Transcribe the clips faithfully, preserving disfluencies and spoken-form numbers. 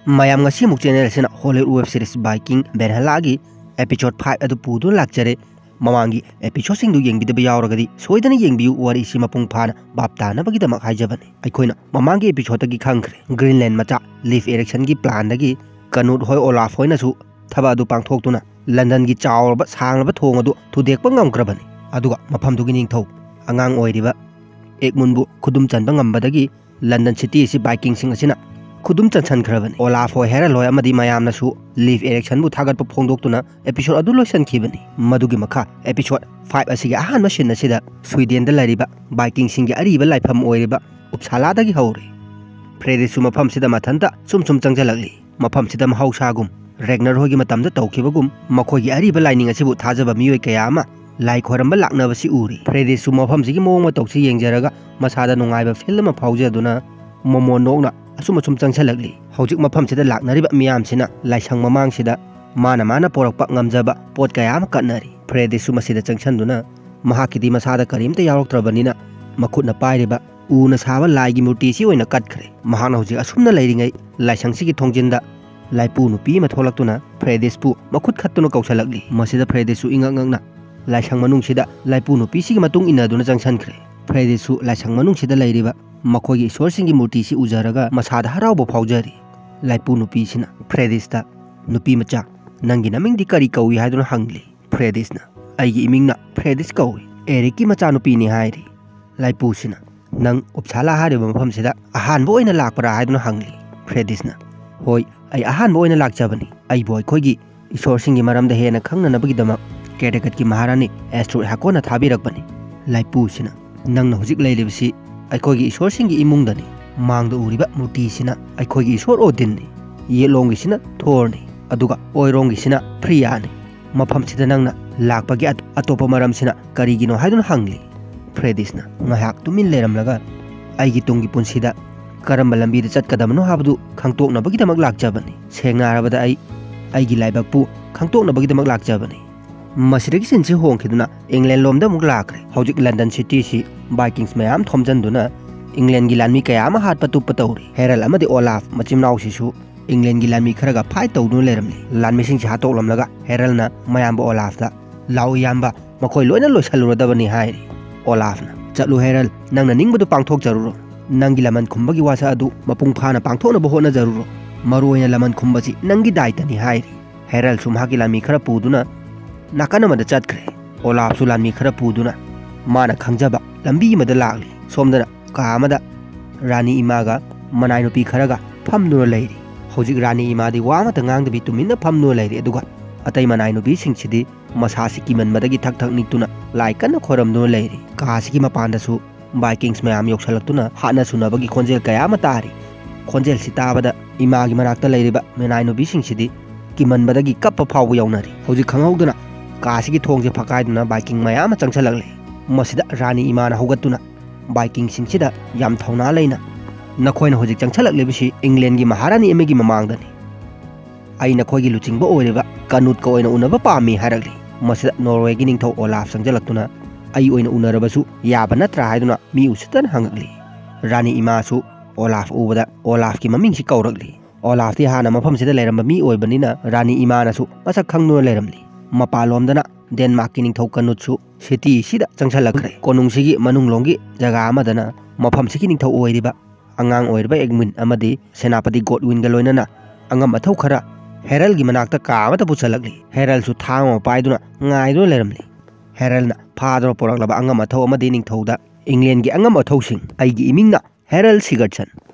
ꯃꯌꯥꯝ, ꯉꯁꯤꯃꯨꯛ ꯆꯦꯅꯦꯜ ꯑꯁꯤꯅ ꯍꯣꯂꯤꯋꯨꯗ ꯋꯦꯕ ꯁꯤꯔꯤꯁ ꯕꯥꯏꯀꯤꯡ ꯚꯦꯜꯍꯥꯂꯥꯒꯤ ꯑꯦꯄꯤꯁꯣꯗ ꯐꯥꯏꯚ ꯑꯗꯨ ꯄꯨꯗꯨꯅ ꯂꯥꯛꯆꯔꯦ꯫ ꯃꯃꯥꯡꯒꯤ ꯑꯦꯄꯤꯁꯣꯗꯁꯤꯡꯗꯨ ꯌꯦꯡꯕꯤꯗꯕ ꯌꯥꯎꯔꯒꯗꯤ ꯁꯣꯏꯗꯅ ꯌꯦꯡꯕꯤꯌꯨ, ꯋꯥꯔꯤꯁꯤ ꯃꯄꯨꯡ ꯐꯥꯅ ꯚꯥꯞ ꯇꯥꯅꯕꯒꯤꯗꯃꯛ ꯍꯥꯏꯖꯕꯅꯤ꯫ ꯑꯩꯈꯣꯏꯅ ꯃꯃꯥꯡꯒꯤ ꯑꯦꯄꯤꯁꯣꯗꯇꯒꯤ ꯈꯪꯈ꯭ꯔꯦ, ꯒ꯭ꯔꯤꯟꯂꯦꯟ ꯃꯆꯥ ꯂꯤꯐ ꯏꯔꯤꯛꯁꯟꯒꯤ ꯄ꯭ꯂꯥꯟꯗꯒꯤ ꯀꯅꯨꯠ ꯍꯣꯏ ꯑꯣꯂꯥꯐ ꯍꯣꯏꯅꯁꯨ ꯊꯕꯛ ꯑꯗꯨ ꯄꯥꯡꯊꯣꯛꯇꯨꯅ ꯂꯟꯗꯟꯒꯤ ꯆꯥꯎꯔꯕ ꯁꯥꯡꯂꯕ ꯊꯣꯡ ꯑꯗꯨ ꯊꯨꯗꯦꯛꯄ ꯉꯝꯈ꯭ꯔꯕꯅꯤ꯫ ꯑꯗꯨꯒ ꯃꯐꯝꯗꯨꯒꯤ ꯅꯤꯡꯊꯧ ꯑꯉꯥꯡ ꯑꯣꯏꯔꯤꯕ ꯑꯦꯒꯃꯨꯟꯕꯨ ꯈꯨꯗꯨꯝ ꯆꯟꯕ ꯉꯝꯕꯗꯒꯤ ꯂꯟꯗꯟ ꯁꯤꯇꯤ ꯑꯁꯤ ꯕꯥꯏꯀꯤꯡꯁꯤꯡ ꯑꯁꯤꯅ ꯈꯨꯗꯨꯝ ꯆꯟꯁꯟꯈ꯭ꯔꯕꯅꯤ꯫ ꯑꯣꯂꯥꯐ ꯍꯣꯏ, ꯍꯦꯔꯜ ꯍꯣꯏ ꯑꯃꯗꯤ ꯃꯌꯥꯝꯅꯁꯨ ꯂꯤꯐ ꯏꯔꯤꯛꯁꯟꯕꯨ ꯊꯥꯒꯠꯄ ꯐꯣꯡꯗꯣꯛꯇꯨꯅ ꯑꯦꯄꯤꯁꯣꯗ ꯑꯗꯨ ꯂꯣꯏꯁꯤꯟꯈꯤꯕꯅꯤ꯫ ꯃꯗꯨꯒꯤ ꯃꯈꯥ ꯑꯦꯄꯤꯁꯣꯗ ꯐꯥꯏꯚ ꯑꯁꯤꯒꯤ ꯑꯍꯥꯟꯕ ꯁꯤꯟ ꯑꯁꯤꯗ ꯁ꯭ꯋꯤꯗꯦꯟꯗ ꯂꯩꯔꯤꯕ ꯕꯥꯏꯀꯤꯡꯁꯤꯡꯒꯤ ꯑꯔꯤꯕ ꯂꯥꯏꯐꯝ ꯑꯣꯏꯔꯤꯕ ꯎꯞꯁꯥꯂꯥꯗꯒꯤ ꯍꯧꯔꯦ꯫ ꯐ꯭ꯔꯦꯗꯤꯁꯁꯨ ꯃꯐꯝꯁꯤꯗ ꯃꯊꯟꯇ ꯁꯨꯝ ꯁꯨꯝ ꯆꯪꯁꯤꯜꯂꯛꯂꯤ꯫ ꯃꯐꯝꯁꯤꯗ ꯃꯍꯧꯁꯥꯒꯨꯝ ꯔꯦꯒꯅꯔ ꯍꯣꯏꯒꯤ ꯃꯇꯝꯗ ꯇꯧꯈꯤꯕꯒꯨꯝ ꯃꯈꯣꯏꯒꯤ ꯑꯔꯤꯕ ꯂꯥꯏꯅꯤꯡ ꯑꯁꯤꯕꯨ ꯊꯥꯖꯕ ꯃꯤꯑꯣꯏ ꯀꯌꯥ ꯑꯃ ꯂꯥꯏ ꯈꯣꯏꯔꯝꯕ ꯂꯥꯛꯅꯕꯁꯤ ꯎꯔꯤ꯫ ꯐ꯭ꯔꯦꯗꯤꯁꯁꯨ ꯃꯐꯝꯁꯤꯒꯤ ꯃꯑꯣꯡ ꯃꯇꯧꯁꯤ ꯌꯦꯡꯖꯔꯒ ꯃꯁꯥꯗ ꯅꯨꯡꯉꯥꯏꯕ ꯐꯤꯜ ꯑꯃ ꯐꯥꯎꯖꯗꯨꯅ ꯃꯣꯃꯣꯟ ꯅꯣꯛꯅ ꯑꯁꯨꯝ ꯑꯁꯨꯝ ꯆꯪꯁꯤꯜꯂꯛꯂꯤ꯫ ꯍꯧꯖꯤꯛ ꯃꯐꯝꯁꯤꯗ ꯂꯥꯛꯅꯔꯤꯕ ꯃꯤꯌꯥꯝꯁꯤꯅ ꯂꯥꯏꯁꯪ ꯃꯃꯥꯡꯁꯤꯗ ꯃꯥꯅ ꯃꯥꯅ ꯄꯣꯔꯛꯄ ꯉꯝꯖꯕ ꯄꯣꯠ ꯀꯌꯥ ꯑꯃ ꯀꯠꯅꯔꯤ꯫ ꯐ꯭ꯔꯦꯗꯤꯁꯁꯨ ꯃꯁꯤꯗ ꯆꯪꯁꯤꯟꯗꯨꯅ ꯃꯍꯥꯛꯀꯤꯗꯤ ꯃꯁꯥꯗ ꯀꯔꯤꯝꯇ ꯌꯥꯎꯔꯛꯇ꯭ꯔꯕꯅꯤꯅ ꯃꯈꯨꯠꯅ ꯄꯥꯏꯔꯤꯕ ꯎꯅ ꯁꯥꯕ ꯂꯥꯏꯒꯤ ꯃꯨꯔꯇꯤꯁꯤ ꯑꯣꯏꯅ ꯀꯠꯈ꯭ꯔꯦ꯫ ꯃꯍꯥꯛꯅ ꯍꯧꯖꯤꯛ ꯑꯁꯨꯝꯅ ꯂꯩꯔꯤꯉꯩ ꯂꯥꯏꯁꯪꯁꯤꯒꯤ ꯊꯣꯡꯖꯤꯟꯗ ꯂꯥꯏꯄꯨ ꯅꯨꯄꯤ ꯑꯃ ꯊꯣꯛꯂꯛꯇꯨꯅ ꯐ꯭ꯔꯦꯗꯤꯁꯄꯨ ꯃꯈꯨꯠ ꯈꯠꯇꯨꯅ ꯀꯧꯁꯜꯂꯛꯂꯤ꯫ ꯃꯁꯤꯗ ꯐ꯭ꯔꯦꯗꯤꯁꯁꯨ ꯏꯉꯛ ꯉꯛꯅ ꯂꯥꯏꯁꯪ ꯃꯅꯨꯡꯁꯤꯗ ꯂꯥꯏꯄꯨ ꯅꯨꯄꯤꯁꯤꯒꯤ ꯃꯇꯨꯡ ꯏꯟꯅꯗꯨꯅ ꯆꯪꯁꯤꯟꯈ꯭ꯔꯦ꯫ ꯐ꯭ꯔꯦꯗꯤꯁꯁꯨ ꯂꯥꯏꯁꯪ ꯃꯅꯨꯡꯁꯤꯗ ꯂꯩꯔꯤꯕ ꯃꯈꯣꯏꯒꯤ ꯏꯁꯣꯔꯁꯤꯡꯒꯤ ꯃꯨꯔꯇꯤꯁꯤ ꯎꯖꯔꯒ ꯃꯁꯥꯗ ꯍꯔꯥꯎꯕ ꯐꯥꯎꯖꯔꯤ꯫ ꯂꯥꯏꯄꯨ ꯅꯨꯄꯤꯁꯤꯅ ꯐ꯭ꯔꯦꯗꯤꯁꯇ, "ꯅꯨꯄꯤ ꯃꯆꯥ, ꯅꯪꯒꯤ ꯅꯃꯤꯡꯗꯤ ꯀꯔꯤ ꯀꯧꯏ?" ꯍꯥꯏꯗꯨꯅ ꯍꯪꯂꯤ꯫ ꯐ꯭ꯔꯦꯗꯤꯁꯅ, "ꯑꯩꯒꯤ ꯏꯃꯤꯡꯅ ꯐ꯭ꯔꯦꯗꯤꯁ ꯀꯧꯏ, ꯑꯦꯔꯤꯛꯀꯤ ꯃꯆꯥꯅꯨꯄꯤꯅꯤ" ꯍꯥꯏꯔꯤ꯫ ꯂꯥꯏꯄꯨꯁꯤꯅ, "ꯅꯪ ꯎꯞꯁꯥꯂꯥ ꯍꯥꯏꯔꯤꯕ ꯃꯐꯝꯁꯤꯗ ꯑꯍꯥꯟꯕ ꯑꯣꯏꯅ ꯂꯥꯛꯄ꯭ꯔꯥ?" ꯍꯥꯏꯗꯨꯅ ꯍꯪꯂꯤ꯫ ꯐ꯭ꯔꯦꯗꯤꯁꯅ, "ꯍꯣꯏ, ꯑꯩ ꯑꯍꯥꯟꯕ ꯑꯣꯏꯅ ꯂꯥꯛꯆꯕꯅꯤ꯫ ꯑꯩꯕꯨ ꯑꯩꯈꯣꯏꯒꯤ ꯏꯁꯣꯔꯁꯤꯡꯒꯤ ꯃꯔꯝꯗ ꯍꯦꯟꯅ ꯈꯪꯅꯅꯕꯒꯤꯗꯃꯛ ꯀꯦꯔꯦꯀꯠꯀꯤ ꯃꯍꯥꯔꯥꯅꯤ ꯑꯦꯁꯇ꯭ꯔꯣꯏ ꯍꯥꯀꯣꯟꯅ ꯊꯥꯕꯤꯔꯛꯄꯅꯤ꯫" ꯂꯥꯏꯄꯨꯁꯤꯅ, "ꯅꯪꯅ ꯍꯧꯖꯤꯛ ꯂꯩꯔꯤꯕꯁꯤ ꯑꯩꯈꯣꯏꯒꯤ ꯏꯁꯣꯔꯁꯤꯡꯒꯤ ꯏꯃꯨꯡꯗꯅꯤ꯫ ꯃꯥꯡꯗ ꯎꯔꯤꯕ ꯃꯨꯔꯇꯤꯁꯤꯅ ꯑꯩꯈꯣꯏꯒꯤ ꯏꯁꯣꯔ ꯑꯣꯗꯤꯟꯅꯤ꯫ ꯌꯦꯠꯂꯣꯝꯒꯤꯁꯤꯅ ꯊꯣꯔꯅꯤ, ꯑꯗꯨꯒ ꯑꯣꯏꯔꯣꯝꯒꯤꯁꯤꯅ ꯐ꯭ꯔꯤꯌꯥꯅꯤ꯫ ꯃꯐꯝꯁꯤꯗ ꯅꯪꯅ ꯂꯥꯛꯄꯒꯤ ꯑꯇꯣꯞꯄ ꯃꯔꯝꯁꯤꯅ ꯀꯔꯤꯒꯤꯅꯣ?" ꯍꯥꯏꯗꯨꯅ ꯍꯪꯂꯤ꯫ ꯐ꯭ꯔꯦꯗꯤꯁꯅ ꯉꯥꯏꯍꯥꯛ ꯇꯨꯃꯤꯟ ꯂꯩꯔꯝꯂꯒ, "ꯑꯩꯒꯤ ꯇꯨꯡꯒꯤ ꯄꯨꯟꯁꯤꯗ ꯀꯔꯝꯕ ꯂꯝꯕꯤꯗ ꯆꯠꯀꯗꯕꯅꯣ ꯍꯥꯏꯕꯗꯨ ꯈꯪꯇꯣꯛꯅꯕꯒꯤꯗꯃꯛ ꯂꯥꯛꯆꯕꯅꯤ꯫ ꯁꯦꯡꯅ ꯍꯥꯏꯔꯕꯗ, ꯑꯩ ꯑꯩꯒꯤ ꯂꯥꯏꯕꯛꯄꯨ ꯈꯪꯇꯣꯛꯅꯕꯒꯤꯗꯃꯛ ꯂꯥꯛꯆꯕꯅꯤ꯫" ꯃꯁꯤꯗꯒꯤ ꯁꯤꯟꯁꯤ ꯍꯣꯡꯈꯤꯗꯨꯅ ꯏꯪꯂꯦꯟ ꯂꯣꯝꯗ ꯑꯃꯨꯛ ꯂꯥꯛꯈ꯭ꯔꯦ꯫ ꯍꯧꯖꯤꯛ ꯂꯟꯗꯟ ꯁꯤꯇꯤꯁꯤ ꯕꯥꯏꯀꯤꯡꯁ ꯃꯌꯥꯝ ꯊꯣꯝꯖꯤꯟꯗꯨꯅ ꯏꯪꯂꯦꯟꯒꯤ ꯂꯥꯟꯃꯤ ꯀꯌꯥ ꯑꯃ ꯍꯥꯠꯄ ꯇꯨꯞꯄ ꯇꯧꯔꯤ꯫ ꯍꯦꯔꯜ ꯑꯃꯗꯤ ꯑꯣꯂꯥꯐ ꯃꯆꯤꯟ ꯃꯅꯥꯎꯁꯤꯁꯨ ꯏꯪꯂꯦꯟꯒꯤ ꯂꯥꯟꯃꯤ ꯈꯔꯒ ꯐꯥꯏꯠ ꯇꯧꯗꯨꯅ ꯂꯩꯔꯝꯂꯤ꯫ ꯂꯥꯟꯃꯤꯁꯤꯡꯁꯤ ꯍꯥꯠꯇꯣꯛꯂꯝꯂꯒ ꯍꯦꯔꯜꯅ ꯃꯌꯥꯝꯕ ꯑꯣꯂꯥꯐꯇ, "ꯂꯥꯛꯑꯣ ꯏꯌꯥꯝꯕ, ꯃꯈꯣꯏ ꯂꯣꯏꯅ ꯂꯣꯏꯁꯤꯜꯂꯨꯔꯗꯕꯅꯤ" ꯍꯥꯏꯔꯤ꯫ ꯑꯣꯂꯥꯐꯅ, "ꯆꯠꯂꯨ ꯍꯦꯔꯜ, ꯅꯪꯅ ꯅꯤꯡꯕꯗꯨ ꯄꯥꯡꯊꯣꯛꯆꯔꯨꯔꯣ꯫ ꯅꯪꯒꯤ ꯂꯃꯟ ꯈꯨꯝꯕꯒꯤ ꯋꯥꯁꯛ ꯑꯗꯨ ꯃꯄꯨꯡ ꯐꯥꯅ ꯄꯥꯡꯊꯣꯛꯅꯕ ꯍꯣꯠꯅꯖꯔꯨꯔꯣ꯫ ꯃꯔꯨꯑꯣꯏꯅ ꯂꯃꯟ ꯈꯨꯝꯕꯁꯤ ꯅꯪꯒꯤ ꯗꯥꯏꯇꯅꯤ" ꯍꯥꯏꯔꯤ꯫ ꯍꯦꯔꯜꯁꯨ ꯃꯍꯥꯛꯀꯤ ꯂꯥꯟꯃꯤ ꯈꯔ ꯄꯨꯗꯨꯅ ꯅꯥꯀꯟ ꯑꯃꯗ ꯆꯠꯈ꯭ꯔꯦ꯫ ꯑꯣꯂꯥꯐꯁꯨ ꯂꯥꯟꯃꯤ ꯈꯔ ꯄꯨꯗꯨꯅ ꯃꯥꯅ ꯈꯪꯖꯕ ꯂꯝꯕꯤ ꯑꯃꯗ ꯂꯥꯛꯂꯤ꯫ ꯁꯣꯝꯗꯅ ꯀꯥ ꯑꯃꯗ ꯔꯥꯅꯤ ꯏꯃꯥꯒ ꯃꯅꯥꯏ ꯅꯨꯄꯤ ꯈꯔꯒ ꯐꯝꯗꯨꯅ ꯂꯩꯔꯤ꯫ ꯍꯧꯖꯤꯛ ꯔꯥꯅꯤ ꯏꯃꯥꯗꯤ ꯋꯥ ꯑꯃꯠꯇ ꯉꯥꯡꯗꯕꯤ ꯇꯨꯃꯤꯟꯅ ꯐꯝꯗꯨꯅ ꯂꯩꯔꯤ, ꯑꯗꯨꯒ ꯑꯇꯩ ꯃꯅꯥꯏ ꯅꯨꯄꯤꯁꯤꯡꯁꯤꯗꯤ ꯃꯁꯥꯁꯤ ꯀꯤꯃꯟꯕꯗꯒꯤ ꯊꯛ ꯊꯛ ꯅꯤꯛꯇꯨꯅ ꯂꯥꯏ ꯀꯟꯅ ꯈꯣꯏꯔꯝꯗꯨꯅ ꯂꯩꯔꯤ꯫ ꯀꯥꯁꯤꯒꯤ ꯃꯄꯥꯟꯗꯁꯨ ꯕꯥꯏꯀꯤꯡꯁ ꯃꯌꯥꯝ ꯌꯧꯁꯜꯂꯛꯇꯨꯅ ꯍꯥꯠꯅ ꯁꯨꯅꯕꯒꯤ ꯈꯣꯟꯖꯦꯜ ꯀꯌꯥ ꯑꯃ ꯇꯥꯔꯤ꯫ ꯈꯣꯟꯖꯦꯜꯁꯤ ꯇꯥꯕꯗ ꯏꯃꯥꯒꯤ ꯃꯅꯥꯛꯇ ꯂꯩꯔꯤꯕ ꯃꯅꯥꯏ ꯅꯨꯄꯤꯁꯤꯡꯁꯤꯗꯤ ꯀꯤꯃꯟꯕꯗꯒꯤ ꯀꯞꯄ ꯐꯥꯎꯕ ꯌꯥꯎꯅꯔꯤ꯫ ꯍꯧꯖꯤꯛ ꯈꯪꯍꯧꯗꯅ ꯀꯥꯁꯤꯒꯤ ꯊꯣꯡꯁꯦ ꯐꯛꯀꯥꯏꯗꯨꯅ ꯕꯥꯏꯀꯤꯡ ꯃꯌꯥꯝ ꯑꯃ ꯆꯪꯁꯜꯂꯛꯂꯦ꯫ ꯃꯁꯤꯗ ꯔꯥꯅꯤ ꯏꯃꯥꯅ ꯍꯧꯒꯠꯇꯨꯅ ꯕꯥꯏꯀꯤꯡꯁꯤꯡꯁꯤꯗ ꯌꯥꯝ ꯊꯧꯅꯥ ꯂꯩꯅ, "ꯅꯈꯣꯏꯅ ꯍꯧꯖꯤꯛ ꯆꯪꯁꯜꯂꯛꯂꯤꯕꯁꯤ ꯏꯪꯂꯦꯟꯒꯤ ꯃꯍꯥꯔꯥꯅꯤ ꯑꯃꯒꯤ ꯃꯃꯥꯡꯗꯅꯤ꯫ ꯑꯩ ꯅꯈꯣꯏꯒꯤ ꯂꯨꯆꯤꯡꯕ ꯑꯣꯏꯔꯤꯕ ꯀꯅꯨꯠꯀ ꯑꯣꯏꯅ ꯎꯅꯕ ꯄꯥꯝꯃꯤ" ꯍꯥꯏꯔꯛꯂꯤ꯫ ꯃꯁꯤꯗ ꯅꯣꯔꯋꯦꯒꯤ ꯅꯤꯡꯊꯧ ꯑꯣꯂꯥꯐ ꯆꯪꯁꯤꯜꯂꯛꯇꯨꯅ, "ꯑꯩ ꯑꯣꯏꯅ ꯎꯅꯔꯕꯁꯨ ꯌꯥꯕ ꯅꯠꯇ꯭ꯔꯥ?" ꯍꯥꯏꯗꯨꯅ ꯃꯤ ꯎꯁꯤꯠꯇꯅ ꯍꯪꯉꯛꯂꯤ꯫ ꯔꯥꯅꯤ ꯏꯃꯥꯁꯨ ꯑꯣꯂꯥꯐ ꯎꯕꯗ ꯑꯣꯂꯥꯐꯀꯤ ꯃꯃꯤꯡꯁꯤ ꯀꯧꯔꯛꯂꯤ꯫ ꯑꯣꯂꯥꯐꯇꯤ ꯍꯥꯟꯅ ꯃꯐꯝꯁꯤꯗ ꯂꯩꯔꯝꯕ ꯃꯤ ꯑꯣꯏꯕꯅꯤꯅ ꯔꯥꯅꯤ ꯏꯃꯥꯅꯁꯨ ꯃꯁꯛ ꯈꯪꯗꯨꯅ ꯂꯩꯔꯝꯂꯤ꯫ ꯃꯄꯥꯟꯂꯣꯝꯗꯅ ꯗꯦꯟꯃꯥꯔꯛꯀꯤ ꯅꯤꯡꯊꯧ ꯀꯅꯨꯠꯁꯨ ꯁꯤꯇꯤꯁꯤꯗ ꯆꯪꯁꯤꯜꯂꯛꯈ꯭ꯔꯦ꯫ ꯀꯣꯅꯨꯡꯁꯤꯒꯤ ꯃꯅꯨꯡꯂꯣꯝꯒꯤ ꯖꯒꯥ ꯑꯃꯗꯅ ꯃꯐꯝꯁꯤꯒꯤ ꯅꯤꯡꯊꯧ ꯑꯣꯏꯔꯤꯕ ꯑꯉꯥꯡ ꯑꯣꯏꯔꯤꯕ ꯑꯦꯒꯃꯨꯟ ꯑꯃꯗꯤ ꯁꯦꯅꯥꯄꯇꯤ ꯒꯣꯗꯋꯤꯟꯒ ꯂꯣꯏꯅꯅ ꯑꯉꯝ ꯑꯊꯧ ꯈꯔ ꯍꯦꯔꯜꯒꯤ ꯃꯅꯥꯛꯇ ꯀꯥ ꯑꯃꯗ ꯄꯨꯁꯜꯂꯛꯂꯤ꯫ ꯍꯦꯔꯜꯁꯨ ꯊꯥꯡ ꯑꯃ ꯄꯥꯏꯗꯨꯅ ꯉꯥꯏꯗꯨꯅ ꯂꯩꯔꯝꯂꯤ꯫ ꯍꯦꯔꯜꯅ ꯐꯥꯗꯨꯅ ꯄꯨꯔꯛꯂꯕ ꯑꯉꯝ ꯑꯊꯧ ꯑꯃꯗꯤ ꯅꯤꯡꯊꯧꯗ, "ꯏꯪꯂꯦꯟꯒꯤ ꯑꯉꯝ ꯑꯊꯧꯁꯤꯡ, ꯑꯩꯒꯤ ꯏꯃꯤꯡꯅ ꯍꯦꯔꯜ ꯁꯤꯒꯔꯠꯁꯟ꯫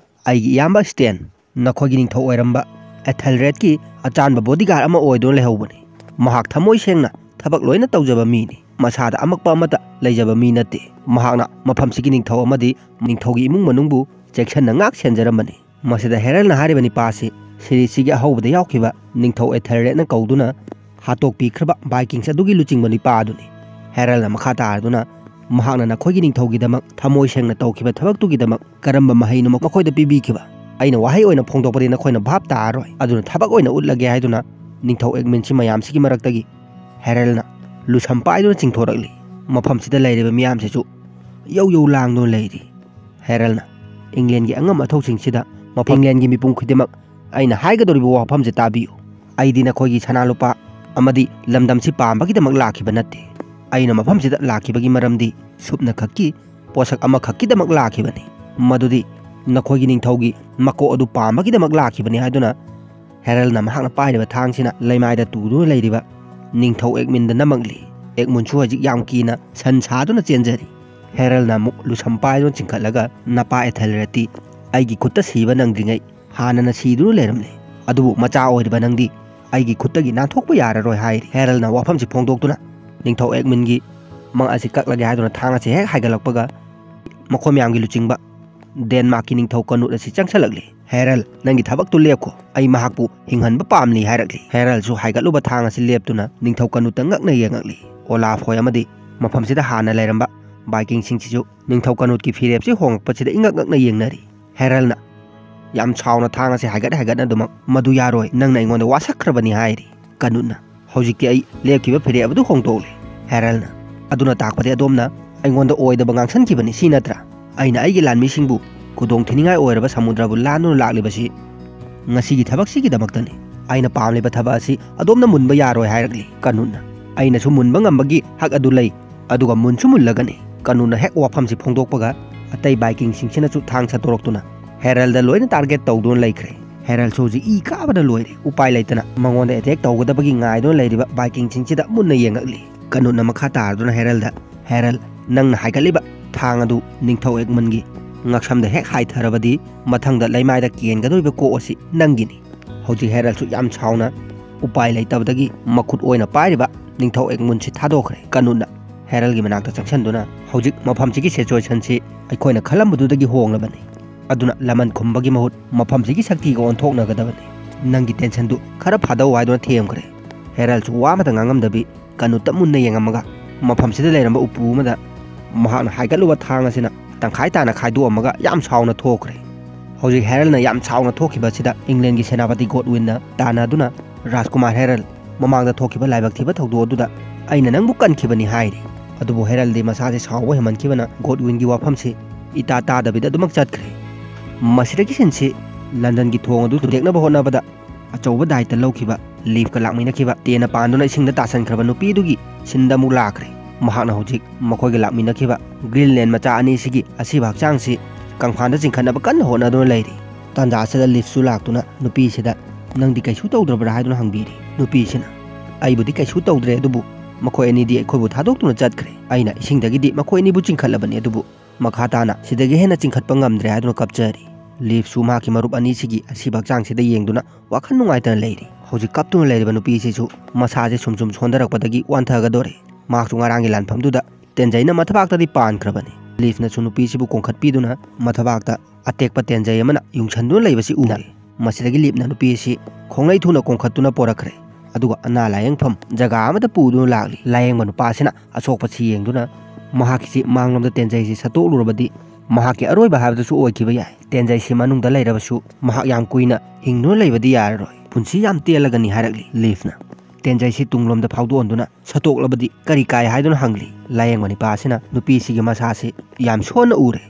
ꯑꯩꯒꯤ ꯏꯌꯥꯝꯕ ꯁ꯭ꯇꯦꯟ, ꯅꯈꯣꯏꯒꯤ ꯅꯤꯡꯊꯧ ꯑꯣꯏꯔꯝꯕ ꯑꯦꯊꯦꯜꯔꯦꯗꯀꯤ ꯑꯆꯥꯟꯕ ꯕꯣꯗꯤꯒꯥꯔꯗ ꯑꯃ ꯑꯣꯏꯗꯨꯅ ꯂꯩꯍꯧꯕꯅꯤ꯫ ꯃꯍꯥꯛ ꯊꯃꯣꯏ ꯁꯦꯡꯅ ꯊꯕꯛ ꯂꯣꯏꯅ ꯇꯧꯖꯕ ꯃꯤꯅꯤ꯫ ꯃꯁꯥꯗ ꯑꯃꯛꯄ ꯑꯃꯠꯇ ꯂꯩꯖꯕ ꯃꯤ ꯅꯠꯇꯦ꯫ ꯃꯍꯥꯛꯅ ꯃꯐꯝꯁꯤꯒꯤ ꯅꯤꯡꯊꯧ ꯑꯃꯗꯤ ꯅꯤꯡꯊꯧꯒꯤ ꯏꯃꯨꯡ ꯃꯅꯨꯡꯕꯨ ꯆꯦꯛꯁꯤꯟꯅ ꯉꯥꯛ ꯁꯦꯟꯖꯔꯝꯕꯅꯤ"꯫ ꯃꯁꯤꯗ ꯍꯦꯔꯜꯅ ꯍꯥꯏꯔꯤꯕ ꯅꯤꯄꯥꯁꯤ ꯁꯤꯔꯤꯖꯁꯤꯒꯤ ꯑꯍꯧꯕꯗ ꯌꯥꯎꯈꯤꯕ ꯅꯤꯡꯊꯧ ꯑꯦꯊꯦꯜꯔꯦꯗꯅ ꯀꯧꯗꯨꯅ ꯍꯥꯠꯇꯣꯛꯄꯤꯈ꯭ꯔꯕ ꯕꯥꯏꯀꯤꯡꯁ ꯑꯗꯨꯒꯤ ꯂꯨꯆꯤꯡꯕ ꯅꯤꯄꯥ ꯑꯗꯨꯅꯤ꯫ ꯍꯦꯔꯜꯅ ꯃꯈꯥ ꯇꯥꯔꯗꯨꯅ, "ꯃꯍꯥꯛꯅ ꯅꯈꯣꯏꯒꯤ ꯅꯤꯡꯊꯧꯒꯤꯗꯃꯛ ꯊꯃꯣꯏ ꯁꯦꯡꯅ ꯇꯧꯈꯤꯕ ꯊꯕꯛꯇꯨꯒꯤꯗꯃꯛ ꯀꯔꯝꯕ ꯃꯍꯩꯅꯣ ꯃꯈꯣꯏꯗ ꯄꯤꯕꯤꯈꯤꯕ? ꯑꯩꯅ ꯋꯥꯍꯩ ꯑꯣꯏꯅ ꯐꯣꯡꯗꯣꯛꯄꯗꯤ ꯅꯈꯣꯏꯅ ꯚꯥꯞ ꯇꯥꯔꯔꯣꯏ, ꯑꯗꯨꯅ ꯊꯕꯛ ꯑꯣꯏꯅ ꯎꯠꯂꯒꯦ" ꯍꯥꯏꯗꯨꯅ ꯅꯤꯡꯊꯧ ꯑꯦꯒꯃꯤꯟꯁꯤ ꯃꯌꯥꯝꯁꯤꯒꯤ ꯃꯔꯛꯇꯒꯤ ꯍꯦꯔꯜꯅ ꯂꯨꯁꯝ ꯄꯥꯏꯗꯨꯅ ꯆꯤꯡꯊꯣꯔꯛꯂꯤ꯫ ꯃꯐꯝꯁꯤꯗ ꯂꯩꯔꯤꯕ ꯃꯤꯌꯥꯝꯁꯤꯁꯨ ꯌꯧ ꯌꯧ ꯂꯥꯡꯗꯨꯅ ꯂꯩꯔꯤ꯫ ꯍꯦꯔꯜꯅ ꯏꯪꯂꯦꯟꯒꯤ ꯑꯉꯝ ꯑꯊꯧꯁꯤꯡꯁꯤꯗ ꯃꯐꯝ ꯏꯪꯂꯦꯟꯒꯤ ꯃꯤꯄꯨꯝ ꯈꯨꯗꯤꯡꯃꯛ ꯑꯩꯅ ꯍꯥꯏꯒꯗꯧꯔꯤꯕ ꯋꯥꯐꯝꯁꯦ ꯇꯥꯕꯤꯌꯨ꯫ ꯑꯩꯗꯤ ꯅꯈꯣꯏꯒꯤ ꯁꯅꯥ ꯂꯨꯄꯥ ꯑꯃꯗꯤ ꯂꯝꯗꯝꯁꯤ ꯄꯥꯝꯕꯒꯤꯗꯃꯛ ꯂꯥꯛꯈꯤꯕ ꯅꯠꯇꯦ꯫ ꯑꯩꯅ ꯃꯐꯝꯁꯤꯗ ꯂꯥꯛꯈꯤꯕꯒꯤ ꯃꯔꯝꯗꯤ ꯁꯨꯞꯅ ꯈꯛꯀꯤ ꯄꯣꯠꯁꯛ ꯑꯃꯈꯛꯀꯤꯗꯃꯛ ꯂꯥꯛꯈꯤꯕꯅꯤ, ꯃꯗꯨꯗꯤ ꯅꯈꯣꯏꯒꯤ ꯅꯤꯡꯊꯧꯒꯤ ꯃꯀꯣꯛ ꯑꯗꯨ ꯄꯥꯝꯕꯒꯤꯗꯃꯛ ꯂꯥꯛꯈꯤꯕꯅꯤ ꯍꯥꯏꯗꯨꯅ ꯍꯦꯔꯜꯅ ꯃꯍꯥꯛꯅ ꯄꯥꯏꯔꯤꯕ ꯊꯥꯡꯁꯤꯅ ꯂꯩꯃꯥꯏꯗ ꯇꯨꯗꯨꯅ ꯂꯩꯔꯤꯕ ꯅꯤꯡꯊꯧ ꯑꯦꯒꯃꯨꯟꯗ ꯅꯝꯃꯛꯂꯤ꯫ ꯑꯦꯒꯃꯨꯟꯁꯨ ꯍꯧꯖꯤꯛ ꯌꯥꯝ ꯀꯤꯅ ꯁꯟ ꯁꯥꯗꯨꯅ ꯆꯦꯟꯖꯔꯤ꯫ ꯍꯦꯔꯜꯅ ꯑꯃꯨꯛ ꯂꯨꯁꯝ ꯄꯥꯏꯗꯨꯅ ꯆꯤꯡꯈꯠꯂꯒ, "ꯅꯄꯥ ꯑꯦꯊꯦꯜꯔꯦꯠꯇꯤ ꯑꯩꯒꯤ ꯈꯨꯠꯇ ꯁꯤꯕ ꯅꯪꯗ꯭ꯔꯤꯉꯩ ꯍꯥꯟꯅꯅ ꯁꯤꯗꯨꯅ ꯂꯩꯔꯝꯂꯦ꯫ ꯑꯗꯨꯕꯨ ꯃꯆꯥ ꯑꯣꯏꯔꯤꯕ ꯅꯪꯗꯤ ꯑꯩꯒꯤ ꯈꯨꯠꯇꯒꯤ ꯅꯥꯟꯊꯣꯛꯄ ꯌꯥꯔꯔꯣꯏ," ꯍꯥꯏꯔꯤ꯫ ꯍꯦꯔꯜꯅ ꯋꯥꯐꯝꯁꯤ ꯐꯣꯡꯗꯣꯛꯇꯨꯅ ꯅꯤꯡꯊꯧ ꯑꯦꯒꯃꯨꯟꯒꯤ ꯃꯪ ꯑꯁꯤ ꯀꯛꯂꯒꯦ ꯍꯥꯏꯗꯨꯅ ꯊꯥꯡ ꯑꯁꯤ ꯍꯦꯛ ꯍꯥꯏꯒꯠꯂꯛꯄꯒ, ꯃꯈꯣꯏ ꯃꯌꯥꯝꯒꯤ ꯂꯨꯆꯤꯡꯕ ꯗꯦꯟꯃꯥꯔꯛꯀꯤ ꯅꯤꯡꯊꯧ ꯀꯅꯨꯠ ꯑꯁꯤ ꯆꯪꯁꯜꯂꯛꯂꯤ꯫ "ꯍꯦꯔꯜ, ꯅꯪꯒꯤ ꯊꯕꯛꯇꯨ ꯂꯦꯞꯈꯣ, ꯑꯩ ꯃꯍꯥꯛꯄꯨ ꯍꯤꯡꯍꯟꯕ ꯄꯥꯝꯂꯤ," ꯍꯥꯏꯔꯛꯂꯤ꯫ ꯍꯦꯔꯜꯁꯨ ꯍꯥꯏꯒꯠꯂꯨꯕ ꯊꯥꯡ ꯑꯁꯤ ꯂꯦꯞꯇꯨꯅ ꯅꯤꯡꯊꯧ ꯀꯅꯨꯠꯇ ꯉꯛꯅ ꯌꯦꯡꯉꯛꯂꯤ꯫ ꯑꯣꯂꯥꯐ ꯍꯣꯏ ꯑꯃꯗꯤ ꯃꯐꯝꯁꯤꯗ ꯍꯥꯟꯅ ꯂꯩꯔꯝꯕ ꯕꯥꯏꯀꯤꯡꯁꯤꯡꯁꯤꯁꯨ ꯅꯤꯡꯊꯧ ꯀꯅꯨꯠꯀꯤ ꯐꯤꯔꯦꯞꯁꯤ ꯍꯣꯡꯂꯛꯄꯁꯤꯗ ꯏꯉꯛ ꯉꯛꯅ ꯌꯦꯡꯅꯔꯤ꯫ ꯍꯦꯔꯜꯅ ꯌꯥꯝ ꯁꯥꯎꯅ ꯊꯥꯡ ꯑꯁꯤ ꯍꯥꯏꯒꯠ ꯍꯥꯏꯒꯠꯅ ꯑꯗꯨꯃꯛ, "ꯃꯗꯨ ꯌꯥꯔꯣꯏ, ꯅꯪꯅ ꯑꯩꯉꯣꯟꯗ ꯋꯥꯁꯛꯈ꯭ꯔꯕꯅꯤ," ꯍꯥꯏꯔꯤ꯫ ꯀꯅꯨꯠꯅ, "ꯍꯧꯖꯤꯛꯇꯤ ꯑꯩ ꯂꯦꯞꯈꯤꯕ ꯐꯤꯔꯦꯞ ꯑꯗꯨ ꯍꯣꯡꯗꯣꯛꯂꯦ, ꯍꯦꯔꯜꯅ꯫ ꯑꯗꯨꯅ ꯇꯥꯛꯄꯗꯤ ꯑꯗꯣꯝꯅ ꯑꯩꯉꯣꯟꯗ ꯑꯣꯏꯗꯕ ꯉꯥꯡꯁꯟꯈꯤꯕꯅꯤ, ꯁꯤ ꯅꯠꯇ꯭ꯔꯥ? ꯑꯩꯅ ꯑꯩꯒꯤ ꯂꯥꯟꯃꯤꯁꯤꯡꯕꯨ ꯈꯨꯗꯣꯡ ꯊꯤꯅꯤꯡꯉꯥꯏ ꯑꯣꯏꯔꯕ ꯁꯃꯨꯗ꯭ꯔꯕꯨ ꯂꯥꯟꯗꯨꯅ ꯂꯥꯛꯂꯤꯕꯁꯤ ꯉꯁꯤꯒꯤ ꯊꯕꯛꯁꯤꯒꯤꯗꯃꯛꯇꯅꯤ꯫ ꯑꯩꯅ ꯄꯥꯝꯂꯤꯕ ꯊꯕꯛ ꯑꯁꯤ ꯑꯗꯣꯝꯅ ꯃꯨꯟꯕ ꯌꯥꯔꯣꯏ," ꯍꯥꯏꯔꯛꯂꯤ꯫ ꯀꯅꯨꯠꯅ, "ꯑꯩꯅꯁꯨ ꯃꯨꯟꯕ ꯉꯝꯕꯒꯤ ꯍꯛ ꯑꯗꯨ ꯂꯩ, ꯑꯗꯨꯒ ꯃꯨꯟꯁꯨ ꯃꯨꯜꯂꯒꯅꯤ꯫" ꯀꯅꯨꯠꯅ ꯍꯦꯛ ꯋꯥꯐꯝꯁꯤ ꯐꯣꯡꯗꯣꯛꯄꯒ, ꯑꯇꯩ ꯕꯥꯏꯀꯤꯡꯁꯤꯡꯁꯤꯅꯁꯨ ꯊꯥꯡ ꯁꯠꯇꯣꯔꯛꯇꯨꯅ ꯍꯦꯔꯜꯗ ꯂꯣꯏꯅ ꯇꯥꯔꯒꯦꯠ ꯇꯧꯗꯨꯅ ꯂꯩꯈ꯭ꯔꯦ꯫ ꯍꯦꯔꯜꯁꯨ ꯍꯧꯖꯤꯛ ꯏ ꯀꯥꯕꯅ ꯂꯣꯏꯔꯦ꯫ ꯎꯄꯥꯏ ꯂꯩꯇꯅ ꯃꯉꯣꯟꯗ ꯑꯦꯇꯦꯛ ꯇꯧꯒꯗꯕꯒꯤ ꯉꯥꯏꯗꯨꯅ ꯂꯩꯔꯤꯕ ꯕꯥꯏꯀꯤꯡꯁꯤꯡꯁꯤꯗ ꯃꯨꯟꯅ ꯌꯦꯡꯉꯛꯂꯤ꯫ ꯀꯅꯨꯠꯅ ꯃꯈꯥ ꯇꯥꯔꯗꯨꯅ ꯍꯦꯔꯜꯗ, "ꯍꯦꯔꯜ, ꯅꯪꯅ ꯍꯥꯏꯒꯠꯂꯤꯕ ꯊꯥꯡ ꯑꯗꯨ ꯅꯤꯡꯊꯧ ꯑꯦꯒꯃꯨꯟꯒꯤ ꯉꯛꯁꯝꯗ ꯍꯦꯛ ꯍꯥꯏꯊꯔꯕꯗꯤ, ꯃꯊꯪꯗ ꯂꯩꯃꯥꯏꯗ ꯀꯦꯟꯒꯗꯧꯔꯤꯕ ꯀꯣꯛ ꯑꯁꯤ ꯅꯪꯒꯤꯅꯤ꯫" ꯍꯧꯖꯤꯛ ꯍꯦꯔꯜꯁꯨ ꯌꯥꯝ ꯁꯥꯎꯅ ꯎꯄꯥꯏ ꯂꯩꯇꯕꯗꯒꯤ ꯃꯈꯨꯠ ꯑꯣꯏꯅ ꯄꯥꯏꯔꯤꯕ ꯅꯤꯡꯊꯧ ꯑꯦꯒꯃꯨꯟꯁꯤ ꯊꯥꯗꯣꯛꯈ꯭ꯔꯦ꯫ ꯀꯅꯨꯠꯅ ꯍꯦꯔꯜꯒꯤ ꯃꯅꯥꯛꯇ ꯆꯪꯁꯤꯟꯗꯨꯅ, "ꯍꯧꯖꯤꯛ ꯃꯐꯝꯁꯤꯒꯤ ꯁꯤꯆꯨꯋꯦꯁꯟꯁꯤ ꯑꯩꯈꯣꯏꯅ ꯈꯜꯂꯝꯕꯗꯨꯗꯒꯤ ꯍꯣꯡꯂꯕꯅꯤ꯫ ꯑꯗꯨꯅ ꯂꯃꯟ ꯈꯨꯝꯕꯒꯤ ꯃꯍꯨꯠ ꯃꯐꯝꯁꯤꯒꯤ ꯁꯛꯇꯤꯒ ꯑꯣꯟꯊꯣꯛꯅꯒꯗꯕꯅꯤ꯫ ꯅꯪꯒꯤ ꯇꯦꯟꯁꯟꯗꯨ ꯈꯔ ꯐꯥꯗꯧ," ꯍꯥꯏꯗꯨꯅ ꯊꯦꯝꯈ꯭ꯔꯦ꯫ ꯍꯦꯔꯜꯁꯨ ꯋꯥ ꯑꯃꯇ ꯉꯥꯡꯉꯝꯗꯕꯤ ꯀꯅꯨꯠꯇ ꯃꯨꯟꯅ ꯌꯦꯡꯉꯝꯃꯒ, ꯃꯐꯝꯁꯤꯗ ꯂꯩꯔꯝꯕ ꯎꯄꯨ ꯑꯃꯗ ꯃꯍꯥꯛꯅ ꯍꯥꯏꯒꯠꯂꯨꯕ ꯊꯥꯡ ꯑꯁꯤꯅ ꯇꯪꯈꯥꯏ ꯇꯥꯅ ꯈꯥꯏꯗꯣꯛꯑꯝꯃꯒ ꯌꯥꯝ ꯁꯥꯎꯅ ꯊꯣꯛꯈ꯭ꯔꯦ꯫ ꯍꯧꯖꯤꯛ ꯍꯦꯔꯜꯅ ꯌꯥꯝ ꯁꯥꯎꯅ ꯊꯣꯛꯈꯤꯕ ꯑꯁꯤꯗ ꯏꯪꯂꯦꯟꯒꯤ ꯁꯦꯅꯥꯄꯇꯤ ꯒꯣꯗꯋꯤꯟꯅ ꯇꯥꯟꯅꯗꯨꯅ, "ꯔꯥꯖꯀꯨꯃꯥꯔ ꯍꯦꯔꯜ, ꯃꯃꯥꯡꯗ ꯊꯣꯛꯈꯤꯕ ꯂꯥꯏꯕꯛ ꯊꯤꯕ ꯊꯧꯗꯣꯛ ꯑꯗꯨꯗ ꯑꯩꯅ ꯅꯪꯕꯨ ꯀꯟꯈꯤꯕꯅꯤ," ꯍꯥꯏꯔꯤ꯫ ꯑꯗꯨꯕꯨ ꯍꯦꯔꯜꯗꯤ ꯃꯁꯥꯁꯦ ꯁꯥꯎꯕ ꯍꯦꯟꯃꯟꯈꯤꯕꯅ ꯒꯣꯗꯋꯤꯟꯒꯤ ꯋꯥꯐꯝꯁꯤ ꯏꯇꯥ ꯇꯥꯗꯕꯤꯗ ꯑꯗꯨꯃꯛ ꯆꯠꯈ꯭ꯔꯦ꯫ ꯃꯁꯤꯗꯒꯤ ꯁꯤꯟꯁꯤ ꯂꯟꯗꯟꯒꯤ ꯊꯣꯡ ꯑꯗꯨ ꯊꯨꯗꯦꯛꯅꯕ ꯍꯣꯠꯅꯕꯗ ꯑꯆꯧꯕ ꯗꯥꯏꯇ ꯂꯧꯈꯤꯕ ꯂꯤꯐꯀ ꯂꯥꯛꯃꯤꯟꯅꯈꯤꯕ ꯇꯦꯟꯅ ꯄꯥꯟꯗꯨꯅ ꯏꯁꯤꯡꯗ ꯇꯥꯁꯟꯈ꯭ꯔꯕ ꯅꯨꯄꯤꯗꯨꯒꯤ ꯁꯤꯟꯗ ꯑꯃꯨꯛ ꯂꯥꯛꯈ꯭ꯔꯦ꯫ ꯃꯍꯥꯛꯅ ꯍꯧꯖꯤꯛ ꯃꯈꯣꯏꯒ ꯂꯥꯛꯃꯤꯟꯅꯈꯤꯕ ꯒ꯭ꯔꯤꯟꯂꯦꯟ ꯃꯆꯥ ꯑꯅꯤꯁꯤꯒꯤ ꯑꯁꯤꯕ ꯍꯛꯆꯥꯡꯁꯤ ꯀꯪꯐꯥꯟꯗ ꯆꯤꯡꯈꯠꯅꯕ ꯀꯟꯅ ꯍꯣꯠꯅꯗꯨꯅ ꯂꯩꯔꯤ꯫ ꯇꯥꯟꯖꯥ ꯑꯁꯤꯗ ꯂꯤꯐꯁꯨ ꯂꯥꯛꯇꯨꯅ ꯅꯨꯄꯤꯁꯤꯗ, "ꯅꯪꯗꯤ ꯀꯩꯁꯨ ꯇꯧꯗ꯭ꯔꯕ꯭ꯔꯥ?" ꯍꯥꯏꯗꯨꯅ ꯍꯪꯕꯤꯔꯤ꯫ ꯅꯨꯄꯤꯁꯤꯅ, "ꯑꯩꯕꯨꯗꯤ ꯀꯩꯁꯨ ꯇꯧꯗ꯭ꯔꯦ, ꯑꯗꯨꯕꯨ ꯃꯈꯣꯏ ꯑꯅꯤꯗꯤ ꯑꯩꯈꯣꯏꯕꯨ ꯊꯥꯗꯣꯛꯇꯨꯅ ꯆꯠꯈ꯭ꯔꯦ꯫ ꯑꯩꯅ ꯏꯁꯤꯡꯗꯒꯤꯗꯤ ꯃꯈꯣꯏ ꯑꯅꯤꯕꯨ ꯆꯤꯡꯈꯠꯂꯕꯅꯤ, ꯑꯗꯨꯕꯨ ꯃꯈꯥ ꯇꯥꯅ ꯁꯤꯗꯒꯤ ꯍꯦꯟꯅ ꯆꯤꯡꯈꯠꯄ ꯉꯝꯗ꯭ꯔꯦ" ꯍꯥꯏꯗꯨꯅ ꯀꯞꯆꯔꯤ꯫ ꯂꯤꯐꯁꯨ ꯃꯍꯥꯛꯀꯤ ꯃꯔꯨꯞ ꯑꯅꯤꯁꯤꯒꯤ ꯑꯁꯤꯕ ꯍꯛꯆꯥꯡꯁꯤꯗ ꯌꯦꯡꯗꯨꯅ ꯋꯥꯈꯜ ꯅꯨꯡꯉꯥꯏꯇꯅ ꯂꯩꯔꯤ꯫ ꯍꯧꯖꯤꯛ ꯀꯞꯇꯨꯅ ꯂꯩꯔꯤꯕ ꯅꯨꯄꯤꯁꯤꯁꯨ ꯃꯁꯥꯁꯦ ꯁꯨꯝ ꯁꯨꯝ ꯁꯣꯟꯊꯔꯛꯄꯗꯒꯤ ꯋꯥꯟꯊꯒꯗꯣꯔꯦ꯫ ꯃꯍꯥꯛꯁꯨ ꯉꯔꯥꯡꯒꯤ ꯂꯥꯟꯐꯝꯗꯨꯗ ꯇꯦꯟꯖꯩꯅ ꯃꯊꯕꯥꯛꯇꯗꯤ ꯄꯥꯟꯈ꯭ꯔꯕꯅꯤ꯫ ꯂꯤꯐꯅꯁꯨ ꯅꯨꯄꯤꯁꯤꯕꯨ ꯀꯣꯟꯈꯠꯄꯤꯗꯨꯅ ꯃꯊꯕꯥꯛꯇ ꯑꯇꯦꯛꯄ ꯇꯦꯟꯖꯩ ꯑꯃꯅ ꯌꯨꯡꯁꯟꯗꯨꯅ ꯂꯩꯕꯁꯤ ꯎꯔꯦ꯫ ꯃꯁꯤꯗꯒꯤ ꯂꯤꯐꯅ ꯅꯨꯄꯤ ꯑꯁꯤ ꯈꯣꯡꯂꯩ ꯊꯨꯅ ꯀꯣꯟꯈꯠꯇꯨꯅ ꯄꯣꯔꯛꯈ꯭ꯔꯦ꯫ ꯑꯗꯨꯒ ꯑꯅꯥ ꯂꯥꯌꯦꯡꯐꯝ ꯖꯒꯥ ꯑꯃꯗ ꯄꯨꯗꯨꯅ ꯂꯥꯛꯂꯤ꯫ ꯂꯥꯌꯦꯡꯕ ꯅꯨꯄꯥꯁꯤꯅ ꯑꯁꯣꯛꯄꯁꯤ ꯌꯦꯡꯗꯨꯅ ꯃꯍꯥꯛꯀꯤꯁꯤ ꯃꯥꯡꯂꯣꯝꯗ ꯇꯦꯟꯖꯩꯁꯤ ꯁꯠꯇꯣꯛꯂꯨꯔꯕꯗꯤ ꯃꯍꯥꯛꯀꯤ ꯑꯔꯣꯏꯕ ꯍꯥꯏꯕꯗꯨꯁꯨ ꯑꯣꯏꯈꯤꯕ ꯌꯥꯏ꯫ ꯇꯦꯟꯖꯩꯁꯤ ꯃꯅꯨꯡꯗ ꯂꯩꯔꯕꯁꯨ ꯃꯍꯥꯛ ꯌꯥꯝ ꯀꯨꯏꯅ ꯍꯤꯡꯗꯨꯅ ꯂꯩꯕꯗꯤ ꯌꯥꯔꯔꯣꯏ꯫ ꯄꯨꯟꯁꯤ ꯌꯥꯝ ꯇꯦꯜꯂꯒꯅꯤ ꯍꯥꯏꯔꯛꯂꯤ ꯂꯤꯐꯅ꯫ ꯇꯦꯟꯖꯩꯁꯤ ꯇꯨꯡꯂꯣꯝꯗ ꯐꯥꯎꯗꯣꯛꯍꯟꯗꯨꯅ ꯁꯠꯇꯣꯛꯂꯕꯗꯤ ꯀꯔꯤ ꯀꯥꯏ ꯍꯥꯏꯗꯨꯅ ꯍꯪꯂꯤ꯫ ꯂꯥꯌꯦꯡꯕ ꯅꯨꯄꯥ ꯑꯁꯤꯅ ꯅꯨꯄꯤꯁꯤꯒꯤ ꯃꯁꯥꯁꯤ ꯌꯥꯝ ꯁꯣꯟꯅ ꯎꯔꯦ꯫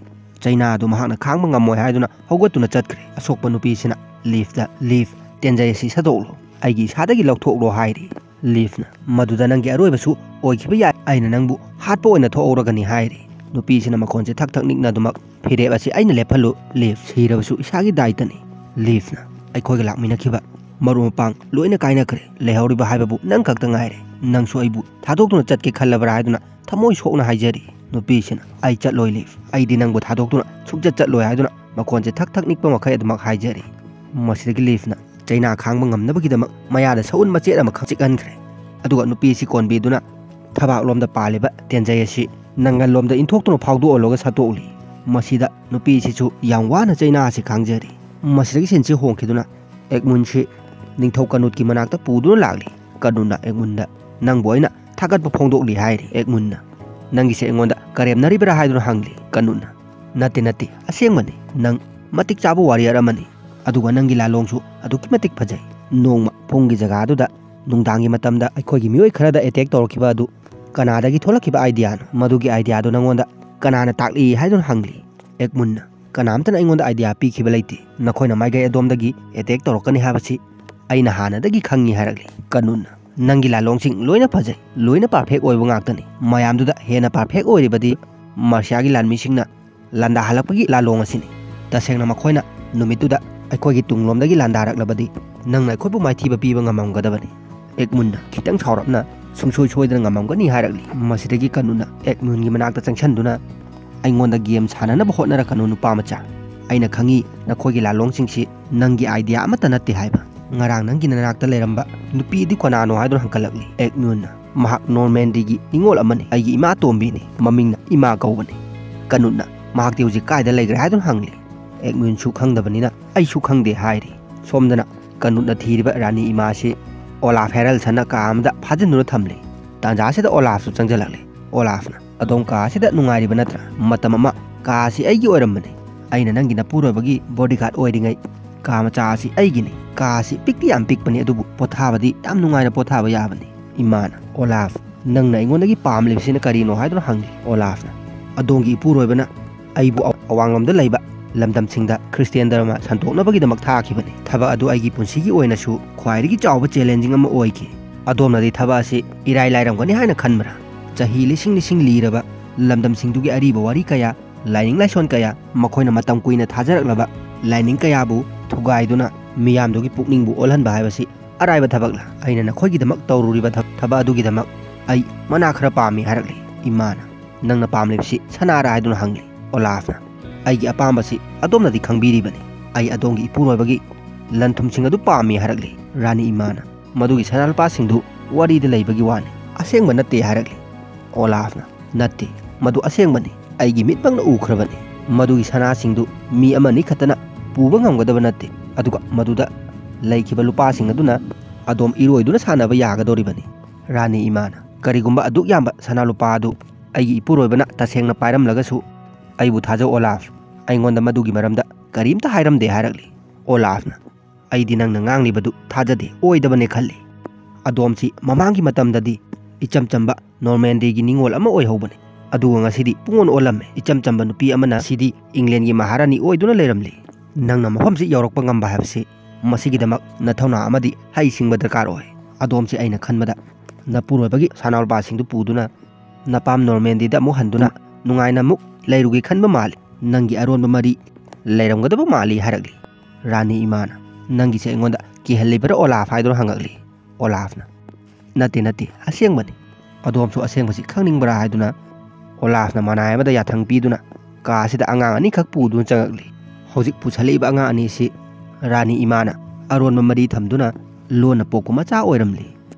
ꯆꯩꯅꯥ ꯑꯗꯨ ꯃꯍꯥꯛꯅ ꯈꯥꯡꯕ ꯉꯝꯃꯣꯏ ꯍꯥꯏꯗꯨꯅ ꯍꯧꯒꯠꯇꯨꯅ ꯆꯠꯈ꯭ꯔꯦ꯫ ꯑꯁꯣꯛꯄ ꯅꯨꯄꯤꯁꯤꯅ ꯂꯤꯐꯇ, "ꯂꯤꯐ, ꯇꯦꯟꯖꯩ ꯑꯁꯤ ꯁꯠꯇꯣꯛꯂꯣ, ꯑꯩꯒꯤ ꯏꯁꯥꯗꯒꯤ ꯂꯧꯊꯣꯛꯂꯣ" ꯍꯥꯏꯔꯤ꯫ ꯂꯤꯐꯅ, "ꯃꯗꯨꯗ ꯅꯪꯒꯤ ꯑꯔꯣꯏꯕꯁꯨ ꯑꯣꯏꯈꯤꯕ ꯌꯥꯏ, ꯑꯩꯅ ꯅꯪꯕꯨ ꯍꯥꯠꯄ ꯑꯣꯏꯅ ꯊꯣꯛꯍꯧꯔꯒꯅꯤ" ꯍꯥꯏꯔꯤ꯫ ꯅꯨꯄꯤꯁꯤꯅ ꯃꯈꯣꯟꯁꯦ ꯊꯛ ꯊꯛ ꯅꯤꯛꯅꯗꯨꯃꯛ, "ꯐꯤꯔꯦꯞ ꯑꯁꯤ ꯑꯩꯅ ꯂꯦꯞꯍꯜꯂꯨ ꯂꯤꯐ, ꯁꯤꯔꯕꯁꯨ ꯏꯁꯥꯒꯤ ꯗꯥꯏꯇꯅꯤ"꯫ ꯂꯤꯐꯅ, "ꯑꯩꯈꯣꯏꯒ ꯂꯥꯛꯃꯤꯟꯅꯈꯤꯕ ꯃꯔꯨꯞ ꯃꯄꯥꯡ ꯂꯣꯏꯅ ꯀꯥꯏꯅꯈ꯭ꯔꯦ, ꯂꯩꯍꯧꯔꯤꯕ ꯍꯥꯏꯕꯕꯨ ꯅꯪ ꯈꯛꯇ ꯉꯥꯏꯔꯦ, ꯅꯪꯁꯨ ꯑꯩꯕꯨ ꯊꯥꯗꯣꯛꯇꯨꯅ ꯆꯠꯀꯦ ꯈꯜꯂꯕ꯭ꯔꯥ?" ꯍꯥꯏꯗꯨꯅ ꯊꯃꯣꯏ ꯁꯣꯛꯅ ꯍꯥꯏꯖꯔꯤ꯫ ꯅꯨꯄꯤꯁꯤꯅ, "ꯑꯩ ꯆꯠꯂꯣꯏ ꯂꯤꯐ, ꯑꯩꯗꯤ ꯅꯪꯕꯨ ꯊꯥꯗꯣꯛꯇꯨꯅ ꯁꯨꯡꯆꯠ ꯆꯠꯂꯣꯏ" ꯍꯥꯏꯗꯨꯅ ꯃꯈꯣꯟꯁꯦ ꯊꯛ ꯊꯛ ꯅꯤꯛꯄ ꯃꯈꯩ ꯑꯗꯨꯃꯛ ꯍꯥꯏꯖꯔꯤ꯫ ꯃꯁꯤꯗꯒꯤ ꯂꯤꯐꯅ ꯆꯩꯅꯥ ꯈꯥꯡꯕ ꯉꯝꯅꯕꯒꯤꯗꯃꯛ ꯃꯌꯥꯗ ꯁꯎꯟ ꯃꯆꯦꯠ ꯑꯃꯈꯛ ꯆꯤꯛꯍꯟꯈ꯭ꯔꯦ꯫ ꯑꯗꯨꯒ ꯅꯨꯄꯤ ꯑꯁꯤ ꯀꯣꯟꯕꯤꯗꯨꯅ ꯊꯕꯥꯛꯂꯣꯝꯗ ꯄꯥꯜꯂꯤꯕ ꯇꯦꯟꯖꯩ ꯑꯁꯤ ꯅꯪꯒꯜꯂꯣꯝꯗ ꯏꯟꯊꯣꯛꯇꯨꯅ ꯐꯥꯎꯗꯣꯛꯍꯜꯂꯒ ꯁꯠꯇꯣꯛꯂꯤ꯫ ꯃꯁꯤꯗ ꯅꯨꯄꯤ ꯑꯁꯤꯁꯨ ꯌꯥꯝ ꯋꯥꯅ ꯆꯩꯅꯥ ꯑꯁꯤ ꯈꯥꯡꯖꯔꯤ꯫ ꯃꯁꯤꯗꯒꯤ ꯁꯤꯟꯁꯤ ꯍꯣꯡꯈꯤꯗꯨꯅ ꯑꯦꯛꯃꯨꯟꯁꯤ ꯅꯤꯡꯊꯧ ꯀꯅꯨꯠꯀꯤ ꯃꯅꯥꯛꯇ ꯄꯨꯗꯨꯅ ꯂꯥꯛꯂꯤ꯫ ꯀꯅꯨꯠꯅ ꯑꯦꯛꯃꯨꯟꯗ, "ꯅꯪꯕꯨ ꯑꯩꯅ ꯊꯥꯒꯠꯄ ꯐꯣꯡꯗꯣꯛꯂꯤ" ꯍꯥꯏꯔꯤ꯫ ꯑꯦꯛꯃꯨꯟꯅ, "ꯅꯪꯒꯤꯁꯦ ꯑꯩꯉꯣꯟꯗ ꯀꯔꯦꯝꯅꯔꯤꯕ꯭ꯔꯥ?" ꯍꯥꯏꯗꯨꯅ ꯍꯪꯂꯤ꯫ ꯀꯅꯨꯠꯅ, "ꯅꯠꯇꯦ, ꯅꯠꯇꯦ, ꯑꯁꯦꯡꯕꯅꯤ꯫ ꯅꯪ ꯃꯇꯤꯛ ꯆꯥꯕ ꯋꯥꯔꯤꯌꯔ ꯑꯃꯅꯤ, ꯑꯗꯨꯒ ꯅꯪꯒꯤ ꯂꯥꯂꯣꯡꯁꯨ ꯑꯗꯨꯛꯀꯤ ꯃꯇꯤꯛ ꯐꯖꯩ꯫ ꯅꯣꯡꯃ ꯄꯨꯡꯒꯤ ꯖꯒꯥꯗꯨꯗ ꯅꯨꯡꯗꯥꯡꯒꯤ ꯃꯇꯝꯗ ꯑꯩꯈꯣꯏꯒꯤ ꯃꯤꯑꯣꯏ ꯈꯔꯗ ꯑꯦꯇꯦꯛ ꯇꯧꯔꯛꯈꯤꯕ ꯑꯗꯨ ꯀꯅꯥꯗꯒꯤ ꯊꯣꯛꯂꯛꯈꯤꯕ ꯑꯥꯏꯗꯤꯌꯥꯅꯣ? ꯃꯗꯨꯒꯤ ꯑꯥꯏꯗꯤꯌꯥꯗꯨ ꯅꯪꯉꯣꯟꯗ ꯀꯅꯥꯅ ꯇꯥꯛꯂꯤ?" ꯍꯥꯏꯗꯨꯅ ꯍꯪꯂꯤ꯫ ꯑꯦꯛꯃꯨꯟꯅ, ꯀꯅꯥꯝꯇꯅ ꯑꯩꯉꯣꯟꯗ ꯑꯥꯏꯗꯤꯌꯥ ꯄꯤꯈꯤꯕ ꯂꯩꯇꯦ꯫ ꯅꯈꯣꯏꯅ ꯃꯥꯏꯀꯩ ꯑꯗꯣꯝꯗꯒꯤ ꯑꯦꯇꯦꯛ ꯇꯧꯔꯛꯀꯅꯤ ꯍꯥꯏꯕꯁꯤ ꯑꯩꯅ ꯍꯥꯟꯅꯗꯒꯤ ꯈꯪꯉꯤ" ꯍꯥꯏꯔꯛꯂꯤ꯫ ꯀꯅꯨꯟꯅ, "ꯅꯪꯒꯤ ꯂꯥꯂꯣꯡꯁꯤꯡ ꯂꯣꯏꯅ ꯐꯖꯩ, ꯂꯣꯏꯅ ꯄꯔꯐꯦꯛ ꯑꯣꯏꯕ ꯉꯥꯛꯇꯅꯤ꯫ ꯃꯌꯥꯝꯗꯨꯗ ꯍꯦꯟꯅ ꯄꯔꯐꯦꯛ ꯑꯣꯏꯔꯤꯕꯗꯤ ꯃꯔꯁꯤꯌꯥꯒꯤ ꯂꯥꯟꯃꯤꯁꯤꯡꯅ ꯂꯥꯟꯗꯥꯍꯜꯂꯛꯄꯒꯤ ꯂꯥꯂꯣꯡ ꯑꯁꯤꯅꯤ꯫ ꯇꯁꯦꯡꯅ ꯃꯈꯣꯏꯅ ꯅꯨꯃꯤꯠꯇꯨꯗ ꯑꯩꯈꯣꯏꯒꯤ ꯇꯨꯡꯂꯣꯝꯗꯒꯤ ꯂꯥꯟꯗꯥꯔꯛꯂꯕꯗꯤ ꯅꯪꯅ ꯑꯩꯈꯣꯏꯕꯨ ꯃꯥꯏꯊꯤꯕ ꯄꯤꯕ ꯉꯝꯃꯝꯒꯗꯕꯅꯤ"꯫ ꯑꯦꯛꯃꯨꯟꯅ ꯈꯤꯇꯪ ꯁꯥꯎꯔꯞꯅ, "ꯁꯨꯡꯁꯣꯏ ꯁꯣꯏꯗꯅ ꯉꯝꯃꯝꯒꯅꯤ" ꯍꯥꯏꯔꯛꯂꯤ꯫ ꯃꯁꯤꯗꯒꯤ ꯀꯅꯨꯟꯅ ꯑꯦꯛꯃꯨꯟꯒꯤ ꯃꯅꯥꯛꯇ ꯆꯪꯁꯤꯟꯗꯨꯅ, "ꯑꯩꯉꯣꯟꯗ ꯒꯦꯝ ꯁꯥꯟꯅꯅꯕ ꯍꯣꯠꯅꯔꯛꯀꯅꯨ, ꯅꯨꯄꯥ ꯃꯆꯥ꯫ ꯑꯩꯅ ꯈꯪꯉꯤ ꯅꯈꯣꯏꯒꯤ ꯂꯥꯂꯣꯡꯁꯤꯡꯁꯤ ꯅꯪꯒꯤ ꯑꯥꯏꯗꯤꯌꯥ ꯑꯃꯠꯇ ꯅꯠꯇꯦ ꯍꯥꯏꯕ꯫ ꯉꯔꯥꯡ ꯅꯪꯒꯤ ꯅꯅꯥꯛꯇ ꯂꯩꯔꯝꯕ ꯅꯨꯄꯤ ꯑꯗꯨ ꯀꯅꯥꯅꯣ?" ꯍꯥꯏꯗꯨꯅ ꯍꯪꯒꯠꯂꯛꯂꯤ꯫ ꯑꯦꯛꯃꯨꯟꯅ, "ꯃꯍꯥꯛ ꯅꯣꯔꯃꯦꯟꯗꯤꯒꯤ ꯅꯤꯉꯣꯜ ꯑꯃꯅꯤ꯫ ꯑꯩꯒꯤ ꯏꯃꯥ ꯑꯇꯣꯝꯕꯤꯅꯤ꯫ ꯃꯃꯤꯡꯅ ꯏꯃꯥ ꯀꯧꯕꯅꯤ"꯫ ꯀꯅꯨꯟꯅ, "ꯃꯍꯥꯛꯇꯤ ꯍꯧꯖꯤꯛ ꯀꯥꯏꯗ ꯂꯩꯈ꯭ꯔꯦ?" ꯍꯥꯏꯗꯨꯅ ꯍꯪꯂꯤ꯫ ꯑꯦꯛꯃꯨꯟꯁꯨ ꯈꯪꯗꯕꯅꯤꯅ, "ꯑꯩꯁꯨ ꯈꯪꯗꯦ" ꯍꯥꯏꯔꯤ꯫ ꯁꯣꯝꯗꯅ ꯀꯅꯨꯟꯅ ꯊꯤꯔꯤꯕ ꯔꯥꯅꯤ ꯏꯃꯥꯁꯤ ꯑꯣꯂꯥꯐ ꯍꯦꯔꯜꯁꯟꯅ ꯀꯥ ꯑꯃꯗ ꯐꯥꯖꯤꯟꯗꯨꯅ ꯊꯝꯂꯤ꯫ ꯇꯥꯟꯖꯥ ꯑꯁꯤꯗ ꯑꯣꯂꯥꯐꯁꯨ ꯆꯪꯁꯤꯜꯂꯛꯂꯤ꯫ ꯑꯣꯂꯥꯐꯅ, "ꯑꯗꯣꯝ ꯀꯥ ꯑꯁꯤꯗ ꯅꯨꯡꯉꯥꯏꯔꯤꯕ ꯅꯠꯇ꯭ꯔꯥ? ꯃꯇꯝ ꯑꯃ ꯀꯥ ꯑꯁꯤ ꯑꯩꯒꯤ ꯑꯣꯏꯔꯝꯕꯅꯤ꯫ ꯑꯩꯅ ꯅꯪꯒꯤ ꯅꯄꯨꯔꯣꯏꯕꯒꯤ ꯕꯣꯗꯤꯒꯥꯔꯗ ꯑꯣꯏꯔꯤꯉꯩ ꯀꯥ ꯃꯆꯥ ꯑꯁꯤ ꯑꯩꯒꯤꯅꯤ꯫ ꯀꯥ ꯑꯁꯤ ꯄꯤꯛꯇꯤ ꯌꯥꯝ ꯄꯤꯛꯄꯅꯤ, ꯑꯗꯨꯕꯨ ꯄꯣꯊꯥꯕꯗꯤ ꯌꯥꯝ ꯅꯨꯡꯉꯥꯏꯅ ꯄꯣꯊꯥꯕ ꯌꯥꯕꯅꯤ"꯫ ꯏꯃꯥꯅ, "ꯑꯣꯂꯥꯐ, ꯅꯪꯅ ꯑꯩꯉꯣꯟꯗꯒꯤ ꯄꯥꯝꯂꯤꯕꯁꯤꯅ ꯀꯔꯤꯅꯣ?" ꯍꯥꯏꯗꯨꯅ ꯍꯪꯂꯤ꯫ ꯑꯣꯂꯥꯐꯅ, "ꯑꯗꯣꯝꯒꯤ ꯏꯄꯨꯔꯣꯏꯕꯅ ꯑꯩꯕꯨ ꯑꯋꯥꯡꯂꯣꯝꯗ ꯂꯩꯕ ꯂꯝꯗꯝꯁꯤꯡꯗ ꯈ꯭ꯔꯤꯁꯇꯤꯌꯥꯟ ꯙꯔꯃ ꯁꯟꯗꯣꯛꯅꯕꯒꯤꯗꯃꯛ ꯊꯥꯈꯤꯕꯅꯤ꯫ ꯊꯕꯛ ꯑꯗꯨ ꯑꯩꯒꯤ ꯄꯨꯟꯁꯤꯒꯤ ꯑꯣꯏꯅꯁꯨ ꯈ꯭ꯋꯥꯏꯗꯒꯤ ꯆꯥꯎꯕ ꯆꯦꯂꯦꯟꯖꯤꯡ ꯑꯃ ꯑꯣꯏꯈꯤ꯫ ꯑꯗꯣꯝꯅꯗꯤ ꯊꯕꯛ ꯑꯁꯤ ꯏꯔꯥꯏ ꯂꯥꯏꯔꯝꯒꯅꯤ ꯍꯥꯏꯅ ꯈꯟꯕ꯭ꯔꯥ? ꯆꯍꯤ ꯂꯤꯁꯤꯡ ꯂꯤꯁꯤꯡ ꯂꯤꯔꯕ ꯂꯝꯗꯝꯁꯤꯡꯗꯨꯒꯤ ꯑꯔꯤꯕ ꯋꯥꯔꯤ ꯀꯌꯥ, ꯂꯥꯏꯅꯤꯡ ꯂꯥꯏꯁꯣꯟ ꯀꯌꯥ, ꯃꯈꯣꯏꯅ ꯃꯇꯝ ꯀꯨꯏꯅ ꯊꯥꯖꯔꯛꯂꯕ ꯂꯥꯏꯅꯤꯡ ꯀꯌꯥꯕꯨ ꯊꯨꯒꯥꯏꯗꯨꯅ ꯃꯤꯌꯥꯝꯗꯨꯒꯤ ꯄꯨꯛꯅꯤꯡꯕꯨ ꯑꯣꯜꯍꯟꯕ ꯍꯥꯏꯕꯁꯤ ꯑꯔꯥꯏꯕ ꯊꯕꯛꯂꯥ? ꯑꯩꯅ ꯅꯈꯣꯏꯒꯤꯗꯃꯛ ꯇꯧꯔꯨꯔꯤꯕ ꯊꯕ-, ꯊꯕꯛ ꯑꯗꯨꯒꯤꯗꯃꯛ ꯑꯩ ꯃꯅꯥ ꯈꯔ ꯄꯥꯝꯃꯤ" ꯍꯥꯏꯔꯛꯂꯤ꯫ ꯏꯃꯥꯅ, "ꯅꯪꯅ ꯄꯥꯝꯂꯤꯕꯁꯤ ꯁꯅꯥꯔꯥ?" ꯍꯥꯏꯗꯨꯅ ꯍꯪꯂꯤ꯫ ꯑꯣꯂꯥꯐꯅ, "ꯑꯩꯒꯤ ꯑꯄꯥꯝꯕꯁꯤ ꯑꯗꯣꯝꯅꯗꯤ ꯈꯪꯕꯤꯔꯤꯕꯅꯤ꯫ ꯑꯩ ꯑꯗꯣꯝꯒꯤ ꯏꯄꯨꯔꯣꯏꯕꯒꯤ ꯂꯟ ꯊꯨꯝꯁꯤꯡ ꯑꯗꯨ ꯄꯥꯝꯃꯤ" ꯍꯥꯏꯔꯛꯂꯤ꯫ ꯔꯥꯅꯤ ꯏꯃꯥꯅ, "ꯃꯗꯨꯒꯤ ꯁꯅꯥ ꯂꯨꯄꯥꯁꯤꯡꯗꯨ ꯋꯥꯔꯤꯗ ꯂꯩꯕꯒꯤ ꯋꯥꯅꯤ, ꯑꯁꯦꯡꯕ ꯅꯠꯇꯦ" ꯍꯥꯏꯔꯛꯂꯤ꯫ ꯑꯣꯂꯥꯐꯅ, "ꯅꯠꯇꯦ, ꯃꯗꯨ ꯑꯁꯦꯡꯕꯅꯤ꯫ ꯑꯩꯒꯤ ꯃꯤꯠꯃꯛꯅ ꯎꯈ꯭ꯔꯕꯅꯤ꯫ ꯃꯗꯨꯒꯤ ꯁꯅꯥꯁꯤꯡꯗꯨ ꯃꯤ ꯑꯃꯅꯤ ꯈꯛꯇꯅ ꯄꯨꯕ ꯉꯝꯒꯗꯕ ꯅꯠꯇꯦ꯫ ꯑꯗꯨꯒ ꯃꯗꯨꯗ ꯂꯩꯈꯤꯕ ꯂꯨꯄꯥꯁꯤꯡ ꯑꯗꯨꯅ ꯑꯗꯣꯝ ꯏꯔꯣꯏꯗꯨꯅ ꯁꯥꯟꯅꯕ ꯌꯥꯒꯗꯧꯔꯤꯕꯅꯤ"꯫ ꯔꯥꯅꯤ ꯏꯃꯥꯅ, "ꯀꯔꯤꯒꯨꯝꯕ ꯑꯗꯨꯛ ꯌꯥꯝꯕ ꯁꯅꯥ ꯂꯨꯄꯥ ꯑꯗꯨ ꯑꯩꯒꯤ ꯏꯄꯨꯔꯣꯏꯕꯅ ꯇꯁꯦꯡꯅ ꯄꯥꯏꯔꯝꯂꯒꯁꯨ, ꯑꯩꯕꯨ ꯊꯥꯖꯧ ꯑꯣꯂꯥꯐ, ꯑꯩꯉꯣꯟꯗ ꯃꯗꯨꯒꯤ ꯃꯔꯝꯗ ꯀꯔꯤꯝꯇ ꯍꯥꯏꯔꯝꯗꯦ" ꯍꯥꯏꯔꯛꯂꯤ꯫ ꯑꯣꯂꯥꯐꯅ, "ꯑꯩꯗꯤ ꯅꯪꯅ ꯉꯥꯡꯂꯤꯕꯗꯨ ꯊꯥꯖꯗꯦ, ꯑꯣꯏꯗꯕꯅꯦ ꯈꯜꯂꯤ꯫ ꯑꯗꯣꯝꯁꯤ ꯃꯃꯥꯡꯒꯤ ꯃꯇꯝꯗꯗꯤ ꯏꯆꯝ ꯆꯝꯕ ꯅꯣꯔꯃꯦꯟꯗꯤꯒꯤ ꯅꯤꯉꯣꯜ ꯑꯃ ꯑꯣꯏꯍꯧꯕꯅꯤ꯫ ꯑꯗꯨꯒ ꯉꯁꯤꯗꯤ ꯄꯨꯡꯑꯣꯟ ꯑꯣꯜꯂꯝꯃꯦ꯫ ꯏꯆꯝ ꯆꯝꯕ ꯅꯨꯄꯤ ꯑꯃꯅ ꯁꯤꯗꯤ ꯏꯪꯂꯦꯟꯒꯤ ꯃꯍꯥꯔꯥꯅꯤ ꯑꯣꯏꯗꯨꯅ ꯂꯩꯔꯝꯂꯤ꯫ ꯅꯪꯅ ꯃꯐꯝꯁꯤ ꯌꯧꯔꯛꯄ ꯉꯝꯕ ꯍꯥꯏꯕꯁꯤ ꯃꯁꯤꯒꯤꯗꯃꯛ ꯅꯊꯧꯅꯥ ꯑꯃꯗꯤ ꯍꯩꯁꯤꯡꯕ ꯗꯔꯀꯥꯔ ꯑꯣꯏ꯫ ꯑꯗꯣꯝꯁꯤ ꯑꯩꯅ ꯈꯟꯕꯗ ꯅꯄꯨꯔꯣꯏꯕꯒꯤ ꯁꯅꯥ ꯂꯨꯄꯥꯁꯤꯡꯗꯨ ꯄꯨꯗꯨꯅ ꯅꯄꯥꯝ ꯅꯣꯔꯃꯦꯟꯗꯤꯗ ꯑꯃꯨꯛ ꯍꯟꯗꯨꯅ ꯅꯨꯡꯉꯥꯏꯅ ꯑꯃꯨꯛ ꯂꯩꯔꯨꯒꯦ ꯈꯟꯕ ꯃꯥꯜꯂꯤ꯫ ꯅꯪꯒꯤ ꯑꯔꯣꯟꯕ ꯃꯔꯤ ꯂꯩꯔꯝꯒꯗꯕ ꯃꯥꯜꯂꯤ ꯍꯥꯏꯔꯛꯂꯤ꯫ ꯔꯥꯅꯤ ꯏꯃꯥꯅ, "ꯅꯪꯒꯤꯁꯦ ꯑꯩꯉꯣꯟꯗ ꯀꯤꯍꯜꯂꯤꯕ꯭ꯔꯥ ꯑꯣꯂꯥꯐ?" ꯍꯥꯏꯗꯨꯅ ꯍꯪꯉꯛꯂꯤ꯫ ꯑꯣꯂꯥꯐꯅ, "ꯅꯠꯇꯦ, ꯅꯠꯇꯦ, ꯑꯁꯦꯡꯕꯅꯤ꯫ ꯑꯗꯣꯝꯁꯨ ꯑꯁꯦꯡꯕꯁꯤ ꯈꯪꯅꯤꯡꯕ꯭ꯔꯥ?" ꯍꯥꯏꯗꯨꯅ ꯑꯣꯂꯥꯐꯅ ꯃꯅꯥꯏ ꯑꯃꯗ ꯌꯥꯊꯪ ꯄꯤꯗꯨꯅ ꯀꯥ ꯑꯁꯤꯗ ꯑꯉꯥꯡ ꯑꯅꯤꯈꯛ ꯄꯨꯗꯨꯅ ꯆꯪꯉꯛꯂꯤ꯫ ꯍꯧꯖꯤꯛ ꯄꯨꯁꯜꯂꯛꯏꯕ ꯑꯉꯥꯡ ꯑꯅꯤ ꯑꯁꯤ ꯔꯥꯅꯤ ꯏꯃꯥꯅ ꯑꯔꯣꯟꯕ ꯃꯔꯤ ꯊꯝꯗꯨꯅ ꯂꯣꯟꯅ ꯄꯣꯛꯄ ꯃꯆꯥ ꯑꯣꯏꯔꯝꯂꯤ꯫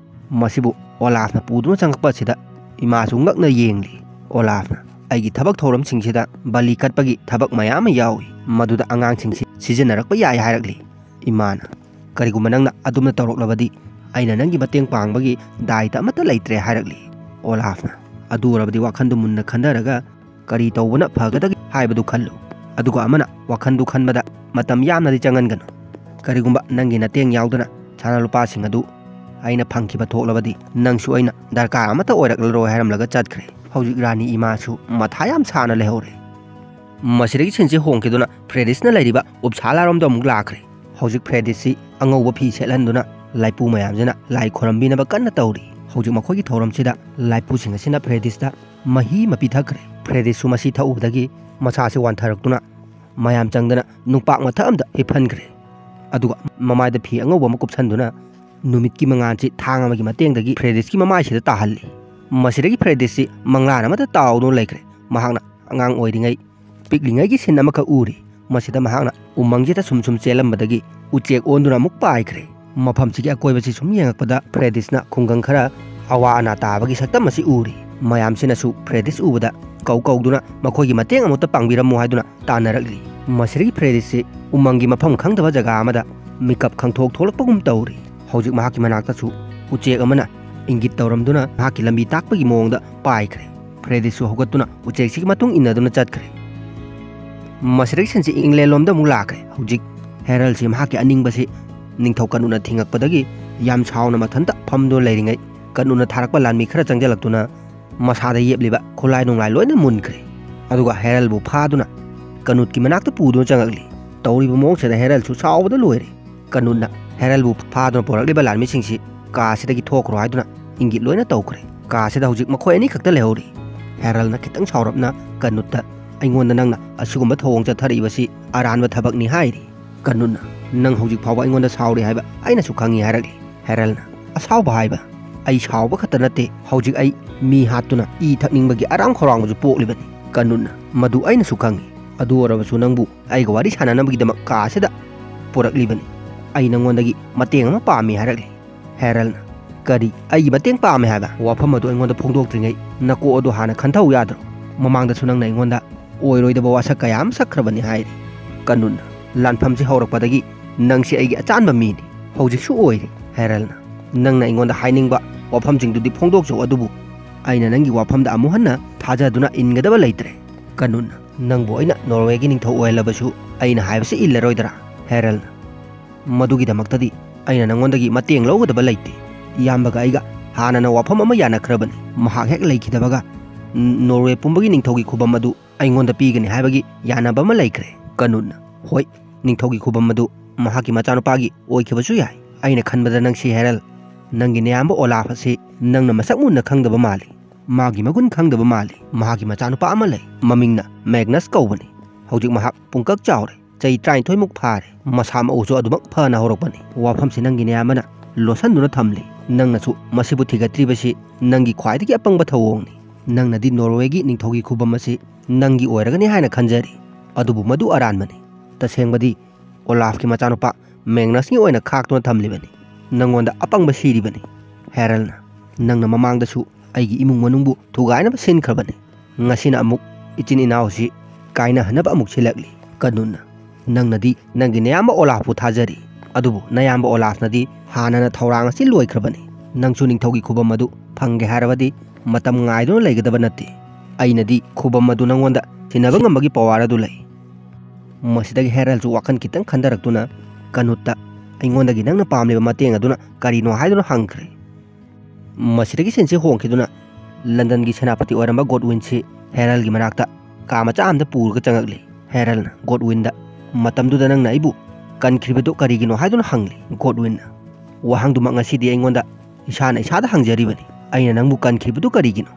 ꯃꯁꯤꯕꯨ ꯑꯣꯂꯥꯐꯅ ꯄꯨꯗꯨꯅ ꯆꯪꯉꯛꯄ ꯑꯁꯤꯗ ꯏꯃꯥꯁꯨ ꯉꯛꯅ ꯌꯦꯡꯂꯤ꯫ ꯑꯣꯂꯥꯐꯅ, "ꯑꯩꯒꯤ ꯊꯕꯛ ꯊꯧꯔꯝꯁꯤꯡꯁꯤꯗ ꯕꯂꯤ ꯀꯠꯄꯒꯤ ꯊꯕꯛ ꯃꯌꯥꯝ ꯑꯃ ꯌꯥꯎꯏ, ꯃꯗꯨꯗ ꯑꯉꯥꯡꯁꯤꯡꯁꯤ ꯁꯤꯖꯤꯟꯅꯔꯛꯄ ꯌꯥꯏ" ꯍꯥꯏꯔꯛꯂꯤ꯫ ꯏꯃꯥꯅ, "ꯀꯔꯤꯒꯨꯝꯕ ꯅꯪꯅ ꯑꯗꯨꯝꯅ ꯇꯧꯔꯛꯂꯕꯗꯤ ꯑꯩꯅ ꯅꯪꯒꯤ ꯃꯇꯦꯡ ꯄꯥꯡꯕꯒꯤ ꯗꯥꯏꯇ ꯑꯃꯠꯇ ꯂꯩꯇ꯭ꯔꯦ" ꯍꯥꯏꯔꯛꯂꯤ꯫ ꯑꯣꯂꯥꯐꯅ, "ꯑꯗꯨ ꯑꯣꯏꯔꯕꯗꯤ ꯋꯥꯈꯜꯗꯨ ꯃꯨꯟꯅ ꯈꯟꯊꯔꯒ ꯀꯔꯤ ꯇꯧꯕꯅ ꯐꯒꯗꯒꯦ ꯍꯥꯏꯕꯗꯨ ꯈꯜꯂꯨ꯫ ꯑꯗꯨꯒ ꯑꯃꯅ ꯋꯥꯈꯜꯗꯨ ꯈꯟꯕꯗ ꯃꯇꯝ ꯌꯥꯝꯅꯗꯤ ꯆꯪꯍꯟꯒꯅꯨ꯫ ꯀꯔꯤꯒꯨꯝꯕ ꯅꯪꯒꯤ ꯅꯇꯦꯡ ꯌꯥꯎꯗꯅ ꯁꯅꯥ ꯂꯨꯄꯥꯁꯤꯡ ꯑꯗꯨ ꯑꯩꯅ ꯐꯪꯈꯤꯕ ꯊꯣꯛꯂꯕꯗꯤ ꯅꯪꯁꯨ ꯑꯩꯅ ꯗꯔꯀꯥꯔ ꯑꯃꯠꯇ ꯑꯣꯏꯔꯛꯂꯔꯣꯏ" ꯍꯥꯏꯔꯝꯂꯒ ꯆꯠꯈ꯭ꯔꯦ꯫ ꯍꯧꯖꯤꯛ ꯔꯥꯅꯤ ꯏꯃꯥꯁꯨ ꯃꯊꯥ ꯌꯥꯝ ꯁꯥꯅ ꯂꯩꯍꯧꯔꯦ꯫ ꯃꯁꯤꯗꯒꯤ ꯁꯤꯟꯁꯤ ꯍꯣꯡꯈꯤꯗꯨꯅ ꯐ꯭ꯔꯦꯗꯤꯁꯅ ꯂꯩꯔꯤꯕ ꯎꯞꯁꯥꯂꯥꯔꯣꯝꯗ ꯑꯃꯨꯛ ꯂꯥꯛꯈ꯭ꯔꯦ꯫ ꯍꯧꯖꯤꯛ ꯐ꯭ꯔꯦꯗꯤꯁꯁꯤ ꯑꯉꯧꯕ ꯐꯤ ꯁꯦꯠꯍꯟꯗꯨꯅ ꯂꯥꯏꯄꯨ ꯃꯌꯥꯝꯁꯤꯅ ꯂꯥꯏ ꯈꯣꯏꯔꯝꯕꯤꯅꯕ ꯀꯟꯅ ꯇꯧꯔꯤ꯫ ꯍꯧꯖꯤꯛ ꯃꯈꯣꯏꯒꯤ ꯊꯧꯔꯝꯁꯤꯗ ꯂꯥꯏꯄꯨꯁꯤꯡ ꯑꯁꯤꯅ ꯐ꯭ꯔꯦꯗꯤꯁꯇ ꯃꯍꯤ ꯑꯃ ꯄꯤꯊꯛꯈ꯭ꯔꯦ꯫ ꯐ꯭ꯔꯦꯗꯤꯁꯁꯨ ꯃꯁꯤ ꯊꯛꯎꯕꯗꯒꯤ ꯃꯁꯥꯁꯤ ꯋꯥꯟꯊꯔꯛꯇꯨꯅ ꯃꯌꯥꯝ ꯆꯪꯗꯅ ꯅꯨꯡꯄꯥꯛ ꯃꯊꯛ ꯑꯃꯗ ꯍꯤꯞꯍꯟꯈ꯭ꯔꯦ꯫ ꯑꯗꯨꯒ ꯃꯃꯥꯏꯗ ꯐꯤ ꯑꯉꯧꯕ ꯑꯃ ꯀꯨꯞꯁꯟꯗꯨꯅ ꯅꯨꯃꯤꯠꯀꯤ ꯃꯉꯥꯜꯁꯤ ꯊꯥꯡ ꯑꯃꯒꯤ ꯃꯇꯦꯡꯗꯒꯤ ꯐ꯭ꯔꯦꯗꯤꯁꯀꯤ ꯃꯃꯥꯏꯁꯤꯗ ꯇꯥꯍꯜꯂꯤ꯫ ꯃꯁꯤꯗꯒꯤ ꯐ꯭ꯔꯦꯗꯤꯁꯁꯤ ꯃꯪꯂꯥꯟ ꯑꯃꯗ ꯇꯥꯎꯗꯨꯅ ꯂꯩꯈ꯭ꯔꯦ꯫ ꯃꯍꯥꯛꯅ ꯑꯉꯥꯡ ꯑꯣꯏꯔꯤꯉꯩ ꯄꯤꯛꯂꯤꯉꯩꯒꯤ ꯁꯤꯟ ꯑꯃꯈꯛ ꯎꯔꯤ꯫ ꯃꯁꯤꯗ ꯃꯍꯥꯛꯅ ꯎꯃꯪꯁꯤꯗ ꯁꯨꯝ ꯁꯨꯝ ꯆꯦꯜꯂꯝꯕꯗꯒꯤ ꯎꯆꯦꯛ ꯑꯣꯟꯗꯨꯅ ꯑꯃꯨꯛ ꯄꯥꯏꯈ꯭ꯔꯦ꯫ ꯃꯐꯝꯁꯤꯒꯤ ꯑꯀꯣꯏꯕꯁꯤ ꯁꯨꯝ ꯌꯦꯡꯉꯛꯄꯗ ꯐ꯭ꯔꯦꯗꯤꯁꯅ ꯈꯨꯡꯒꯪ ꯈꯔ ꯑꯋꯥ ꯑꯅꯥ ꯇꯥꯕꯒꯤ ꯁꯛꯇꯝ ꯑꯁꯤ ꯎꯔꯤ꯫ ꯃꯌꯥꯝꯁꯤꯅꯁꯨ ꯐ꯭ꯔꯦꯗꯤꯁ ꯎꯕꯗ ꯀꯧ ꯀꯧꯗꯨꯅ ꯃꯈꯣꯏꯒꯤ ꯃꯇꯦꯡ ꯑꯃꯨꯛꯇ ꯄꯥꯡꯕꯤꯔꯝꯃꯨ ꯍꯥꯏꯗꯨꯅ ꯇꯥꯟꯅꯔꯛꯂꯤ꯫ ꯃꯁꯤꯗꯒꯤ ꯐ꯭ꯔꯦꯗꯤꯁꯁꯤ ꯎꯃꯪꯒꯤ ꯃꯐꯝ ꯈꯪꯗꯕ ꯖꯒꯥ ꯑꯃꯗ ꯃꯤꯀꯞ ꯈꯪꯊꯣꯛ ꯊꯣꯛꯂꯛꯄꯒꯨꯝ ꯇꯧꯔꯤ꯫ ꯍꯧꯖꯤꯛ ꯃꯍꯥꯛꯀꯤ ꯃꯅꯥꯛꯇꯁꯨ ꯎꯆꯦꯛ ꯑꯃꯅ ꯏꯪꯒꯤꯠ ꯇꯧꯔꯝꯗꯨꯅ ꯃꯍꯥꯛꯀꯤ ꯂꯝꯕꯤ ꯇꯥꯛꯄꯒꯤ ꯃꯑꯣꯡꯗ ꯄꯥꯏꯈ꯭ꯔꯦ꯫ ꯐ꯭ꯔꯦꯗꯤꯁꯁꯨ ꯍꯧꯒꯠꯇꯨꯅ ꯎꯆꯦꯛꯁꯤꯒꯤ ꯃꯇꯨꯡ ꯏꯟꯅꯗꯨꯅ ꯆꯠꯈ꯭ꯔꯦ꯫ ꯃꯁꯤꯗꯒꯤ ꯁꯤꯟꯁꯤ ꯏꯪꯂꯦꯟ ꯂꯣꯝꯗ ꯑꯃꯨꯛ ꯂꯥꯛꯈ꯭ꯔꯦ꯫ ꯍꯧꯖꯤꯛ ꯍꯦꯔꯜꯁꯤ ꯃꯍꯥꯛꯀꯤ ꯑꯅꯤꯡꯕꯁꯤ ꯅꯤꯡꯊꯧ ꯀꯟꯅꯨꯅ ꯊꯤꯡꯉꯛꯄꯗꯒꯤ ꯌꯥꯝ ꯁꯥꯎꯅ ꯃꯊꯟꯇ ꯐꯝꯗꯨꯅ ꯂꯩꯔꯤꯉꯩ, ꯀꯟꯅꯨꯅ ꯊꯥꯔꯛꯄ ꯂꯥꯟꯃꯤ ꯈꯔ ꯆꯪꯁꯤꯜꯂꯛꯇꯨꯅ ꯃꯁꯥꯗ ꯌꯦꯞꯂꯤꯕ ꯈꯨꯠꯂꯥꯏ ꯅꯨꯡꯂꯥꯏ ꯂꯣꯏꯅ ꯃꯨꯟꯈ꯭ꯔꯦ꯫ ꯑꯗꯨꯒ ꯍꯦꯔꯜꯕꯨ ꯐꯥꯗꯨꯅ ꯀꯅꯨꯠꯀꯤ ꯃꯅꯥꯛꯇ ꯄꯨꯗꯨꯅ ꯆꯪꯉꯛꯂꯤ꯫ ꯇꯧꯔꯤꯕ ꯃꯑꯣꯡꯁꯤꯗ ꯍꯦꯔꯜꯁꯨ ꯁꯥꯎꯕꯗ ꯂꯣꯏꯔꯦ꯫ ꯀꯅꯨꯠꯅ ꯍꯦꯔꯜꯕꯨ ꯐꯥꯗꯨꯅ ꯄꯨꯔꯛꯂꯤꯕ ꯂꯥꯟꯃꯤꯁꯤꯡꯁꯤ ꯀꯥ ꯑꯁꯤꯗꯒꯤ ꯊꯣꯛꯈ꯭ꯔꯣ ꯍꯥꯏꯗꯨꯅ ꯏꯪꯒꯤꯠ ꯂꯣꯏꯅ ꯇꯧꯈ꯭ꯔꯦ꯫ ꯀꯥ ꯑꯁꯤꯗ ꯍꯧꯖꯤꯛ ꯃꯈꯣꯏ ꯑꯅꯤ ꯈꯛꯇ ꯂꯩꯍꯧꯔꯤ꯫ ꯍꯦꯔꯜꯅ ꯈꯤꯇꯪ ꯁꯥꯎꯔꯞꯅ ꯀꯅꯨꯠꯇ, "ꯑꯩꯉꯣꯟꯗ ꯅꯪꯅ ꯑꯁꯤꯒꯨꯝꯕ ꯊꯧꯑꯣꯡ ꯆꯠꯊꯔꯛꯏꯕꯁꯤ ꯑꯔꯥꯟꯕ ꯊꯕꯛꯅꯤ" ꯍꯥꯏꯔꯤ꯫ ꯀꯅꯨꯠꯅ, "ꯅꯪ ꯍꯧꯖꯤꯛ ꯐꯥꯎꯕ ꯑꯩꯉꯣꯟꯗ ꯁꯥꯎꯔꯤ ꯍꯥꯏꯕ ꯑꯩꯅꯁꯨ ꯈꯪꯉꯤ" ꯍꯥꯏꯔꯛꯂꯤ꯫ ꯍꯦꯔꯜꯅ, "ꯑꯁꯥꯎꯕ ꯍꯥꯏꯕ? ꯑꯩ ꯁꯥꯎꯕ ꯈꯛꯇ ꯅꯠꯇꯦ, ꯍꯧꯖꯤꯛ ꯑꯩ ꯃꯤ ꯍꯥꯠꯇꯨꯅ ꯏ ꯊꯛꯅꯤꯡꯕꯒꯤ ꯑꯔꯥꯝ ꯈꯧꯔꯥꯡꯕꯁꯨ ꯄꯣꯛꯂꯤꯕꯅꯤ"꯫ ꯀꯅꯨꯠꯅ, "ꯃꯗꯨ ꯑꯩꯅꯁꯨ ꯈꯪꯉꯤ꯫ ꯑꯗꯨ ꯑꯣꯏꯔꯕꯁꯨ ꯅꯪꯕꯨ ꯑꯩꯒ ꯋꯥꯔꯤ ꯁꯥꯟꯅꯅꯕꯒꯤꯗꯃꯛ ꯀꯥ ꯑꯁꯤꯗ ꯄꯨꯔꯛꯂꯤꯕꯅꯤ꯫ ꯑꯩ ꯅꯪꯉꯣꯟꯗꯒꯤ ꯃꯇꯦꯡ ꯑꯃ ꯄꯥꯝꯃꯤ" ꯍꯥꯏꯔꯛꯂꯤ꯫ ꯍꯦꯔꯜꯅ, "ꯀꯔꯤ? ꯑꯩꯒꯤ ꯃꯇꯦꯡ ꯄꯥꯝꯃꯦ ꯍꯥꯏꯕ? ꯋꯥꯐꯝ ꯑꯗꯨ ꯑꯩꯉꯣꯟꯗ ꯐꯣꯡꯗꯣꯛꯇ꯭ꯔꯤꯉꯩ ꯅꯀꯣꯛ ꯑꯗꯨ ꯍꯥꯟꯅ ꯈꯟꯊꯧ ꯌꯥꯗ꯭ꯔꯣ? ꯃꯃꯥꯡꯗꯁꯨ ꯅꯪꯅ ꯑꯩꯉꯣꯟꯗ ꯑꯣꯏꯔꯣꯏꯗꯕ ꯋꯥꯁꯛ ꯀꯌꯥ ꯑꯃ ꯁꯛꯈ꯭ꯔꯕꯅꯤ" ꯍꯥꯏꯔꯤ꯫ ꯀꯅꯨꯠꯅ, "ꯂꯥꯟꯐꯝꯁꯤ ꯍꯧꯔꯛꯄꯗꯒꯤ ꯅꯪꯁꯤ ꯑꯩꯒꯤ ꯑꯆꯥꯟꯕ ꯃꯤꯅꯤ꯫ ꯍꯧꯖꯤꯛꯁꯨ ꯑꯣꯏꯔꯤ"꯫ ꯍꯦꯔꯜꯅ, "ꯅꯪꯅ ꯑꯩꯉꯣꯟꯗ ꯍꯥꯏꯅꯤꯡꯕ ꯋꯥꯐꯝꯁꯤꯡꯗꯨꯗꯤ ꯐꯣꯡꯗꯣꯛꯆꯧ, ꯑꯗꯨꯕꯨ ꯑꯩꯅ ꯅꯪꯒꯤ ꯋꯥꯐꯝꯗ ꯑꯃꯨꯛ ꯍꯟꯅ ꯊꯥꯖꯗꯨꯅ ꯏꯟꯒꯗꯕ ꯂꯩꯇ꯭ꯔꯦ"꯫ ꯀꯅꯨꯠꯅ, "ꯅꯪꯕꯨ ꯑꯩꯅ ꯅꯣꯔꯋꯦꯒꯤ ꯅꯤꯡꯊꯧ ꯑꯣꯏꯍꯜꯂꯕꯁꯨ ꯑꯩꯅ ꯍꯥꯏꯕꯁꯤ ꯏꯜꯂꯔꯣꯏꯗ꯭ꯔꯥ?" ꯍꯦꯔꯜꯅ, "ꯃꯗꯨꯒꯤꯗꯃꯛꯇꯗꯤ ꯑꯩꯅ ꯅꯪꯉꯣꯟꯗꯒꯤ ꯃꯇꯦꯡ ꯂꯧꯒꯗꯕ ꯂꯩꯇꯦ꯫ ꯏꯌꯥꯝꯕꯒ ꯑꯩꯒ ꯍꯥꯟꯅꯅ ꯋꯥꯐꯝ ꯑꯃ ꯌꯥꯅꯈ꯭ꯔꯕꯅꯤ꯫ ꯃꯍꯥꯛ ꯍꯦꯛ ꯂꯩꯈꯤꯗꯕꯒ ꯅꯣꯔꯋꯦ ꯄꯨꯝꯕꯒꯤ ꯅꯤꯡꯊꯧꯒꯤ ꯈꯨꯕꯝ ꯑꯗꯨ ꯑꯩꯉꯣꯟꯗ ꯄꯤꯒꯅꯤ ꯍꯥꯏꯕꯒꯤ ꯌꯥꯅꯕ ꯑꯃ ꯂꯩꯈ꯭ꯔꯦ"꯫ ꯀꯅꯨꯠꯅ, "ꯍꯣꯏ, ꯅꯤꯡꯊꯧꯒꯤ ꯈꯨꯕꯝ ꯑꯗꯨ ꯃꯍꯥꯛꯀꯤ ꯃꯆꯥꯅꯨꯄꯥꯒꯤ ꯑꯣꯏꯈꯤꯕꯁꯨ ꯌꯥꯏ꯫ ꯑꯩꯅ ꯈꯟꯕꯗ ꯅꯪꯁꯤ, ꯍꯦꯔꯜ, ꯅꯪꯒꯤ ꯅꯌꯥꯝꯕ ꯑꯣꯂꯥꯐ ꯑꯁꯤ ꯅꯪꯅ ꯃꯁꯛ ꯃꯨꯟꯅ ꯈꯪꯗꯕ ꯃꯥꯜꯂꯤ꯫ ꯃꯥꯒꯤ ꯃꯒꯨꯟ ꯈꯪꯗꯕ ꯃꯥꯜꯂꯤ꯫ ꯃꯍꯥꯛꯀꯤ ꯃꯆꯥꯅꯨꯄꯥ ꯑꯃ ꯂꯩ꯫ ꯃꯃꯤꯡꯅ ꯃꯦꯒꯅꯁ ꯀꯧꯕꯅꯤ꯫ ꯍꯧꯖꯤꯛ ꯃꯍꯥꯛ ꯄꯨꯡꯀꯛ ꯆꯥꯎꯔꯦ꯫ ꯆꯍꯤ ꯇꯔꯥꯅꯤꯊꯣꯏꯃꯨꯛ ꯐꯥꯔꯦ꯫ ꯃꯁꯥ ꯃꯎꯁꯨ ꯑꯗꯨꯃꯛ ꯐꯅ ꯍꯧꯔꯛꯄꯅꯤ꯫ ꯋꯥꯐꯝꯁꯤ ꯅꯪꯒꯤ ꯅꯌꯥꯝꯕꯅ ꯂꯣꯠꯁꯤꯟꯗꯨꯅ ꯊꯝꯂꯤ꯫ ꯅꯪꯅꯁꯨ ꯃꯁꯤꯕꯨ ꯊꯤꯒꯠꯇ꯭ꯔꯤꯕꯁꯤ ꯅꯪꯒꯤ ꯈ꯭ꯋꯥꯏꯗꯒꯤ ꯑꯄꯪꯕ ꯊꯧꯑꯣꯡꯅꯤ꯫ ꯅꯪꯅꯗꯤ ꯅꯣꯔꯋꯦꯒꯤ ꯅꯤꯡꯊꯧꯒꯤ ꯈꯨꯕꯝ ꯑꯁꯤ ꯅꯪꯒꯤ ꯑꯣꯏꯔꯒꯅꯤ ꯍꯥꯏꯅ ꯈꯟꯖꯔꯤ꯫ ꯑꯗꯨꯕꯨ ꯃꯗꯨ ꯑꯔꯥꯟꯕꯅꯤ꯫ ꯇꯁꯦꯡꯕꯗꯤ ꯑꯣꯂꯥꯐꯀꯤ ꯃꯆꯥꯅꯨꯄꯥ ꯃꯦꯒꯅꯁꯀꯤ ꯑꯣꯏꯅ ꯈꯥꯛꯇꯨꯅ ꯊꯝꯂꯤꯕꯅꯤ꯫ ꯅꯪꯉꯣꯟꯗ ꯑꯄꯪꯕ ꯁꯤꯔꯤꯕꯅꯤ꯫ ꯍꯦꯔꯜꯅ, ꯅꯪꯅ ꯃꯃꯥꯡꯗꯁꯨ ꯑꯩꯒꯤ ꯏꯃꯨꯡ ꯃꯅꯨꯡꯕꯨ ꯊꯨꯒꯥꯏꯅꯕ ꯁꯤꯟꯈ꯭ꯔꯕꯅꯤ꯫ ꯉꯁꯤꯅ ꯑꯃꯨꯛ ꯏꯆꯤꯟ ꯏꯅꯥꯎꯁꯤ ꯀꯥꯏꯅꯍꯟꯅꯕ ꯑꯃꯨꯛ ꯁꯤꯜꯂꯛꯂꯤ꯫ ꯀꯅꯨꯟꯅ, ꯅꯪꯅꯗꯤ ꯅꯪꯒꯤ ꯅꯌꯥꯝꯕ ꯑꯣꯂꯥꯐꯄꯨ ꯊꯥꯖꯔꯤ, ꯑꯗꯨꯕꯨ ꯅꯌꯥꯝꯕ ꯑꯣꯂꯥꯐꯅꯗꯤ ꯍꯥꯟꯅꯅ ꯊꯧꯔꯥꯡ ꯑꯁꯤ ꯂꯣꯏꯈ꯭ꯔꯕꯅꯤ꯫ ꯅꯪꯁꯨ ꯅꯤꯡꯊꯧꯒꯤ ꯈꯨꯕꯝ ꯑꯗꯨ ꯐꯪꯒꯦ ꯍꯥꯏꯔꯕꯗꯤ ꯃꯇꯝ ꯉꯥꯏꯗꯨꯅ ꯂꯩꯒꯗꯕ ꯅꯠꯇꯦ꯫ ꯑꯩꯅꯗꯤ ꯈꯨꯕꯝ ꯑꯗꯨ ꯅꯪꯉꯣꯟꯗ ꯁꯤꯟꯅꯕ ꯉꯝꯕꯒꯤ ꯄꯋꯥꯔ ꯑꯗꯨ ꯂꯩ꯫ ꯃꯁꯤꯗꯒꯤ ꯍꯦꯔꯜꯁꯨ ꯋꯥꯈꯜ ꯈꯤꯇꯪ ꯈꯟꯊꯔꯛꯇꯨꯅ ꯀꯅꯨꯠꯇ, "ꯑꯩꯉꯣꯟꯗꯒꯤ ꯅꯪꯅ ꯄꯥꯝꯂꯤꯕ ꯃꯇꯦꯡ ꯑꯗꯨꯅ ꯀꯔꯤꯅꯣ?" ꯍꯥꯏꯗꯨꯅ ꯍꯪꯈ꯭ꯔꯦ꯫ ꯃꯁꯤꯗꯒꯤ ꯁꯤꯟꯁꯤ ꯍꯣꯡꯈꯤꯗꯨꯅ ꯂꯟꯗꯟꯒꯤ ꯁꯦꯅꯥꯄꯇꯤ ꯑꯣꯏꯔꯝꯕ ꯒꯣꯗꯋꯤꯟꯁꯤ ꯍꯦꯔꯜꯒꯤ ꯃꯅꯥꯛꯇ ꯀꯥ ꯃꯆꯥ ꯑꯃꯗ ꯄꯨꯔꯒ ꯆꯪꯉꯛꯂꯤ꯫ ꯍꯦꯔꯜꯅ ꯒꯣꯗꯋꯤꯟꯗ, "ꯃꯇꯝꯗꯨꯗ ꯅꯪꯅ ꯑꯩꯕꯨ ꯀꯟꯈ꯭ꯔꯤꯕꯗꯨ ꯀꯔꯤꯒꯤꯅꯣ?" ꯍꯥꯏꯗꯨꯅ ꯍꯪꯂꯤ꯫ ꯒꯣꯗꯋꯤꯟꯅ, "ꯋꯥꯍꯪꯗꯨꯃꯛ ꯉꯁꯤꯗꯤ ꯑꯩꯉꯣꯟꯗ ꯏꯁꯥꯅ ꯏꯁꯥꯗ ꯍꯪꯖꯔꯤꯕꯅꯤ꯫ ꯑꯩꯅ ꯅꯪꯕꯨ ꯀꯟꯈ꯭ꯔꯤꯕꯗꯨ ꯀꯔꯤꯒꯤꯅꯣ?"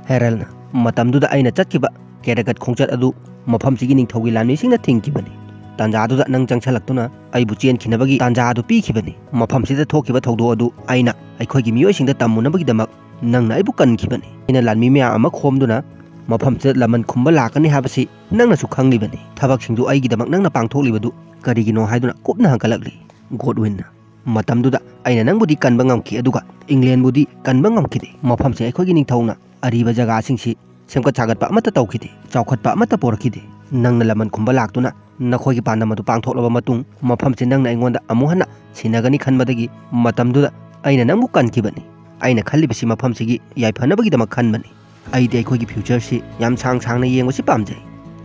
ꯍꯦꯔꯜꯅ, "ꯃꯇꯝꯗꯨꯗ ꯑꯩꯅ ꯆꯠꯈꯤꯕ ꯀꯦꯔꯒꯠ ꯈꯣꯡꯆꯠ ꯑꯗꯨ ꯃꯐꯝꯁꯤꯒꯤ ꯅꯤꯡꯊꯧꯒꯤ ꯂꯥꯟꯃꯤꯁꯤꯡꯅ ꯊꯤꯡꯈꯤꯕꯅꯤ꯫ ꯇꯥꯟꯖꯥꯗꯨꯗ ꯅꯪ ꯆꯪꯁꯤꯜꯂꯛꯇꯨꯅ ꯑꯩꯕꯨ ꯆꯦꯟꯈꯤꯅꯕꯒꯤ ꯇꯥꯟꯖꯥ ꯑꯗꯨ ꯄꯤꯈꯤꯕꯅꯤ꯫ ꯃꯐꯝꯁꯤꯗ ꯊꯣꯛꯈꯤꯕ ꯊꯧꯗꯣꯛ ꯑꯗꯨ ꯑꯩꯅ ꯑꯩꯈꯣꯏꯒꯤ ꯃꯤꯑꯣꯏꯁꯤꯡꯗ ꯇꯝꯃꯨꯅꯕꯒꯤꯗꯃꯛ ꯅꯪꯅ ꯑꯩꯕꯨ ꯀꯟꯈꯤꯕꯅꯤ꯫ ꯑꯩꯅ ꯂꯥꯟꯃꯤ ꯃꯌꯥꯝ ꯑꯃ ꯈꯣꯝꯗꯨꯅ ꯃꯐꯝꯁꯤꯗ ꯂꯃꯟ ꯈꯨꯝꯕ ꯂꯥꯛꯀꯅꯤ ꯍꯥꯏꯕꯁꯤ ꯅꯪꯅꯁꯨ ꯈꯪꯂꯤꯕꯅꯤ꯫ ꯊꯕꯛꯁꯤꯡꯗꯨ ꯑꯩꯒꯤꯗꯃꯛ ꯅꯪꯅ ꯄꯥꯡꯊꯣꯛꯂꯤꯕꯗꯨ ꯀꯔꯤꯒꯤꯅꯣ?" ꯍꯥꯏꯗꯨꯅ ꯀꯨꯞꯅ ꯍꯪꯒꯠꯂꯛꯂꯤ꯫ ꯒꯣꯗꯋꯤꯟꯅ, "ꯃꯇꯝꯗꯨꯗ ꯑꯩꯅ ꯅꯪꯕꯨꯗꯤ ꯀꯟꯕ ꯉꯝꯈꯤ, ꯑꯗꯨꯒ ꯏꯪꯂꯦꯟꯕꯨꯗꯤ ꯀꯟꯕ ꯉꯝꯈꯤꯗꯦ꯫ ꯃꯐꯝꯁꯤ ꯑꯩꯈꯣꯏꯒꯤ ꯅꯤꯡꯊꯧꯅ ꯑꯔꯤꯕ ꯖꯒꯥꯁꯤꯡꯁꯤ ꯁꯦꯝꯒꯠ ꯁꯥꯒꯠꯄ ꯑꯃꯠꯇ ꯇꯧꯈꯤꯗꯦ, ꯆꯥꯎꯈꯠꯄ ꯑꯃꯠꯇ ꯄꯣꯔꯛꯈꯤꯗꯦ꯫ ꯅꯪꯅ ꯂꯃꯟ ꯈꯨꯝꯕ ꯂꯥꯛꯇꯨꯅ ꯅꯈꯣꯏꯒꯤ ꯄꯥꯟꯗꯝ ꯑꯗꯨ ꯄꯥꯡꯊꯣꯛꯂꯕ ꯃꯇꯨꯡ, ꯃꯐꯝꯁꯤ ꯅꯪꯅ ꯑꯩꯉꯣꯟꯗ ꯑꯃꯨꯛ ꯍꯟꯅ ꯁꯤꯟꯅꯒꯅꯤ ꯈꯟꯕꯗꯒꯤ ꯃꯇꯝꯗꯨꯗ ꯑꯩꯅ ꯅꯪꯕꯨ ꯀꯟꯈꯤꯕꯅꯤ꯫ ꯑꯩꯅ ꯈꯜꯂꯤꯕꯁꯤ ꯃꯐꯝꯁꯤꯒꯤ ꯌꯥꯏꯐꯅꯕꯒꯤꯗꯃꯛ ꯈꯟꯕꯅꯤ꯫ ꯑꯩꯗꯤ ꯑꯩꯈꯣꯏꯒꯤ ꯐ꯭ꯌꯨꯆꯔꯁꯤ ꯌꯥꯝ ꯁꯥꯡ ꯁꯥꯡꯅ ꯌꯦꯡꯕꯁꯤ ꯄꯥꯝꯖꯩ꯫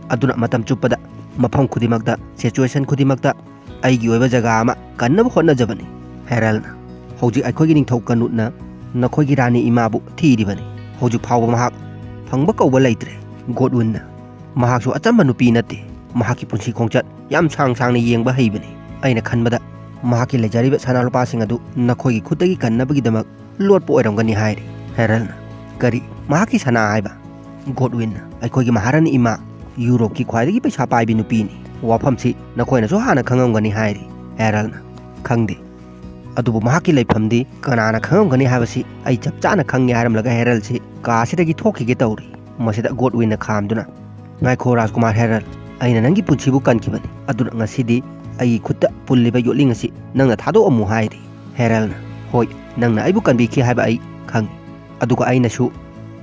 ꯑꯗꯨꯅ ꯃꯇꯝ ꯆꯨꯞꯄꯗ, ꯃꯐꯝ ꯈꯨꯗꯤꯡꯃꯛꯇ, ꯁꯤꯆꯨꯋꯦꯁꯟ ꯈꯨꯗꯤꯡꯃꯛꯇ ꯑꯩꯒꯤ ꯑꯣꯏꯕ ꯖꯒꯥ ꯑꯃ ꯀꯟꯅꯕ ꯍꯣꯠꯅꯖꯕꯅꯤ꯫ ꯍꯦꯔꯜꯅ, ꯍꯧꯖꯤꯛ ꯑꯩꯈꯣꯏꯒꯤ ꯅꯤꯡꯊꯧ ꯀꯅꯨꯠꯅ ꯅꯈꯣꯏꯒꯤ ꯔꯥꯅꯤ ꯏꯃꯥꯕꯨ ꯊꯤꯔꯤꯕꯅꯤ꯫ ꯍꯧꯖꯤꯛ ꯐꯥꯎꯕ ꯃꯍꯥꯛ ꯐꯪꯕ ꯀꯧꯕ ꯂꯩꯇ꯭ꯔꯦ꯫ ꯒꯣꯗꯋꯤꯟꯅ, ꯃꯍꯥꯛꯁꯨ ꯑꯆꯝꯕ ꯅꯨꯄꯤ ꯅꯠꯇꯦ꯫ ꯃꯍꯥꯛꯀꯤ ꯄꯨꯟꯁꯤ ꯈꯣꯡꯆꯠ ꯌꯥꯝ ꯁꯥꯡ ꯁꯥꯡꯅ ꯌꯦꯡꯕ ꯍꯩꯕꯅꯤ꯫ ꯑꯩꯅ ꯈꯟꯕꯗ ꯃꯍꯥꯛꯀꯤ ꯂꯩꯖꯔꯤꯕ ꯁꯅꯥ ꯂꯨꯄꯥꯁꯤꯡ ꯑꯗꯨ ꯅꯈꯣꯏꯒꯤ ꯈꯨꯠꯇꯒꯤ ꯀꯟꯅꯕꯒꯤꯗꯃꯛ ꯂꯣꯠꯄ ꯑꯣꯏꯔꯝꯒꯅꯤ ꯍꯥꯏꯔꯤ꯫ ꯍꯦꯔꯜꯅ, ꯀꯔꯤ? ꯃꯍꯥꯛꯀꯤ ꯁꯅꯥ ꯍꯥꯏꯕ? ꯒꯣꯗꯋꯤꯟꯅ, ꯑꯩꯈꯣꯏꯒꯤ ꯃꯍꯥꯔꯥꯅꯤ ꯏꯃꯥ ꯌꯨꯔꯣꯞꯀꯤ ꯈ꯭ꯋꯥꯏꯗꯒꯤ ꯄꯩꯁꯥ ꯄꯥꯏꯕꯤ ꯅꯨꯄꯤꯅꯤ꯫ ꯋꯥꯐꯝꯁꯤ ꯅꯈꯣꯏꯅꯁꯨ ꯍꯥꯟꯅ ꯈꯪꯉꯝꯒꯅꯤ ꯍꯥꯏꯔꯤ꯫ ꯍꯦꯔꯜꯅ, ꯈꯪꯗꯦ꯫ ꯑꯗꯨꯕꯨ ꯃꯍꯥꯛꯀꯤ ꯂꯩꯐꯝꯗꯤ ꯀꯅꯥꯅ ꯈꯪꯉꯝꯒꯅꯤ ꯍꯥꯏꯕꯁꯤ ꯑꯩ ꯆꯞ ꯆꯥꯅ ꯈꯪꯉꯦ ꯍꯥꯏꯔꯝꯂꯒ ꯍꯦꯔꯜꯁꯤ ꯀꯥ ꯑꯁꯤꯗꯒꯤ ꯊꯣꯛꯈꯤꯒꯦ ꯇꯧꯔꯤ꯫ ꯃꯁꯤꯗ ꯒꯣꯗꯋꯤꯟꯅ ꯈꯥꯝꯗꯨꯅ, ꯉꯥꯏꯈꯣ ꯔꯥꯖꯀꯨꯃꯥꯔ ꯍꯦꯔꯜ, ꯑꯩꯅ ꯅꯪꯒꯤ ꯄꯨꯟꯁꯤꯕꯨ ꯀꯟꯈꯤꯕꯅꯤ꯫ ꯑꯗꯨꯅ ꯉꯁꯤꯗꯤ ꯑꯩꯒꯤ ꯈꯨꯠꯇ ꯄꯨꯜꯂꯤꯕ ꯌꯣꯠꯂꯤꯡ ꯑꯁꯤ ꯅꯪꯅ ꯊꯥꯗꯣꯛꯑꯝꯃꯨ ꯍꯥꯏꯔꯤ꯫ ꯍꯦꯔꯜꯅ, ꯍꯣꯏ, ꯅꯪꯅ ꯑꯩꯕꯨ ꯀꯟꯕꯤꯈꯤ ꯍꯥꯏꯕ ꯑꯩ ꯈꯪꯏ꯫ ꯑꯗꯨꯒ ꯑꯩꯅꯁꯨ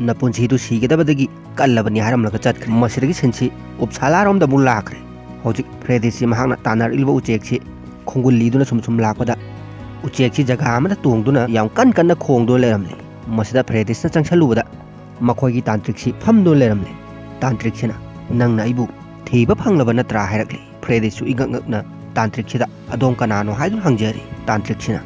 ꯅꯄꯨꯟꯁꯤꯗꯨ ꯁꯤꯒꯗꯕꯗꯒꯤ ꯀꯜꯂꯕꯅꯤ ꯍꯥꯏꯔꯝꯂꯒ ꯆꯠꯈ꯭ꯔꯦ꯫ ꯃꯁꯤꯗꯒꯤ ꯁꯤꯟꯁꯤ ꯎꯞꯁꯥꯂꯥꯔꯣꯝꯗ ꯑꯃꯨꯛ ꯂꯥꯛꯈ꯭ꯔꯦ꯫ ꯍꯧꯖꯤꯛ ꯐ꯭ꯔꯦꯗꯤꯁꯁꯤ ꯃꯍꯥꯛꯅ ꯇꯥꯟꯅꯔꯛꯂꯤꯕ ꯎꯆꯦꯛꯁꯤ ꯈꯣꯡꯒꯨꯜ ꯂꯤꯗꯨꯅ ꯁꯨꯝ ꯁꯨꯝ ꯂꯥꯛꯄꯗ, ꯎꯆꯦꯛꯁꯤ ꯖꯒꯥ ꯑꯃꯗ ꯇꯣꯡꯗꯨꯅ ꯌꯥꯝ ꯀꯟ ꯀꯟꯅ ꯈꯣꯡꯗꯨꯅ ꯂꯩꯔꯝꯂꯦ꯫ ꯃꯁꯤꯗ ꯐ꯭ꯔꯦꯗꯤꯁꯅ ꯆꯪꯁꯜꯂꯨꯕꯗ ꯃꯈꯣꯏꯒꯤ ꯇꯥꯟꯇ꯭ꯔꯤꯛꯁꯤ ꯐꯝꯗꯨꯅ ꯂꯩꯔꯝꯂꯦ꯫ ꯇꯥꯟꯇ꯭ꯔꯤꯛꯁꯤꯅ, "ꯅꯪꯅ ꯑꯩꯕꯨ ꯊꯤꯕ ꯐꯪꯂꯕ ꯅꯠꯇ꯭ꯔꯥ?" ꯍꯥꯏꯔꯛꯂꯦ꯫ ꯐ꯭ꯔꯦꯗꯤꯁꯁꯨ ꯏꯉꯛ ꯉꯛꯅ ꯇꯥꯟꯇ꯭ꯔꯤꯛꯁꯤꯗ, "ꯑꯗꯣꯝ ꯀꯅꯥꯅꯣ?" ꯍꯥꯏꯗꯨꯅ ꯍꯪꯖꯔꯤ꯫ ꯇꯥꯟꯇ꯭ꯔꯤꯛꯁꯤꯅ,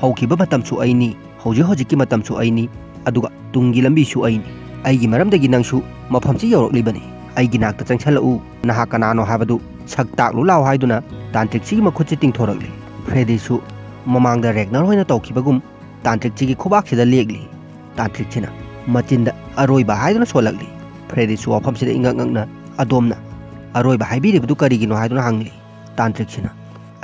"ꯍꯧꯈꯤꯕ ꯃꯇꯝꯁꯨ ꯑꯩꯅꯤ, ꯍꯧꯖꯤꯛ ꯍꯧꯖꯤꯛꯀꯤ ꯃꯇꯝꯁꯨ ꯑꯩꯅꯤ, ꯑꯗꯨꯒ ꯇꯨꯡꯒꯤ ꯂꯝꯕꯤꯁꯨ ꯑꯩꯅꯤ꯫ ꯑꯩꯒꯤ ꯃꯔꯝꯗꯒꯤ ꯅꯪꯁꯨ ꯃꯐꯝꯁꯤ ꯌꯧꯔꯛꯂꯤꯕꯅꯤ꯫ ꯑꯩꯒꯤ ꯅꯥꯛꯇ ꯆꯪꯁꯜꯂꯛꯎ, ꯅꯍꯥꯛ ꯀꯅꯥꯅꯣ ꯍꯥꯏꯕꯗꯨ ꯁꯛ ꯇꯥꯛꯂꯨ ꯂꯥꯎ" ꯍꯥꯏꯗꯨꯅ ꯇꯥꯟꯇ꯭ꯔꯤꯛꯁꯤꯒꯤ ꯃꯈꯨꯠꯁꯤ ꯇꯤꯡꯊꯣꯔꯛꯂꯤ꯫ ꯐ꯭ꯔꯦꯗꯤꯁꯨ ꯃꯃꯥꯡꯗ ꯔꯦꯒꯅꯔ ꯍꯣꯏꯅ ꯇꯧꯈꯤꯕꯒꯨꯝ ꯇꯥꯟꯇ꯭ꯔꯤꯛꯁꯤꯒꯤ ꯈꯨꯕꯥꯛꯁꯤꯗ ꯂꯦꯛꯂꯤ꯫ ꯇꯥꯟꯇ꯭ꯔꯤꯛꯁꯤꯅ ꯃꯆꯤꯟꯗ ꯑꯔꯣꯏꯕ ꯍꯥꯏꯗꯨꯅ ꯁꯣꯜꯂꯛꯂꯤ꯫ ꯐ꯭ꯔꯦꯗꯤꯁꯨ ꯋꯥꯐꯝꯁꯤꯗ ꯏꯉꯛ ꯉꯛꯅ, "ꯑꯗꯣꯝꯅ ꯑꯔꯣꯏꯕ ꯍꯥꯏꯕꯤꯔꯤꯕꯗꯨ ꯀꯔꯤꯒꯤꯅꯣ?" ꯍꯥꯏꯗꯨꯅ ꯍꯪꯂꯤ꯫ ꯇꯥꯟꯇ꯭ꯔꯤꯛꯁꯤꯅ,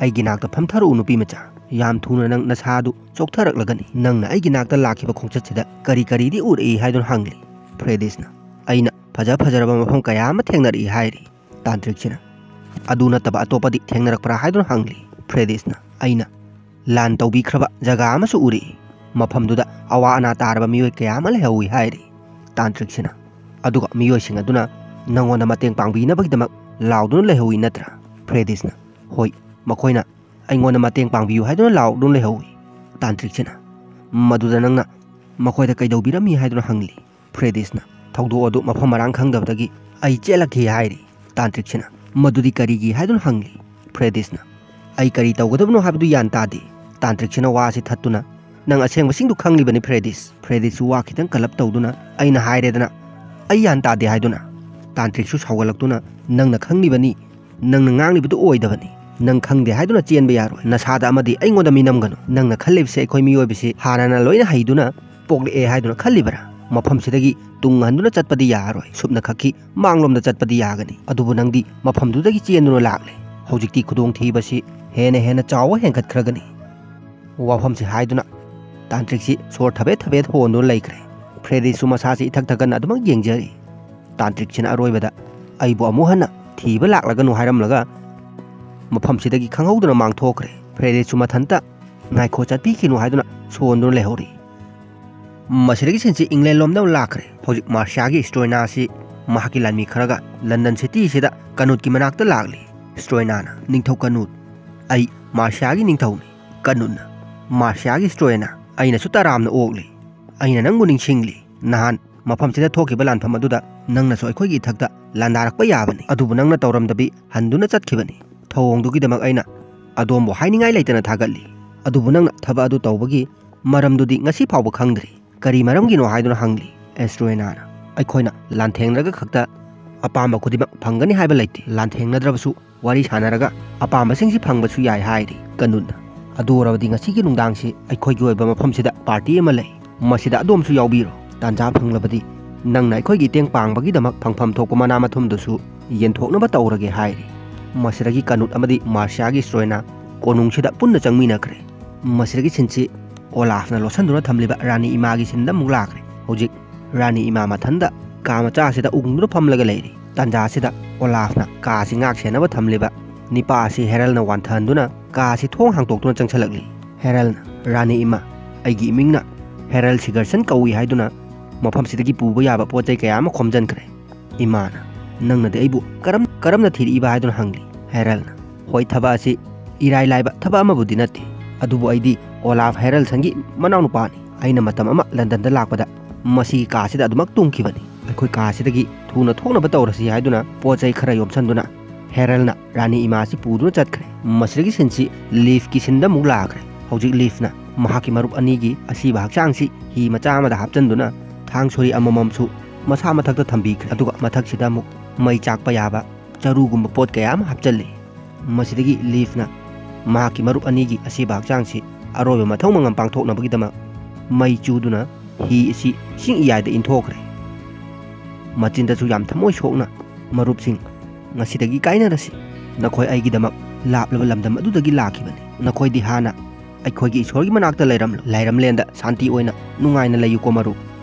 "ꯑꯩꯒꯤ ꯅꯥꯛꯇ ꯐꯝꯊꯔꯛꯎ, ꯅꯨꯄꯤ ꯃꯆꯥ꯫ ꯌꯥꯝ ꯊꯨꯅ ꯅꯪ ꯅꯁꯥꯗꯨ ꯆꯣꯛꯊꯔꯛꯂꯒꯅꯤ꯫ ꯅꯪꯅ ꯑꯩꯒꯤ ꯅꯥꯛꯇ ꯂꯥꯛꯈꯤꯕ ꯈꯣꯡꯆꯠꯁꯤꯗ ꯀꯔꯤ ꯀꯔꯤꯗꯤ ꯎꯔꯛꯏ?" ꯍꯥꯏꯗꯨꯅ ꯍꯪꯂꯤ꯫ ꯐ꯭ꯔꯦꯗꯤꯁꯅ, "ꯑꯩꯅ ꯐꯖ ꯐꯖꯔꯕ ꯃꯐꯝ ꯀꯌꯥ ꯑꯃ ꯊꯦꯡꯅꯔꯛꯏ" ꯍꯥꯏꯔꯤ꯫ ꯇꯥꯟꯇ꯭ꯔꯤꯛꯁꯤꯅ, "ꯑꯗꯨ ꯅꯠꯇꯕ ꯑꯇꯣꯞꯄꯗꯤ ꯊꯦꯡꯅꯔꯛꯄ꯭ꯔꯥ?" ꯍꯥꯏꯗꯨꯅ ꯍꯪꯂꯤ꯫ ꯐ꯭ꯔꯦꯗꯤꯁꯅ, "ꯑꯩꯅ ꯂꯥꯟ ꯇꯧꯕꯤꯈ꯭ꯔꯕ ꯖꯒꯥ ꯑꯃꯁꯨ ꯎꯔꯛꯏ꯫ ꯃꯐꯝꯗꯨꯗ ꯑꯋꯥ ꯑꯅꯥ ꯇꯥꯔꯕ ꯃꯤꯑꯣꯏ ꯀꯌꯥ ꯑꯃ ꯂꯩꯍꯧꯏ" ꯍꯥꯏꯔꯤ꯫ ꯇꯥꯟꯇ꯭ꯔꯤꯛꯁꯤꯅ, "ꯑꯗꯨꯒ ꯃꯤꯑꯣꯏꯁꯤꯡ ꯑꯗꯨꯅ ꯅꯪꯉꯣꯟꯗ ꯃꯇꯦꯡ ꯄꯥꯡꯕꯤꯅꯕꯒꯤꯗꯃꯛ ꯂꯥꯎꯗꯨꯅ ꯂꯩꯍꯧꯏ ꯅꯠꯇ꯭ꯔꯥ?" ꯐ꯭ꯔꯦꯗꯤꯁꯅ, "ꯍꯣꯏ, ꯃꯈꯣꯏꯅ ꯑꯩꯉꯣꯟꯗ ꯃꯇꯦꯡ ꯄꯥꯡꯕꯤꯌꯨ ꯍꯥꯏꯗꯨꯅ ꯂꯥꯎꯗꯨꯅ ꯂꯩꯍꯧꯏ"꯫ ꯇꯥꯟꯇ꯭ꯔꯤꯛꯁꯤꯅ, "ꯃꯗꯨꯗ ꯅꯪꯅ ꯃꯈꯣꯏꯗ ꯀꯩꯗꯧꯕꯤꯔꯝꯃꯤ?" ꯍꯥꯏꯗꯨꯅ ꯍꯪꯂꯤ꯫ ꯐ꯭ꯔꯦꯗꯤꯁꯅ, "ꯊꯧꯗꯣꯛ ꯑꯗꯨ ꯃꯐꯝ ꯃꯔꯥꯡ ꯈꯪꯗꯕꯗꯒꯤ ꯑꯩ ꯆꯦꯜꯂꯛꯈꯤ" ꯍꯥꯏꯔꯤ꯫ ꯇꯥꯟꯇ꯭ꯔꯤꯛꯁꯤꯅ, "ꯃꯗꯨꯗꯤ ꯀꯔꯤꯒꯤ?" ꯍꯥꯏꯗꯨꯅ ꯍꯪꯂꯤ꯫ ꯐ꯭ꯔꯦꯗꯤꯁꯅ, "ꯑꯩ ꯀꯔꯤ ꯇꯧꯒꯗꯕꯅꯣ ꯍꯥꯏꯕꯗꯨ ꯒ꯭ꯌꯥꯟ ꯇꯥꯗꯦ"꯫ ꯇꯥꯟꯇ꯭ꯔꯤꯛꯁꯤꯅ ꯋꯥꯁꯤ ꯊꯠꯇꯨꯅ, "ꯅꯪ ꯑꯁꯦꯡꯕꯁꯤꯡꯗꯨ ꯈꯪꯂꯤꯕꯅꯤ ꯐ꯭ꯔꯦꯗꯤꯁ"꯫ ꯐ꯭ꯔꯦꯗꯤꯁꯁꯨ ꯋꯥ ꯈꯤꯇꯪ ꯀꯜꯂꯞ ꯇꯧꯗꯨꯅ, "ꯑꯩꯅ ꯍꯥꯏꯔꯦꯗꯅ ꯑꯩ ꯒ꯭ꯌꯥꯟ ꯇꯥꯗꯦ" ꯍꯥꯏꯗꯨꯅ꯫ ꯇꯥꯟꯇ꯭ꯔꯤꯛꯁꯨ ꯁꯥꯎꯒꯠꯂꯛꯇꯨꯅ, "ꯅꯪꯅ ꯈꯪꯂꯤꯕꯅꯤ, ꯅꯪꯅ ꯉꯥꯡꯂꯤꯕꯗꯨ ꯑꯣꯏꯗꯕꯅꯤ꯫ ꯅꯪ ꯈꯪꯗꯦ ꯍꯥꯏꯗꯨꯅ ꯆꯦꯟꯕ ꯌꯥꯔꯣꯏ꯫ ꯅꯁꯥꯗ ꯑꯃꯗꯤ ꯑꯩꯉꯣꯟꯗ ꯃꯤꯅꯝꯒꯅꯨ꯫ ꯅꯪꯅ ꯈꯜꯂꯤꯕꯁꯦ ꯑꯩꯈꯣꯏ ꯃꯤꯑꯣꯏꯕꯁꯤ ꯍꯥꯟꯅꯅ ꯂꯣꯏꯅ ꯍꯩꯗꯨꯅ ꯄꯣꯛꯂꯛꯑꯦ ꯍꯥꯏꯗꯨꯅ ꯈꯜꯂꯤꯕꯔꯥ? ꯃꯐꯝꯁꯤꯗꯒꯤ ꯇꯨꯡ ꯍꯟꯗꯨꯅ ꯆꯠꯄꯗꯤ ꯌꯥꯔꯣꯏ꯫ ꯁꯨꯞꯅ ꯈꯛꯀꯤ ꯃꯥꯡꯂꯣꯝꯗ ꯆꯠꯄꯗꯤ ꯌꯥꯒꯅꯤ꯫ ꯑꯗꯨꯕꯨ ꯅꯪꯗꯤ ꯃꯐꯝꯗꯨꯗꯒꯤ ꯆꯦꯟꯗꯨꯅ ꯂꯥꯛꯂꯦ꯫ ꯍꯧꯖꯤꯛꯇꯤ ꯈꯨꯗꯣꯡꯊꯤꯕꯁꯤ ꯍꯦꯟꯅ ꯍꯦꯟꯅ ꯆꯥꯎꯕ ꯍꯦꯟꯒꯠꯈ꯭ꯔꯒꯅꯤ"꯫ ꯋꯥꯐꯝꯁꯤ ꯍꯥꯏꯗꯨꯅ ꯇꯥꯟꯇ꯭ꯔꯤꯛꯁꯤ ꯁꯣꯔ ꯊꯕꯦꯠ ꯊꯕꯦꯠ ꯍꯣꯟꯗꯨꯅ ꯂꯩꯈ꯭ꯔꯦ꯫ ꯐ꯭ꯔꯦꯗꯤꯁꯨ ꯃꯁꯥꯁꯤ ꯏꯊꯛ ꯊꯛꯀꯠꯅ ꯑꯗꯨꯃꯛ ꯌꯦꯡꯖꯔꯤ꯫ ꯇꯥꯟꯇ꯭ꯔꯤꯛꯁꯤꯅ ꯑꯔꯣꯏꯕꯗ, "ꯑꯩꯕꯨ ꯑꯃꯨꯛ ꯍꯟꯅ ꯊꯤꯕ ꯂꯥꯛꯂꯒꯅꯨ" ꯍꯥꯏꯔꯝꯂꯒ ꯃꯐꯝꯁꯤꯗꯒꯤ ꯈꯪꯍꯧꯗꯅ ꯃꯥꯡꯊꯣꯛꯈ꯭ꯔꯦ꯫ ꯐ꯭ꯔꯦꯗꯤꯁꯨ ꯃꯊꯟꯇ "ꯉꯥꯏꯈꯣ, ꯆꯠꯄꯤꯈꯤꯅꯨ" ꯍꯥꯏꯗꯨꯅ ꯁꯣꯟꯗꯨꯅ ꯂꯩꯍꯧꯔꯤ꯫ ꯃꯁꯤꯗꯒꯤ ꯁꯤꯟꯁꯤ ꯏꯪꯂꯦꯟ ꯂꯣꯝꯗ ꯑꯃꯨꯛ ꯂꯥꯛꯈ꯭ꯔꯦ꯫ ꯍꯧꯖꯤꯛ ꯃꯥꯔꯁꯤꯌꯥꯒꯤ ꯁ꯭ꯇ꯭ꯔꯣꯏꯅꯥꯁꯤ ꯃꯍꯥꯛꯀꯤ ꯂꯥꯟꯃꯤ ꯈꯔꯒ ꯂꯟꯗꯟ ꯁꯤꯇꯤꯁꯤꯗ ꯀꯅꯨꯠꯀꯤ ꯃꯅꯥꯛꯇ ꯂꯥꯛꯂꯤ꯫ ꯁ꯭ꯇ꯭ꯔꯣꯏꯅꯥꯅ, "ꯅꯤꯡꯊꯧ ꯀꯅꯨꯠ, ꯑꯩ ꯃꯥꯔꯁꯤꯌꯥꯒꯤ ꯅꯤꯡꯊꯧꯅꯤ"꯫ ꯀꯅꯨꯠꯅ, "ꯃꯥꯔꯁꯤꯌꯥꯒꯤ ꯁ꯭ꯇ꯭ꯔꯣꯏꯅꯥ, ꯑꯩꯅꯁꯨ ꯇꯔꯥꯝꯅ ꯑꯣꯛꯂꯤ꯫ ꯑꯩꯅ ꯅꯪꯕꯨ ꯅꯤꯡꯁꯤꯡꯂꯤ꯫ ꯅꯍꯥꯟ ꯃꯐꯝꯁꯤꯗ ꯊꯣꯛꯈꯤꯕ ꯂꯥꯟꯐꯝ ꯑꯗꯨꯗ ꯅꯪꯅꯁꯨ ꯑꯩꯈꯣꯏꯒꯤ ꯏꯊꯛꯇ ꯂꯥꯟꯗꯥꯔꯛꯄ ꯌꯥꯕꯅꯤ꯫ ꯑꯗꯨꯕꯨ ꯅꯪꯅ ꯇꯧꯔꯝꯗꯕꯤ ꯍꯟꯗꯨꯅ ꯆꯠꯈꯤꯕꯅꯤ꯫ ꯊꯧꯑꯣꯡꯗꯨꯒꯤꯗꯃꯛ ꯑꯩꯅ ꯑꯗꯣꯝꯕꯨ ꯍꯥꯏꯅꯤꯡꯉꯥꯏ ꯂꯩꯇꯅ ꯊꯥꯒꯠꯂꯤ꯫ ꯑꯗꯨꯕꯨ ꯅꯪꯅ ꯊꯕꯛ ꯑꯗꯨ ꯇꯧꯕꯒꯤ ꯃꯔꯝꯗꯨꯗꯤ ꯉꯁꯤ ꯐꯥꯎꯕ ꯈꯪꯗ꯭ꯔꯤ"꯫ "ꯀꯔꯤ ꯃꯔꯝꯒꯤꯅꯣ?" ꯍꯥꯏꯗꯨꯅ ꯍꯪꯂꯤ ꯑꯦꯁꯇ꯭ꯔꯣꯏꯅꯥꯅ꯫ "ꯑꯩꯈꯣꯏꯅ ꯂꯥꯟꯊꯦꯡꯅꯔꯒ ꯈꯛꯇ ꯑꯄꯥꯝꯕ ꯈꯨꯗꯤꯡꯃꯛ ꯐꯪꯒꯅꯤ ꯍꯥꯏꯕ ꯂꯩꯇꯦ꯫ ꯂꯥꯟꯊꯦꯡꯅꯗ꯭ꯔꯕꯁꯨ ꯋꯥꯔꯤ ꯁꯥꯟꯅꯔꯒ ꯑꯄꯥꯝꯕꯁꯤꯡꯁꯤ ꯐꯪꯕꯁꯨ ꯌꯥꯏ," ꯍꯥꯏꯔꯤ ꯀꯅꯨꯠꯅ꯫ "ꯑꯗꯨ ꯑꯣꯏꯔꯕꯗꯤ ꯉꯁꯤꯒꯤ ꯅꯨꯡꯗꯥꯡꯁꯤ ꯑꯩꯈꯣꯏꯒꯤ ꯑꯣꯏꯕ ꯃꯐꯝꯁꯤꯗ ꯄꯥꯔꯇꯤ ꯑꯃ ꯂꯩ, ꯃꯁꯤꯗ ꯑꯗꯣꯝꯁꯨ ꯌꯥꯎꯕꯤꯔꯣ꯫ ꯇꯥꯟꯖꯥ ꯐꯪꯂꯕꯗꯤ ꯅꯪꯅ ꯑꯩꯈꯣꯏꯒꯤ ꯃꯇꯦꯡ ꯄꯥꯡꯕꯒꯤꯗꯃꯛ ꯐꯪꯐꯝ ꯊꯣꯛꯄ ꯃꯅꯥ ꯃꯊꯨꯝꯗꯨꯁꯨ ꯌꯦꯟꯊꯣꯛꯅꯕ ꯇꯧꯔꯒꯦ," ꯍꯥꯏꯔꯤ꯫ ꯃꯁꯤꯗꯒꯤ ꯀꯅꯨꯠ ꯑꯃꯗꯤ ꯃꯥꯔꯁꯤꯌꯥꯒꯤ ꯁ꯭ꯔꯣꯏꯅ ꯀꯣꯅꯨꯡꯁꯤꯗ ꯄꯨꯟꯅ ꯆꯪꯃꯤꯟꯅꯈ꯭ꯔꯦ꯫ ꯃꯁꯤꯗꯒꯤ ꯁꯤꯟꯁꯤ ꯑꯣꯂꯥꯐꯅ ꯂꯣꯠꯁꯤꯟꯗꯨꯅ ꯊꯝꯂꯤꯕ ꯔꯥꯅꯤ ꯏꯃꯥꯒꯤ ꯁꯤꯟꯗ ꯑꯃꯨꯛ ꯂꯥꯛꯈ꯭ꯔꯦ꯫ ꯍꯧꯖꯤꯛ ꯔꯥꯅꯤ ꯏꯃꯥ ꯃꯊꯟꯗ ꯀꯥ ꯃꯆꯥ ꯑꯁꯤꯗ ꯎꯪꯗꯨꯅ ꯐꯝꯂꯒ ꯂꯩꯔꯤ꯫ ꯇꯥꯟꯖꯥ ꯑꯁꯤꯗ ꯑꯣꯂꯥꯐꯅ ꯀꯥ ꯑꯁꯤ ꯉꯥꯛ ꯁꯦꯟꯅꯕ ꯊꯝꯂꯤꯕ ꯅꯤꯄꯥ ꯑꯁꯤ ꯍꯦꯔꯜꯅ ꯋꯥꯟꯊꯍꯟꯗꯨꯅ ꯀꯥ ꯑꯁꯤ ꯊꯣꯡ ꯍꯥꯡꯗꯣꯛꯇꯨꯅ ꯆꯪꯁꯤꯜꯂꯛꯂꯤ꯫ ꯍꯦꯔꯜꯅ, "ꯔꯥꯅꯤ ꯏꯃꯥ, ꯑꯩꯒꯤ ꯏꯃꯤꯡꯅ ꯍꯦꯔꯜ ꯁꯤꯒꯔꯁꯟ ꯀꯧꯏ" ꯍꯥꯏꯗꯨꯅ ꯃꯐꯝꯁꯤꯗꯒꯤ ꯄꯨꯕ ꯌꯥꯕ ꯄꯣꯠ ꯆꯩ ꯀꯌꯥ ꯑꯃ ꯈꯣꯝꯖꯤꯟꯈ꯭ꯔꯦ꯫ ꯏꯃꯥꯅ, "ꯅꯪꯅꯗꯤ ꯑꯩꯕꯨ ꯀꯔꯝ, ꯀꯔꯝꯅ ꯊꯤꯔꯛꯏꯕ?" ꯍꯥꯏꯗꯨꯅ ꯍꯪꯂꯤ꯫ ꯍꯦꯔꯜꯅ, "ꯍꯣꯏ, ꯊꯕꯛ ꯑꯁꯤ ꯏꯔꯥꯏ ꯂꯥꯏꯕ ꯊꯕꯛ ꯑꯃꯕꯨꯗꯤ ꯅꯠꯇꯦ, ꯑꯗꯨꯕꯨ ꯑꯩꯗꯤ ꯑꯣꯂꯥꯐ ꯍꯦꯔꯜꯁꯟꯒꯤ ꯃꯅꯥꯎꯅꯨꯄꯥꯅꯤ꯫ ꯑꯩꯅ ꯃꯇꯝ ꯑꯃ ꯂꯟꯗꯟꯗ ꯂꯥꯛꯄꯗ ꯃꯁꯤꯒꯤ ꯀꯥꯁꯤꯗ ꯑꯗꯨꯃꯛ ꯇꯨꯝꯈꯤꯕꯅꯤ꯫ ꯑꯩꯈꯣꯏ ꯀꯥꯁꯤꯗꯒꯤ ꯊꯨꯅ ꯊꯣꯛꯅꯕ ꯇꯧꯔꯁꯤ" ꯍꯥꯏꯗꯨꯅ ꯄꯣꯠ ꯆꯩ ꯈꯔ ꯌꯣꯝꯁꯤꯟꯗꯨꯅ ꯍꯦꯔꯜꯅ ꯔꯥꯅꯤ ꯏꯃꯥ ꯑꯁꯤ ꯄꯨꯗꯨꯅ ꯆꯠꯈ꯭ꯔꯦ꯫ ꯃꯁꯤꯗꯒꯤ ꯁꯤꯟꯁꯤ ꯂꯤꯐꯀꯤ ꯁꯤꯟꯗ ꯑꯃꯨꯛ ꯂꯥꯛꯈ꯭ꯔꯦ꯫ ꯍꯧꯖꯤꯛ ꯂꯤꯐꯅ ꯃꯍꯥꯛꯀꯤ ꯃꯔꯨꯞ ꯑꯅꯤꯒꯤ ꯑꯁꯤꯕ ꯍꯛꯆꯥꯡꯁꯤ ꯍꯤ ꯃꯆꯥ ꯑꯃꯗ ꯍꯥꯞꯆꯤꯟꯗꯨꯅ ꯊꯥꯡ ꯁꯣꯔꯤ ꯑꯃꯃꯝꯁꯨ ꯃꯁꯥ ꯃꯊꯛꯇ ꯊꯝꯕꯤꯈ꯭ꯔꯦ꯫ ꯑꯗꯨꯒ ꯃꯊꯛꯁꯤꯗ ꯑꯃꯨꯛ ꯃꯩ ꯆꯥꯛꯄ ꯌꯥꯕ ꯆꯔꯨꯒꯨꯝꯕ ꯄꯣꯠ ꯀꯌꯥ ꯑꯃ ꯍꯥꯞꯆꯤꯜꯂꯤ꯫ ꯃꯁꯤꯗꯒꯤ ꯂꯤꯐꯅ ꯃꯍꯥꯛꯀꯤ ꯃꯔꯨꯞ ꯑꯅꯤꯒꯤ ꯑꯁꯤꯕ ꯍꯛꯆꯥꯡꯁꯤ ꯑꯔꯣꯏꯕ ꯃꯊꯧ ꯃꯉꯝ ꯄꯥꯡꯊꯣꯛꯅꯕꯒꯤꯗꯃꯛ ꯃꯩ ꯆꯨꯗꯨꯅ ꯍꯤ ꯑꯁꯤ ꯏꯁꯤꯡ ꯏꯌꯥꯏꯗ ꯏꯟꯊꯣꯛꯈ꯭ꯔꯦ꯫ ꯃꯆꯤꯟꯗꯁꯨ ꯌꯥꯝ ꯊꯃꯣꯏ ꯁꯣꯛꯅ, "ꯃꯔꯨꯞꯁꯤꯡ, ꯉꯁꯤꯗꯒꯤ ꯀꯥꯏꯅꯔꯁꯤ꯫ ꯅꯈꯣꯏ ꯑꯩꯒꯤꯗꯃꯛ ꯂꯥꯞꯂꯕ ꯂꯝꯗꯝ ꯑꯗꯨꯗꯒꯤ ꯂꯥꯛꯈꯤꯕꯅꯤ꯫ ꯅꯈꯣꯏꯗꯤ ꯍꯥꯟꯅ ꯑꯩꯈꯣꯏꯒꯤ ꯏꯁꯣꯔꯒꯤ ꯃꯅꯥꯛꯇ ꯂꯩꯔꯝꯂꯣ꯫ ꯂꯥꯏꯔꯝꯂꯦꯟꯗ ꯁꯥꯟꯇꯤ ꯑꯣꯏꯅ ꯅꯨꯡꯉꯥꯏꯅ ꯂꯩꯌꯨꯀꯣ ꯃꯔꯨꯞ꯫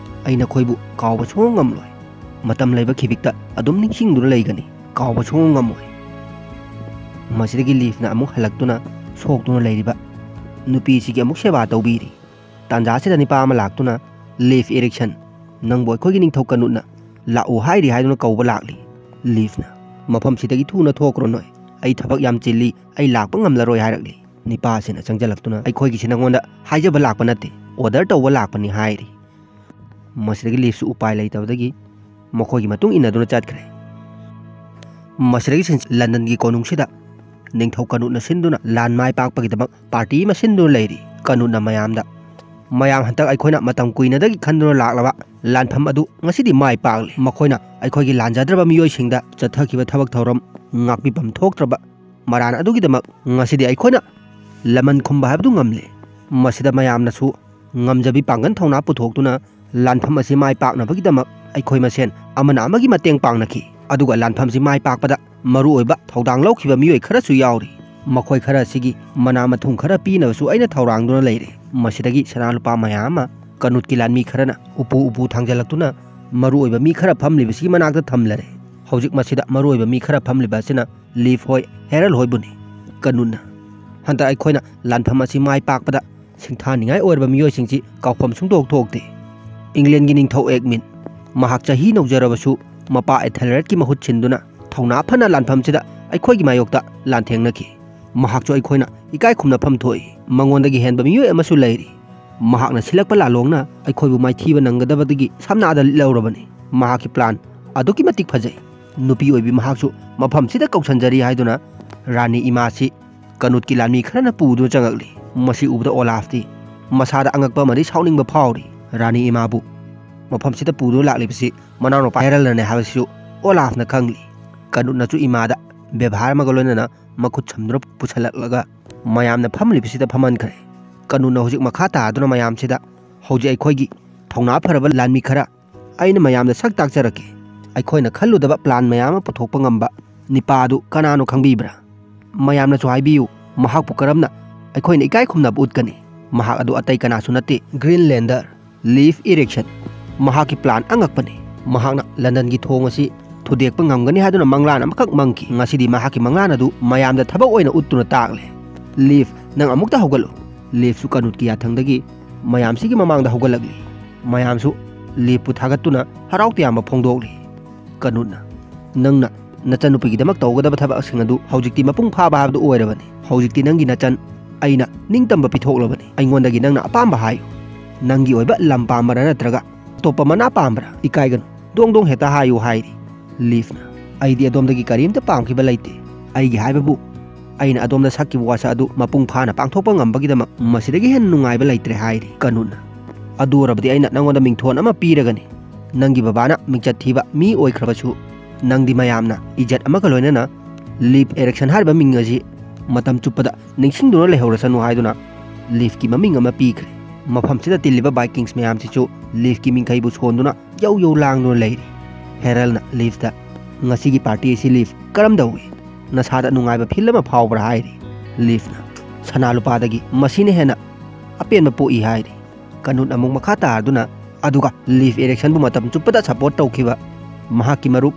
ꯑꯩ ꯅꯈꯣꯏꯕꯨ ꯀꯥꯎꯕ ꯁꯨꯡꯉꯝ ꯉꯝꯂꯣꯏ꯫ ꯃꯇꯝ ꯂꯩꯕ ꯈꯤꯕꯤꯛꯇ ꯑꯗꯨꯝ ꯅꯤꯡꯁꯤꯡꯗꯨꯅ ꯂꯩꯒꯅꯤ꯫ ꯀꯥꯎꯕ ꯁꯨꯡꯉꯝ ꯉꯝꯃꯣꯏ"꯫ ꯃꯁꯤꯗꯒꯤ ꯂꯤꯐꯅ ꯑꯃꯨꯛ ꯍꯜꯂꯛꯇꯨꯅ ꯁꯣꯛꯇꯨꯅ ꯂꯩꯔꯤꯕ ꯅꯨꯄꯤꯁꯤꯒꯤ ꯑꯃꯨꯛ ꯁꯦꯕꯥ ꯇꯧꯕꯤꯔꯤ꯫ ꯇꯥꯟꯖꯥꯁꯤꯗ ꯅꯤꯄꯥ ꯑꯃ ꯂꯥꯛꯇꯨꯅ, "ꯂꯤꯐ ꯏꯔꯤꯛꯁꯟ, ꯅꯪꯕꯨ ꯑꯩꯈꯣꯏꯒꯤ ꯅꯤꯡꯊꯧ ꯀꯅꯨꯠꯅ ꯂꯥꯛꯎ ꯍꯥꯏꯔꯤ" ꯍꯥꯏꯗꯨꯅ ꯀꯧꯕ ꯂꯥꯛꯂꯤ꯫ ꯂꯤꯐꯅ, "ꯃꯐꯝꯁꯤꯗꯒꯤ ꯊꯨꯅ ꯊꯣꯛꯈ꯭ꯔꯣ ꯅꯣꯏ, ꯑꯩ ꯊꯕꯛ ꯌꯥꯝ ꯆꯤꯜꯂꯤ, ꯑꯩ ꯂꯥꯛꯄ ꯉꯝꯂꯔꯣꯏ" ꯍꯥꯏꯔꯛꯂꯤ꯫ ꯅꯤꯄꯥꯁꯤꯅ ꯆꯪꯁꯤꯜꯂꯛꯇꯨꯅ, "ꯑꯩꯈꯣꯏꯒꯤꯁꯤ ꯅꯉꯣꯟꯗ ꯍꯥꯏꯖꯕ ꯂꯥꯛꯄ ꯅꯠꯇꯦ, ꯑꯣꯔꯗꯔ ꯇꯧꯕ ꯂꯥꯛꯄꯅꯤ" ꯍꯥꯏꯔꯤ꯫ ꯃꯁꯤꯗꯒꯤ ꯂꯤꯐꯁꯨ ꯎꯄꯥꯏ ꯂꯩꯇꯕꯗꯒꯤ ꯃꯈꯣꯏꯒꯤ ꯃꯇꯨꯡ ꯏꯟꯅꯗꯨꯅ ꯆꯠꯈ꯭ꯔꯦ꯫ ꯃꯁꯤꯗꯒꯤ ꯁꯤꯟ-, ꯂꯟꯗꯟꯒꯤ ꯀꯣꯅꯨꯡꯁꯤꯗ ꯅꯤꯡꯊꯧ ꯀꯅꯨꯠꯅ ꯁꯤꯟꯗꯨꯅ ꯂꯥꯟ ꯃꯥꯏ ꯄꯥꯛꯄꯒꯤꯗꯃꯛ ꯄꯥꯔꯇꯤ ꯑꯃ ꯁꯤꯟꯗꯨꯅ ꯂꯩꯔꯤ꯫ ꯀꯅꯨꯠꯅ ꯃꯌꯥꯝꯗ ꯃꯌꯥꯝ ꯍꯟꯗꯛ ꯑꯩꯈꯣꯏꯅ ꯃꯇꯝ ꯀꯨꯏꯅꯗꯒꯤ ꯈꯟꯗꯨꯅ ꯂꯥꯛꯂꯕ ꯂꯥꯟꯐꯝ ꯑꯗꯨ ꯉꯁꯤꯗꯤ ꯃꯥꯏ ꯄꯥꯛꯂꯦ꯫ ꯃꯈꯣꯏꯅ ꯑꯩꯈꯣꯏꯒꯤ ꯂꯥꯟꯖꯗ꯭ꯔꯕ ꯃꯤꯑꯣꯏꯁꯤꯡꯗ ꯆꯠꯊꯈꯤꯕ ꯊꯕꯛ ꯊꯧꯔꯝ ꯉꯥꯛꯄꯤꯐꯝ ꯊꯣꯛꯇ꯭ꯔꯕ ꯃꯔꯥꯟ ꯑꯗꯨꯒꯤꯗꯃꯛ ꯉꯁꯤꯗꯤ ꯑꯩꯈꯣꯏꯅ ꯂꯃꯟ ꯈꯨꯝꯕ ꯍꯥꯏꯕꯗꯨ ꯉꯝꯂꯦ꯫ ꯃꯁꯤꯗ ꯃꯌꯥꯝꯅꯁꯨ ꯉꯝꯖꯕꯤ ꯄꯥꯡꯒꯜ ꯊꯧꯅꯥ ꯄꯨꯊꯣꯛꯇꯨꯅ ꯂꯥꯟꯐꯝ ꯑꯁꯤ ꯃꯥꯏ ꯄꯥꯛꯅꯕꯒꯤꯗꯃꯛ ꯑꯩꯈꯣꯏ ꯃꯁꯦꯟ ꯑꯃꯅ ꯑꯃꯒꯤ ꯃꯇꯦꯡ ꯄꯥꯡꯅꯈꯤ꯫ ꯑꯗꯨꯒ ꯂꯥꯟꯐꯝꯁꯤ ꯃꯥꯏ ꯄꯥꯛꯄꯗ ꯃꯔꯨꯑꯣꯏꯕ ꯊꯧꯗꯥꯡ ꯂꯧꯈꯤꯕ ꯃꯤꯑꯣꯏ ꯈꯔꯁꯨ ꯌꯥꯎꯔꯤ꯫ ꯃꯈꯣꯏ ꯈꯔ ꯑꯁꯤꯒꯤ ꯃꯅꯥ ꯃꯊꯨꯝ ꯈꯔ ꯄꯤꯅꯕꯁꯨ ꯑꯩꯅ ꯊꯧꯔꯥꯡꯗꯨꯅ ꯂꯩꯔꯦ꯫ ꯃꯁꯤꯗꯒꯤ ꯁꯅꯥ ꯂꯨꯄꯥ ꯃꯌꯥꯝ ꯑꯃ ꯀꯅꯨꯠꯀꯤ ꯂꯥꯟꯃꯤ ꯈꯔꯅ ꯎꯄꯨ ꯎꯄꯨ ꯊꯥꯡꯖꯜꯂꯛꯇꯨꯅ ꯃꯔꯨꯑꯣꯏꯕ ꯃꯤ ꯈꯔ ꯐꯝꯂꯤꯕꯁꯤꯒꯤ ꯃꯅꯥꯛꯇ ꯊꯝꯂꯔꯦ꯫ ꯍꯧꯖꯤꯛ ꯃꯁꯤꯗ ꯃꯔꯨꯑꯣꯏꯕ ꯃꯤ ꯈꯔ ꯐꯝꯂꯤꯕ ꯑꯁꯤꯅ ꯂꯤꯐ ꯍꯣꯏ, ꯍꯦꯔꯜ ꯍꯣꯏꯕꯨꯅꯤ꯫ ꯀꯅꯨꯠꯅ, ꯍꯟꯗꯛ ꯑꯩꯈꯣꯏꯅ ꯂꯥꯟꯐꯝ ꯑꯁꯤ ꯃꯥꯏ ꯄꯥꯛꯄꯗ ꯁꯤꯡꯊꯥꯅꯤꯡꯉꯥꯏ ꯑꯣꯏꯔꯕ ꯃꯤꯑꯣꯏꯁꯤꯡꯁꯤ ꯀꯥꯎꯐꯝ ꯁꯨꯡꯗꯣꯛ ꯊꯣꯛꯇꯦ꯫ ꯏꯪꯂꯦꯟꯒꯤ ꯅꯤꯡꯊꯧ ꯑꯦꯒꯃꯤꯟ, ꯃꯍꯥꯛ ꯆꯍꯤ ꯅꯧꯖꯔꯕꯁꯨ ꯃꯄꯥ ꯑꯦꯊꯦꯜꯔꯦꯗꯀꯤ ꯃꯍꯨꯠ ꯁꯤꯟꯗꯨꯅ ꯊꯧꯅꯥ ꯐꯅ ꯂꯥꯟꯐꯝꯁꯤꯗ ꯑꯩꯈꯣꯏꯒꯤ ꯃꯥꯌꯣꯛꯇ ꯂꯥꯟꯊꯦꯡꯅꯈꯤ꯫ ꯃꯍꯥꯛꯁꯨ ꯑꯩꯈꯣꯏꯅ ꯏꯀꯥꯏ ꯈꯨꯝꯅꯐꯝ ꯊꯣꯛꯏ꯫ ꯃꯉꯣꯟꯗꯒꯤ ꯍꯦꯟꯕ ꯃꯤꯑꯣꯏ ꯑꯃꯁꯨ ꯂꯩꯔꯤ꯫ ꯃꯍꯥꯛꯅ ꯁꯤꯜꯂꯛꯄ ꯂꯥꯂꯣꯡꯅ ꯑꯩꯈꯣꯏꯕꯨ ꯃꯥꯏꯊꯤꯕ ꯅꯪꯒꯗꯕꯗꯒꯤ ꯁꯝꯅꯥꯗ ꯂꯤꯠꯍꯧꯔꯕꯅꯤ꯫ ꯃꯍꯥꯛꯀꯤ ꯄ꯭ꯂꯥꯟ ꯑꯗꯨꯛꯀꯤ ꯃꯇꯤꯛ ꯐꯖꯩ꯫ ꯅꯨꯄꯤ ꯑꯣꯏꯕꯤ ꯃꯍꯥꯛꯁꯨ ꯃꯐꯝꯁꯤꯗ ꯀꯧꯁꯟꯖꯔꯤ ꯍꯥꯏꯗꯨꯅ ꯔꯥꯅꯤ ꯏꯃꯥꯁꯤ ꯀꯅꯨꯠꯀꯤ ꯂꯥꯟꯃꯤ ꯈꯔꯅ ꯄꯨꯗꯨꯅ ꯆꯪꯉꯛꯂꯤ꯫ ꯃꯁꯤ ꯎꯕꯗ ꯑꯣꯂꯥꯐꯇꯤ ꯃꯁꯥꯗ ꯑꯉꯛꯄ ꯑꯃꯗꯤ ꯁꯥꯎꯅꯤꯡꯕ ꯐꯥꯎꯔꯤ꯫ ꯔꯥꯅꯤ ꯏꯃꯥꯕꯨ ꯃꯐꯝꯁꯤꯗ ꯄꯨꯗꯨꯅ ꯂꯥꯛꯂꯤꯕꯁꯤ ꯃꯅꯥꯎꯅꯨꯄꯥ ꯍꯦꯔꯜꯅꯅꯤ ꯍꯥꯏꯕꯁꯤꯁꯨ ꯑꯣꯂꯥꯐꯅ ꯈꯪꯂꯤ꯫ ꯀꯅꯨꯠꯅꯁꯨ ꯏꯃꯥꯗ ꯕꯦꯕꯥꯔ ꯑꯃꯒ ꯂꯣꯏꯅꯅ ꯃꯈꯨꯠ ꯁꯝꯗꯨꯅ ꯄꯨꯁꯜꯂꯛꯂꯒ ꯃꯌꯥꯝꯅ ꯐꯝꯂꯤꯕꯁꯤꯗ ꯐꯝꯍꯟꯈ꯭ꯔꯦ꯫ ꯀꯅꯨꯠꯅ ꯍꯧꯖꯤꯛ ꯃꯈꯥ ꯇꯥꯗꯨꯅ ꯃꯌꯥꯝꯁꯤꯗ, "ꯍꯧꯖꯤꯛ ꯑꯩꯈꯣꯏꯒꯤ ꯊꯧꯅꯥ ꯐꯔꯕ ꯂꯥꯟꯃꯤ ꯈꯔ ꯑꯩꯅ ꯃꯌꯥꯝꯗ ꯁꯛ ꯇꯥꯛꯆꯔꯛꯀꯦ꯫ ꯑꯩꯈꯣꯏꯅ ꯈꯜꯂꯨꯗꯕ ꯄ꯭ꯂꯥꯟ ꯃꯌꯥꯝ ꯑꯃ ꯄꯨꯊꯣꯛꯄ ꯉꯝꯕ ꯅꯤꯄꯥ ꯑꯗꯨ ꯀꯅꯥꯅꯣ ꯈꯪꯕꯤꯕ꯭ꯔꯥ?" ꯃꯌꯥꯝꯅꯁꯨ ꯍꯥꯏꯕꯤꯌꯨ, ꯃꯍꯥꯛꯄꯨ ꯀꯔꯝꯅ ꯑꯩꯈꯣꯏꯅ ꯏꯀꯥꯏ ꯈꯨꯝꯅꯕ ꯎꯠꯀꯅꯤ? ꯃꯍꯥꯛ ꯑꯗꯨ ꯑꯇꯩ ꯀꯅꯥꯁꯨ ꯅꯠꯇꯦ, ꯒ꯭ꯔꯤꯟꯂꯦꯟꯗꯔ ꯂꯤꯐ ꯏꯔꯤꯛꯁꯟ꯫ ꯃꯍꯥꯛꯀꯤ ꯄ꯭ꯂꯥꯟ ꯑꯉꯛꯄꯅꯤ꯫ ꯃꯍꯥꯛꯅ ꯂꯟꯗꯟꯒꯤ ꯊꯣꯡ ꯑꯁꯤ ꯊꯨꯗꯦꯛꯄ ꯉꯝꯒꯅꯤ ꯍꯥꯏꯗꯨꯅ ꯃꯪꯂꯥꯟ ꯑꯃꯈꯛ ꯃꯪꯈꯤ꯫ ꯉꯁꯤꯗꯤ ꯃꯍꯥꯛꯀꯤ ꯃꯪꯂꯥꯟ ꯑꯗꯨ ꯃꯌꯥꯝꯗ ꯊꯕꯛ ꯑꯣꯏꯅ ꯎꯠꯇꯨꯅ ꯇꯥꯛꯂꯦ꯫ "ꯂꯤꯐ, ꯅꯪ ꯑꯃꯨꯛꯇ ꯍꯧꯒꯠꯂꯨ!" ꯂꯤꯐꯁꯨ ꯀꯅꯨꯠꯀꯤ ꯌꯥꯊꯪꯗꯒꯤ ꯃꯌꯥꯝꯁꯤꯒꯤ ꯃꯃꯥꯡꯗ ꯍꯧꯒꯠꯂꯛꯂꯤ꯫ ꯃꯌꯥꯝꯁꯨ ꯂꯤꯐꯄꯨ ꯊꯥꯒꯠꯇꯨꯅ ꯍꯔꯥꯎ ꯇꯌꯥꯝꯕ ꯐꯣꯡꯗꯣꯛꯂꯤ꯫ ꯀꯅꯨꯠꯅ, "ꯅꯪꯅ ꯅꯆꯟꯅꯨꯄꯤꯒꯤꯗꯃꯛ ꯇꯧꯒꯗꯕ ꯊꯕꯛꯁꯤꯡ ꯑꯗꯨ ꯍꯧꯖꯤꯛꯇꯤ ꯃꯄꯨꯡ ꯐꯥꯕ ꯍꯥꯏꯕꯗꯨ ꯑꯣꯏꯔꯕꯅꯤ꯫ ꯍꯧꯖꯤꯛꯇꯤ ꯅꯪꯒꯤ ꯅꯆꯟ ꯑꯩꯅ ꯅꯤꯡꯇꯝꯕ ꯄꯤꯊꯣꯛꯂꯕꯅꯤ꯫ ꯑꯩꯉꯣꯟꯗꯒꯤ ꯅꯪꯅ ꯑꯄꯥꯝꯕ ꯍꯥꯏꯌꯨ꯫ ꯅꯪꯒꯤ ꯑꯣꯏꯕ ꯂꯝ ꯄꯥꯝꯕꯔꯥ ꯅꯠꯇ꯭ꯔꯒ ꯑꯇꯣꯞꯄ ꯃꯅꯥ ꯄꯥꯝꯕ꯭ꯔꯥ? ꯏꯀꯥꯏꯒꯅꯨ, ꯗꯣꯡ ꯗꯣꯡ ꯍꯦꯛꯇ ꯍꯥꯏꯌꯨ" ꯍꯥꯏꯔꯤ꯫ ꯂꯤꯐꯅ, "ꯑꯩꯗꯤ ꯑꯗꯣꯝꯗꯒꯤ ꯀꯔꯤꯝꯇ ꯄꯥꯝꯈꯤꯕ ꯂꯩꯇꯦ꯫ ꯑꯩꯒꯤ ꯍꯥꯏꯕꯕꯨ ꯑꯩꯅ ꯑꯗꯣꯝꯗ ꯁꯛꯈꯤꯕ ꯋꯥꯁꯛ ꯑꯗꯨ ꯃꯄꯨꯡ ꯐꯥꯅ ꯄꯥꯡꯊꯣꯛꯄ ꯉꯝꯕꯒꯤꯗꯃꯛ ꯃꯁꯤꯗꯒꯤ ꯍꯦꯟꯅ ꯅꯨꯡꯉꯥꯏꯕ ꯂꯩꯇ꯭ꯔꯦ ꯍꯥꯏꯔꯤ ꯀꯅꯨꯠꯅ꯫ ꯑꯗꯨ ꯑꯣꯏꯔꯕꯗꯤ ꯑꯩꯅ ꯅꯪꯉꯣꯟꯗ ꯃꯤꯡꯊꯣꯟ ꯑꯃ ꯄꯤꯔꯒꯅꯤ꯫ ꯅꯪꯒꯤ ꯕꯕꯥꯅ ꯃꯤꯡꯆꯠ ꯊꯤꯕ ꯃꯤ ꯑꯣꯏꯈ꯭ꯔꯕꯁꯨ, ꯅꯪꯗꯤ ꯃꯌꯥꯝꯅ ꯏꯖꯠ ꯑꯃꯒ ꯂꯣꯏꯅꯅ ꯂꯤꯐ ꯏꯔꯦꯛꯁꯟ ꯍꯥꯏꯔꯤꯕ ꯃꯤꯡ ꯑꯁꯤ ꯃꯇꯝ ꯆꯨꯞꯄꯗ ꯅꯤꯡꯁꯤꯡꯗꯨꯅ ꯂꯩꯍꯧꯔꯁꯅꯨ ꯍꯥꯏꯗꯨꯅ ꯂꯤꯐꯀꯤ ꯃꯃꯤꯡ ꯑꯃ ꯄꯤꯈ꯭ꯔꯦ꯫ ꯃꯐꯝꯁꯤꯗ ꯇꯤꯜꯂꯤꯕ ꯕꯥꯏꯀꯤꯡꯁ ꯃꯌꯥꯝꯁꯤꯁꯨ ꯂꯤꯐꯀꯤ ꯃꯤꯡꯈꯩꯕꯨ ꯁꯣꯟꯗꯨꯅ ꯌꯧ ꯌꯧ ꯂꯥꯡꯗꯨꯅ ꯂꯩꯔꯤ꯫ ꯍꯦꯔꯜꯅ ꯂꯤꯐꯇ, "ꯉꯁꯤꯒꯤ ꯄꯥꯔꯇꯤ ꯑꯁꯤ ꯂꯤꯐ ꯀꯔꯝ ꯇꯧꯏ? ꯅꯁꯥꯗ ꯅꯨꯡꯉꯥꯏꯕ ꯐꯤꯜ ꯑꯃ ꯐꯥꯎꯕ꯭ꯔꯥ?" ꯍꯥꯏꯔꯤ꯫ ꯂꯤꯐꯅ, "ꯁꯅꯥ ꯂꯨꯄꯥꯗꯒꯤ ꯃꯁꯤꯅ ꯍꯦꯟꯅ ꯑꯄꯦꯟꯕ ꯄꯣꯛꯏ" ꯍꯥꯏꯔꯤ꯫ ꯀꯅꯨꯠ ꯑꯃꯨꯛ ꯃꯈꯥ ꯇꯥꯔꯗꯨꯅ, "ꯑꯗꯨꯒ ꯂꯤꯐ ꯏꯔꯦꯛꯁꯟꯕꯨ ꯃꯇꯝ ꯆꯨꯞꯄꯗ ꯁꯄꯣꯔꯠ ꯇꯧꯈꯤꯕ ꯃꯍꯥꯛꯀꯤ ꯃꯔꯨꯞ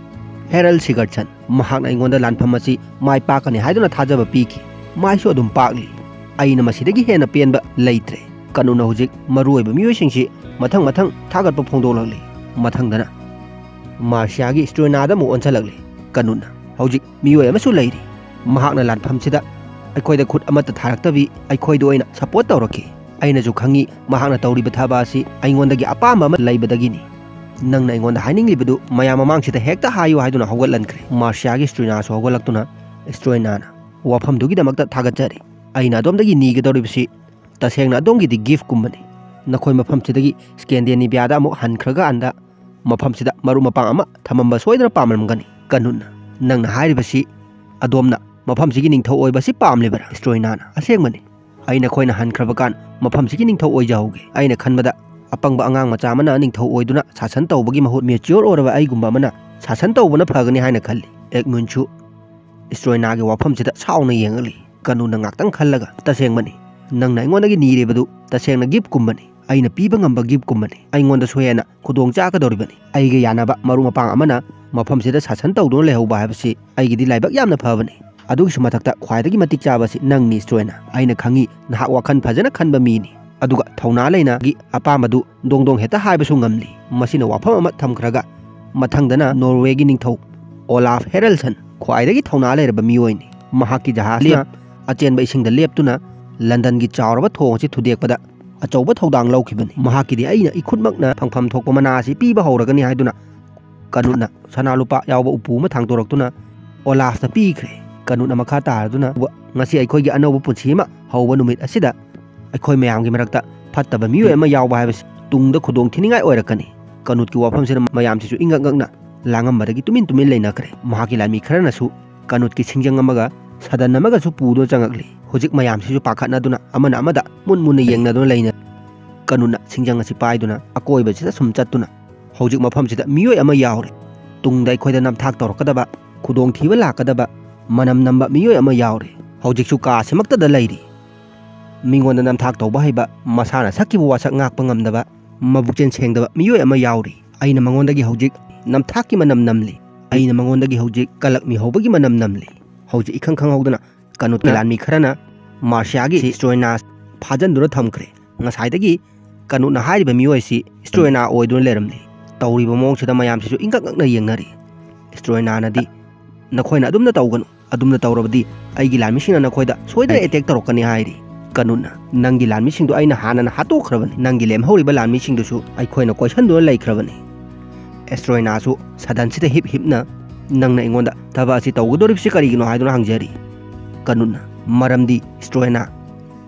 ꯍꯦꯔꯜ ꯁꯤꯒꯔꯠꯁꯟ, ꯃꯍꯥꯛꯅ ꯑꯩꯉꯣꯟꯗ ꯂꯥꯟꯐꯝ ꯑꯁꯤ ꯃꯥꯏ ꯄꯥꯛꯀꯅꯤ ꯍꯥꯏꯗꯨꯅ ꯊꯥꯖꯕ ꯄꯤꯈꯤ꯫ ꯃꯥꯏꯁꯨ ꯑꯗꯨꯝ ꯄꯥꯛꯂꯤ꯫ ꯑꯩꯅ ꯃꯁꯤꯗꯒꯤ ꯍꯦꯟꯅ ꯄꯦꯟꯕ ꯂꯩꯇ꯭ꯔꯦ꯫" ꯀꯅꯨꯠꯅ ꯍꯧꯖꯤꯛ ꯃꯔꯨꯑꯣꯏꯕ ꯃꯤꯑꯣꯏꯁꯤꯡꯁꯤ ꯃꯊꯪ ꯃꯊꯪ ꯊꯥꯒꯠꯄ ꯐꯣꯡꯗꯣꯛꯂꯛꯂꯤ꯫ ꯃꯊꯪꯗꯅ ꯃꯥꯔꯁꯤꯌꯥꯒꯤ ꯁ꯭ꯇ꯭ꯔꯣꯏꯅꯥꯗ ꯑꯃꯨꯛ ꯑꯣꯟꯁꯤꯜꯂꯛꯂꯤ꯫ ꯀꯅꯨꯠꯅ, "ꯍꯧꯖꯤꯛ ꯃꯤꯑꯣꯏ ꯑꯃꯁꯨ ꯂꯩꯔꯤ꯫ ꯃꯍꯥꯛꯅ ꯂꯥꯟꯐꯝꯁꯤꯗ ꯑꯩꯈꯣꯏꯗ ꯈꯨꯠ ꯑꯃꯠꯇ ꯊꯥꯔꯛꯇꯕꯤ ꯑꯩꯈꯣꯏꯗ ꯑꯣꯏꯅ ꯁꯄꯣꯔꯠ ꯇꯧꯔꯛꯈꯤ꯫ ꯑꯩꯅꯁꯨ ꯈꯪꯉꯤ ꯃꯍꯥꯛꯅ ꯇꯧꯔꯤꯕ ꯊꯕꯛ ꯑꯁꯤ ꯑꯩꯉꯣꯟꯗꯒꯤ ꯑꯄꯥꯝꯕ ꯑꯃ ꯂꯩꯕꯗꯒꯤꯅꯤ꯫ ꯅꯪꯅ ꯑꯩꯉꯣꯟꯗ ꯍꯥꯏꯅꯤꯡꯂꯤꯕꯗꯨ ꯃꯌꯥꯝ ꯃꯃꯥꯡꯁꯤꯗ ꯍꯦꯛꯇ ꯍꯥꯏꯌꯨ" ꯍꯥꯏꯗꯨꯅ ꯍꯧꯒꯠꯍꯟꯈ꯭ꯔꯦ꯫ ꯃꯥꯔꯁꯤꯌꯥꯒꯤ ꯁ꯭ꯇ꯭ꯔꯣꯏꯅꯥꯁꯨ ꯍꯧꯒꯠꯂꯛꯇꯨꯅ, "ꯁ꯭ꯇ꯭ꯔꯣꯏꯅꯥꯅ ꯋꯥꯐꯝꯗꯨꯒꯤꯗꯃꯛꯇ ꯊꯥꯒꯠꯆꯔꯤ꯫ ꯑꯩꯅ ꯑꯗꯣꯝꯗꯒꯤ ꯅꯤꯒꯗꯧꯔꯤꯕꯁꯤ ꯇꯁꯦꯡꯅ ꯑꯗꯣꯝꯒꯤꯗꯤ ꯒꯤꯐꯀꯨꯝꯕꯅꯤ꯫ ꯅꯈꯣꯏ ꯃꯐꯝꯁꯤꯗꯒꯤ ꯁ꯭ꯀꯦꯟꯗꯦꯅꯤꯕꯤꯌꯥꯗ ꯑꯃꯨꯛ ꯍꯟꯈ꯭ꯔꯀꯥꯟꯗ ꯃꯐꯝꯁꯤꯗ ꯃꯔꯨꯞ ꯃꯄꯥꯡ ꯑꯃ ꯊꯝꯃꯝꯕ ꯁꯣꯏꯗꯅ ꯄꯥꯝꯂꯝꯒꯅꯤ꯫" ꯀꯅꯨꯠꯅ, "ꯅꯪꯅ ꯍꯥꯏꯔꯤꯕꯁꯤ ꯑꯗꯣꯝꯅ ꯃꯐꯝꯁꯤꯒꯤ ꯅꯤꯡꯊꯧ ꯑꯣꯏꯕꯁꯤ ꯄꯥꯝꯂꯤꯕꯔꯥ?" ꯁ꯭ꯇ꯭ꯔꯣꯏꯅꯥꯅ, "ꯑꯁꯦꯡꯕꯅꯤ꯫ ꯑꯩꯅ ꯑꯩꯈꯣꯏꯅ ꯍꯟꯈ꯭ꯔꯕ ꯀꯥꯟ ꯃꯐꯝꯁꯤꯒꯤ ꯅꯤꯡꯊꯧ ꯑꯣꯏꯖꯍꯧꯒꯦ꯫ ꯑꯩꯅ ꯈꯟꯕꯗ ꯑꯄꯪꯕ ꯑꯉꯥꯡ ꯃꯆꯥ ꯑꯃꯅ ꯅꯤꯡꯊꯧ ꯑꯣꯏꯗꯨꯅ ꯁꯥꯁꯟ ꯇꯧꯕꯒꯤ ꯃꯍꯨꯠ ꯃꯦꯆ꯭ꯌꯣꯔ ꯑꯣꯏꯔꯕ ꯑꯩꯒꯨꯝꯕ ꯑꯃꯅ ꯁꯥꯁꯟ ꯇꯧꯕꯅ ꯐꯒꯅꯤ ꯍꯥꯏꯅ ꯈꯜꯂꯤ꯫" ꯑꯦꯒꯃꯨꯟꯁꯨ ꯁ꯭ꯇ꯭ꯔꯣꯏꯅꯥꯒꯤ ꯋꯥꯐꯝꯁꯤꯗ ꯁꯥꯎꯅ ꯌꯦꯡꯉꯛꯂꯤ꯫ ꯀꯅꯨꯠꯅ ꯉꯥꯛꯇꯪ ꯈꯜꯂꯒ, "ꯇꯁꯦꯡꯕꯅꯤ, ꯅꯪꯅ ꯑꯩꯉꯣꯟꯗꯒꯤ ꯅꯤꯔꯤꯕꯗꯨ ꯇꯁꯦꯡꯅ ꯒꯤꯐꯀꯨꯝꯕꯅꯤ꯫ ꯑꯩꯅ ꯄꯤꯕ ꯉꯝꯕ ꯒꯤꯐꯀꯨꯝꯕꯅꯤ꯫ ꯑꯩꯉꯣꯟꯗꯁꯨ ꯍꯦꯟꯅ ꯈꯨꯗꯣꯡ ꯆꯥꯒꯗꯧꯔꯤꯕꯅꯤ꯫ ꯑꯩꯒ ꯌꯥꯅꯕ ꯃꯔꯨꯞ ꯃꯄꯥꯡ ꯑꯃꯅ ꯃꯐꯝꯁꯤꯗ ꯁꯥꯁꯟ ꯇꯧꯗꯨꯅ ꯂꯩꯍꯧꯕ ꯍꯥꯏꯕꯁꯤ ꯑꯩꯒꯤꯗꯤ ꯂꯥꯏꯕꯛ ꯌꯥꯝꯅ ꯐꯕꯅꯤ꯫ ꯑꯗꯨꯒꯤꯁꯨ ꯃꯊꯛꯇ ꯈ꯭ꯋꯥꯏꯗꯒꯤ ꯃꯇꯤꯛ ꯆꯥꯕꯁꯤ ꯅꯪꯅꯤ, ꯁ꯭ꯇ꯭ꯔꯣꯏꯅꯥ꯫ ꯑꯩꯅ ꯈꯪꯉꯤ ꯅꯍꯥꯛ ꯋꯥꯈꯜ ꯐꯖꯅ ꯈꯟꯕ ꯃꯤꯅꯤ꯫ ꯑꯗꯨꯒ ꯊꯧꯅꯥ ꯂꯩꯅꯒꯤ ꯑꯄꯥꯝꯕꯗꯨ ꯗꯣꯡ ꯗꯣꯡ ꯍꯦꯛꯇ ꯍꯥꯏꯕꯁꯨ ꯉꯝꯂꯤ꯫" ꯃꯁꯤꯅ ꯋꯥꯐꯝ ꯑꯃ ꯊꯝꯈ꯭ꯔꯒ, ꯃꯊꯪꯗꯅ ꯅꯣꯔꯋꯦꯒꯤ ꯅꯤꯡꯊꯧ ꯑꯣꯂꯥꯐ ꯍꯦꯔꯜꯁꯟ, ꯈ꯭ꯋꯥꯏꯗꯒꯤ ꯊꯧꯅꯥ ꯂꯩꯔꯕ ꯃꯤꯑꯣꯏꯅꯤ꯫ ꯃꯍꯥꯛꯀꯤ ꯖꯍꯥꯖꯅ ꯑꯆꯦꯟꯕ ꯏꯁꯤꯡꯗ ꯂꯦꯞꯇꯨꯅ ꯂꯟꯗꯟꯒꯤ ꯆꯥꯎꯔꯕ ꯊꯣꯡ ꯑꯁꯤ ꯊꯨꯗꯦꯛꯄꯗ ꯑꯆꯧꯕ ꯊꯧꯗꯥꯡ ꯂꯧꯈꯤꯕꯅꯤ꯫ ꯃꯍꯥꯛꯀꯤꯗꯤ ꯑꯩꯅ ꯏꯈꯨꯠꯃꯛꯅ ꯐꯪꯐꯝ ꯊꯣꯛꯄ ꯃꯅꯥ ꯑꯁꯤ ꯄꯤꯕ ꯍꯧꯔꯒꯅꯤ ꯍꯥꯏꯗꯨꯅ ꯀꯅꯨꯠꯅ ꯁꯅꯥ ꯂꯨꯄꯥ ꯌꯥꯎꯕ ꯎꯄꯨ ꯑꯃ ꯊꯥꯡꯗꯣꯔꯛꯇꯨꯅ ꯑꯣꯂꯥꯐꯇ ꯄꯤꯈ꯭ꯔꯦ꯫ ꯀꯅꯨꯠꯅ ꯃꯈꯥ ꯇꯥꯔꯗꯨꯅ, "ꯉꯁꯤ ꯑꯩꯈꯣꯏꯒꯤ ꯑꯅꯧꯕ ꯄꯨꯟꯁꯤ ꯑꯃ ꯍꯧꯕ ꯅꯨꯃꯤꯠ ꯑꯁꯤꯗ ꯑꯩꯈꯣꯏ ꯃꯌꯥꯝꯒꯤ ꯃꯔꯛꯇ ꯐꯠꯇꯕ ꯃꯤꯑꯣꯏ ꯑꯃ ꯌꯥꯎꯕ ꯍꯥꯏꯕꯁꯤ ꯇꯨꯡꯗ ꯈꯨꯗꯣꯡ ꯊꯤꯅꯤꯡꯉꯥꯏ ꯑꯣꯏꯔꯛꯀꯅꯤ꯫" ꯀꯅꯨꯠꯀꯤ ꯋꯥꯐꯝꯁꯤꯅ ꯃꯌꯥꯝꯁꯤꯁꯨ ꯏꯪꯉꯛ ꯉꯛꯅ ꯂꯥꯡꯉꯝꯕꯗꯒꯤ ꯇꯨꯃꯤꯟ ꯇꯨꯃꯤꯟ ꯂꯩꯅꯈ꯭ꯔꯦ꯫ ꯃꯍꯥꯛꯀꯤ ꯂꯥꯟꯃꯤ ꯈꯔꯅꯁꯨ ꯀꯅꯨꯠꯀꯤ ꯁꯤꯡꯖꯪ ꯑꯃꯒ ꯁꯥꯗꯟ ꯑꯃꯒꯁꯨ ꯄꯨꯗꯨꯅ ꯆꯪꯉꯛꯂꯤ꯫ ꯍꯧꯖꯤꯛ ꯃꯌꯥꯝꯁꯤꯁꯨ ꯄꯥꯈꯠꯅꯗꯨꯅ ꯑꯃꯅ ꯑꯃꯗ ꯃꯨꯟ ꯃꯨꯟꯅ ꯌꯦꯡꯅꯗꯨꯅ ꯂꯩꯅ꯫ ꯀꯅꯨꯠꯅ ꯁꯤꯡꯖꯪ ꯑꯁꯤ ꯄꯥꯏꯗꯨꯅ ꯑꯀꯣꯏꯕꯁꯤꯗ ꯁꯨꯝ ꯆꯠꯇꯨꯅ, "ꯍꯧꯖꯤꯛ ꯃꯐꯝꯁꯤꯗ ꯃꯤꯑꯣꯏ ꯑꯃ ꯌꯥꯎꯔꯦ꯫ ꯇꯨꯡꯗ ꯑꯩꯈꯣꯏꯗ ꯅꯝꯊꯥꯛ ꯇꯧꯔꯛꯀꯗꯕ, ꯈꯨꯗꯣꯡꯊꯤꯕ ꯂꯥꯛꯀꯗꯕ, ꯃꯅꯝ ꯅꯝꯕ ꯃꯤꯑꯣꯏ ꯑꯃ ꯌꯥꯎꯔꯦ꯫ ꯍꯧꯖꯤꯛꯁꯨ ꯀꯥ ꯑꯁꯤꯃꯛꯇꯗ ꯂꯩꯔꯤ꯫ ꯃꯤꯉꯣꯟꯗ ꯅꯝꯊꯥꯛ ꯇꯧꯕ ꯍꯩꯕ, ꯃꯁꯥꯅ ꯁꯛꯈꯤꯕ ꯋꯥꯁꯛ ꯉꯥꯛꯄ ꯉꯝꯗꯕ, ꯃꯕꯨꯛꯆꯦꯜ ꯁꯦꯡꯗꯕ ꯃꯤꯑꯣꯏ ꯑꯃ ꯌꯥꯎꯔꯤ꯫ ꯑꯩꯅ ꯃꯉꯣꯟꯗꯒꯤ ꯍꯧꯖꯤꯛ ꯅꯝꯊꯥꯛꯀꯤ ꯃꯅꯝ ꯅꯝꯂꯤ꯫ ꯑꯩꯅ ꯃꯉꯣꯟꯗꯒꯤ ꯍꯧꯖꯤꯛ ꯀꯂꯛ ꯃꯤꯍꯧꯕꯒꯤ ꯃꯅꯝ ꯅꯝꯂꯤ꯫" ꯍꯧꯖꯤꯛ ꯏꯈꯪ ꯈꯪꯍꯧꯗꯅ ꯀꯅꯨꯠꯀꯤ ꯂꯥꯟꯃꯤ ꯈꯔꯅ ꯃꯥꯔꯁꯤꯌꯥꯒꯤ ꯁꯤ ꯁ꯭ꯇ꯭ꯔꯣꯏꯅꯥ ꯐꯥꯖꯤꯟꯗꯨꯅ ꯊꯝꯈ꯭ꯔꯦ꯫ ꯉꯁꯥꯏꯗꯒꯤ ꯀꯅꯨꯠꯅ ꯍꯥꯏꯔꯤꯕ ꯃꯤꯑꯣꯏ ꯑꯁꯤ ꯁ꯭ꯇ꯭ꯔꯣꯏꯅꯥ ꯑꯣꯏꯗꯨꯅ ꯂꯩꯔꯝꯂꯤ꯫ ꯇꯧꯔꯤꯕ ꯃꯑꯣꯡꯁꯤꯗ ꯃꯌꯥꯝꯁꯤꯁꯨ ꯏꯪꯀꯛ ꯉꯛꯅ ꯌꯦꯡꯅꯔꯤ꯫ ꯁ꯭ꯇ꯭ꯔꯣꯏꯅꯥꯅꯗꯤ, "ꯅꯈꯣꯏꯅ ꯑꯗꯨꯝꯅ ꯇꯧꯒꯅꯨ, ꯑꯗꯨꯝꯅ ꯇꯧꯔꯕꯗꯤ ꯑꯩꯒꯤ ꯂꯥꯟꯃꯤꯁꯤꯡꯅ ꯅꯈꯣꯏꯗ ꯁꯣꯏꯗꯅ ꯑꯦꯇꯦꯛ ꯇꯧꯔꯛꯀꯅꯤ" ꯍꯥꯏꯔꯤ꯫ ꯀꯅꯨꯠꯅ, "ꯅꯪꯒꯤ ꯂꯥꯟꯃꯤꯁꯤꯡꯗꯨ ꯑꯩꯅ ꯍꯥꯟꯅꯅ ꯍꯥꯠꯇꯣꯛꯈ꯭ꯔꯕꯅꯤ꯫ ꯅꯪꯒꯤ ꯂꯦꯝꯍꯧꯔꯤꯕ ꯂꯥꯟꯃꯤꯁꯤꯡꯗꯨꯁꯨ ꯑꯩꯈꯣꯏꯅ ꯀꯣꯏꯁꯟꯗꯨꯅ ꯂꯩꯈ꯭ꯔꯕꯅꯤ꯫" ꯑꯦꯁꯇ꯭ꯔꯣꯏꯅꯥꯁꯨ ꯁꯥꯗꯟꯁꯤꯗ ꯍꯤꯞ ꯍꯤꯞꯅ, "ꯅꯪꯅ ꯑꯩꯉꯣꯟꯗ ꯊꯕꯛ ꯑꯁꯤ ꯇꯧꯒꯗꯧꯔꯤꯕꯁꯤ ꯀꯔꯤꯒꯤꯅꯣ?" ꯍꯥꯏꯗꯨꯅ ꯍꯪꯖꯔꯤ꯫ ꯀꯅꯨꯠꯅ, "ꯃꯔꯝꯗꯤ ꯁ꯭ꯇ꯭ꯔꯣꯏꯅꯥ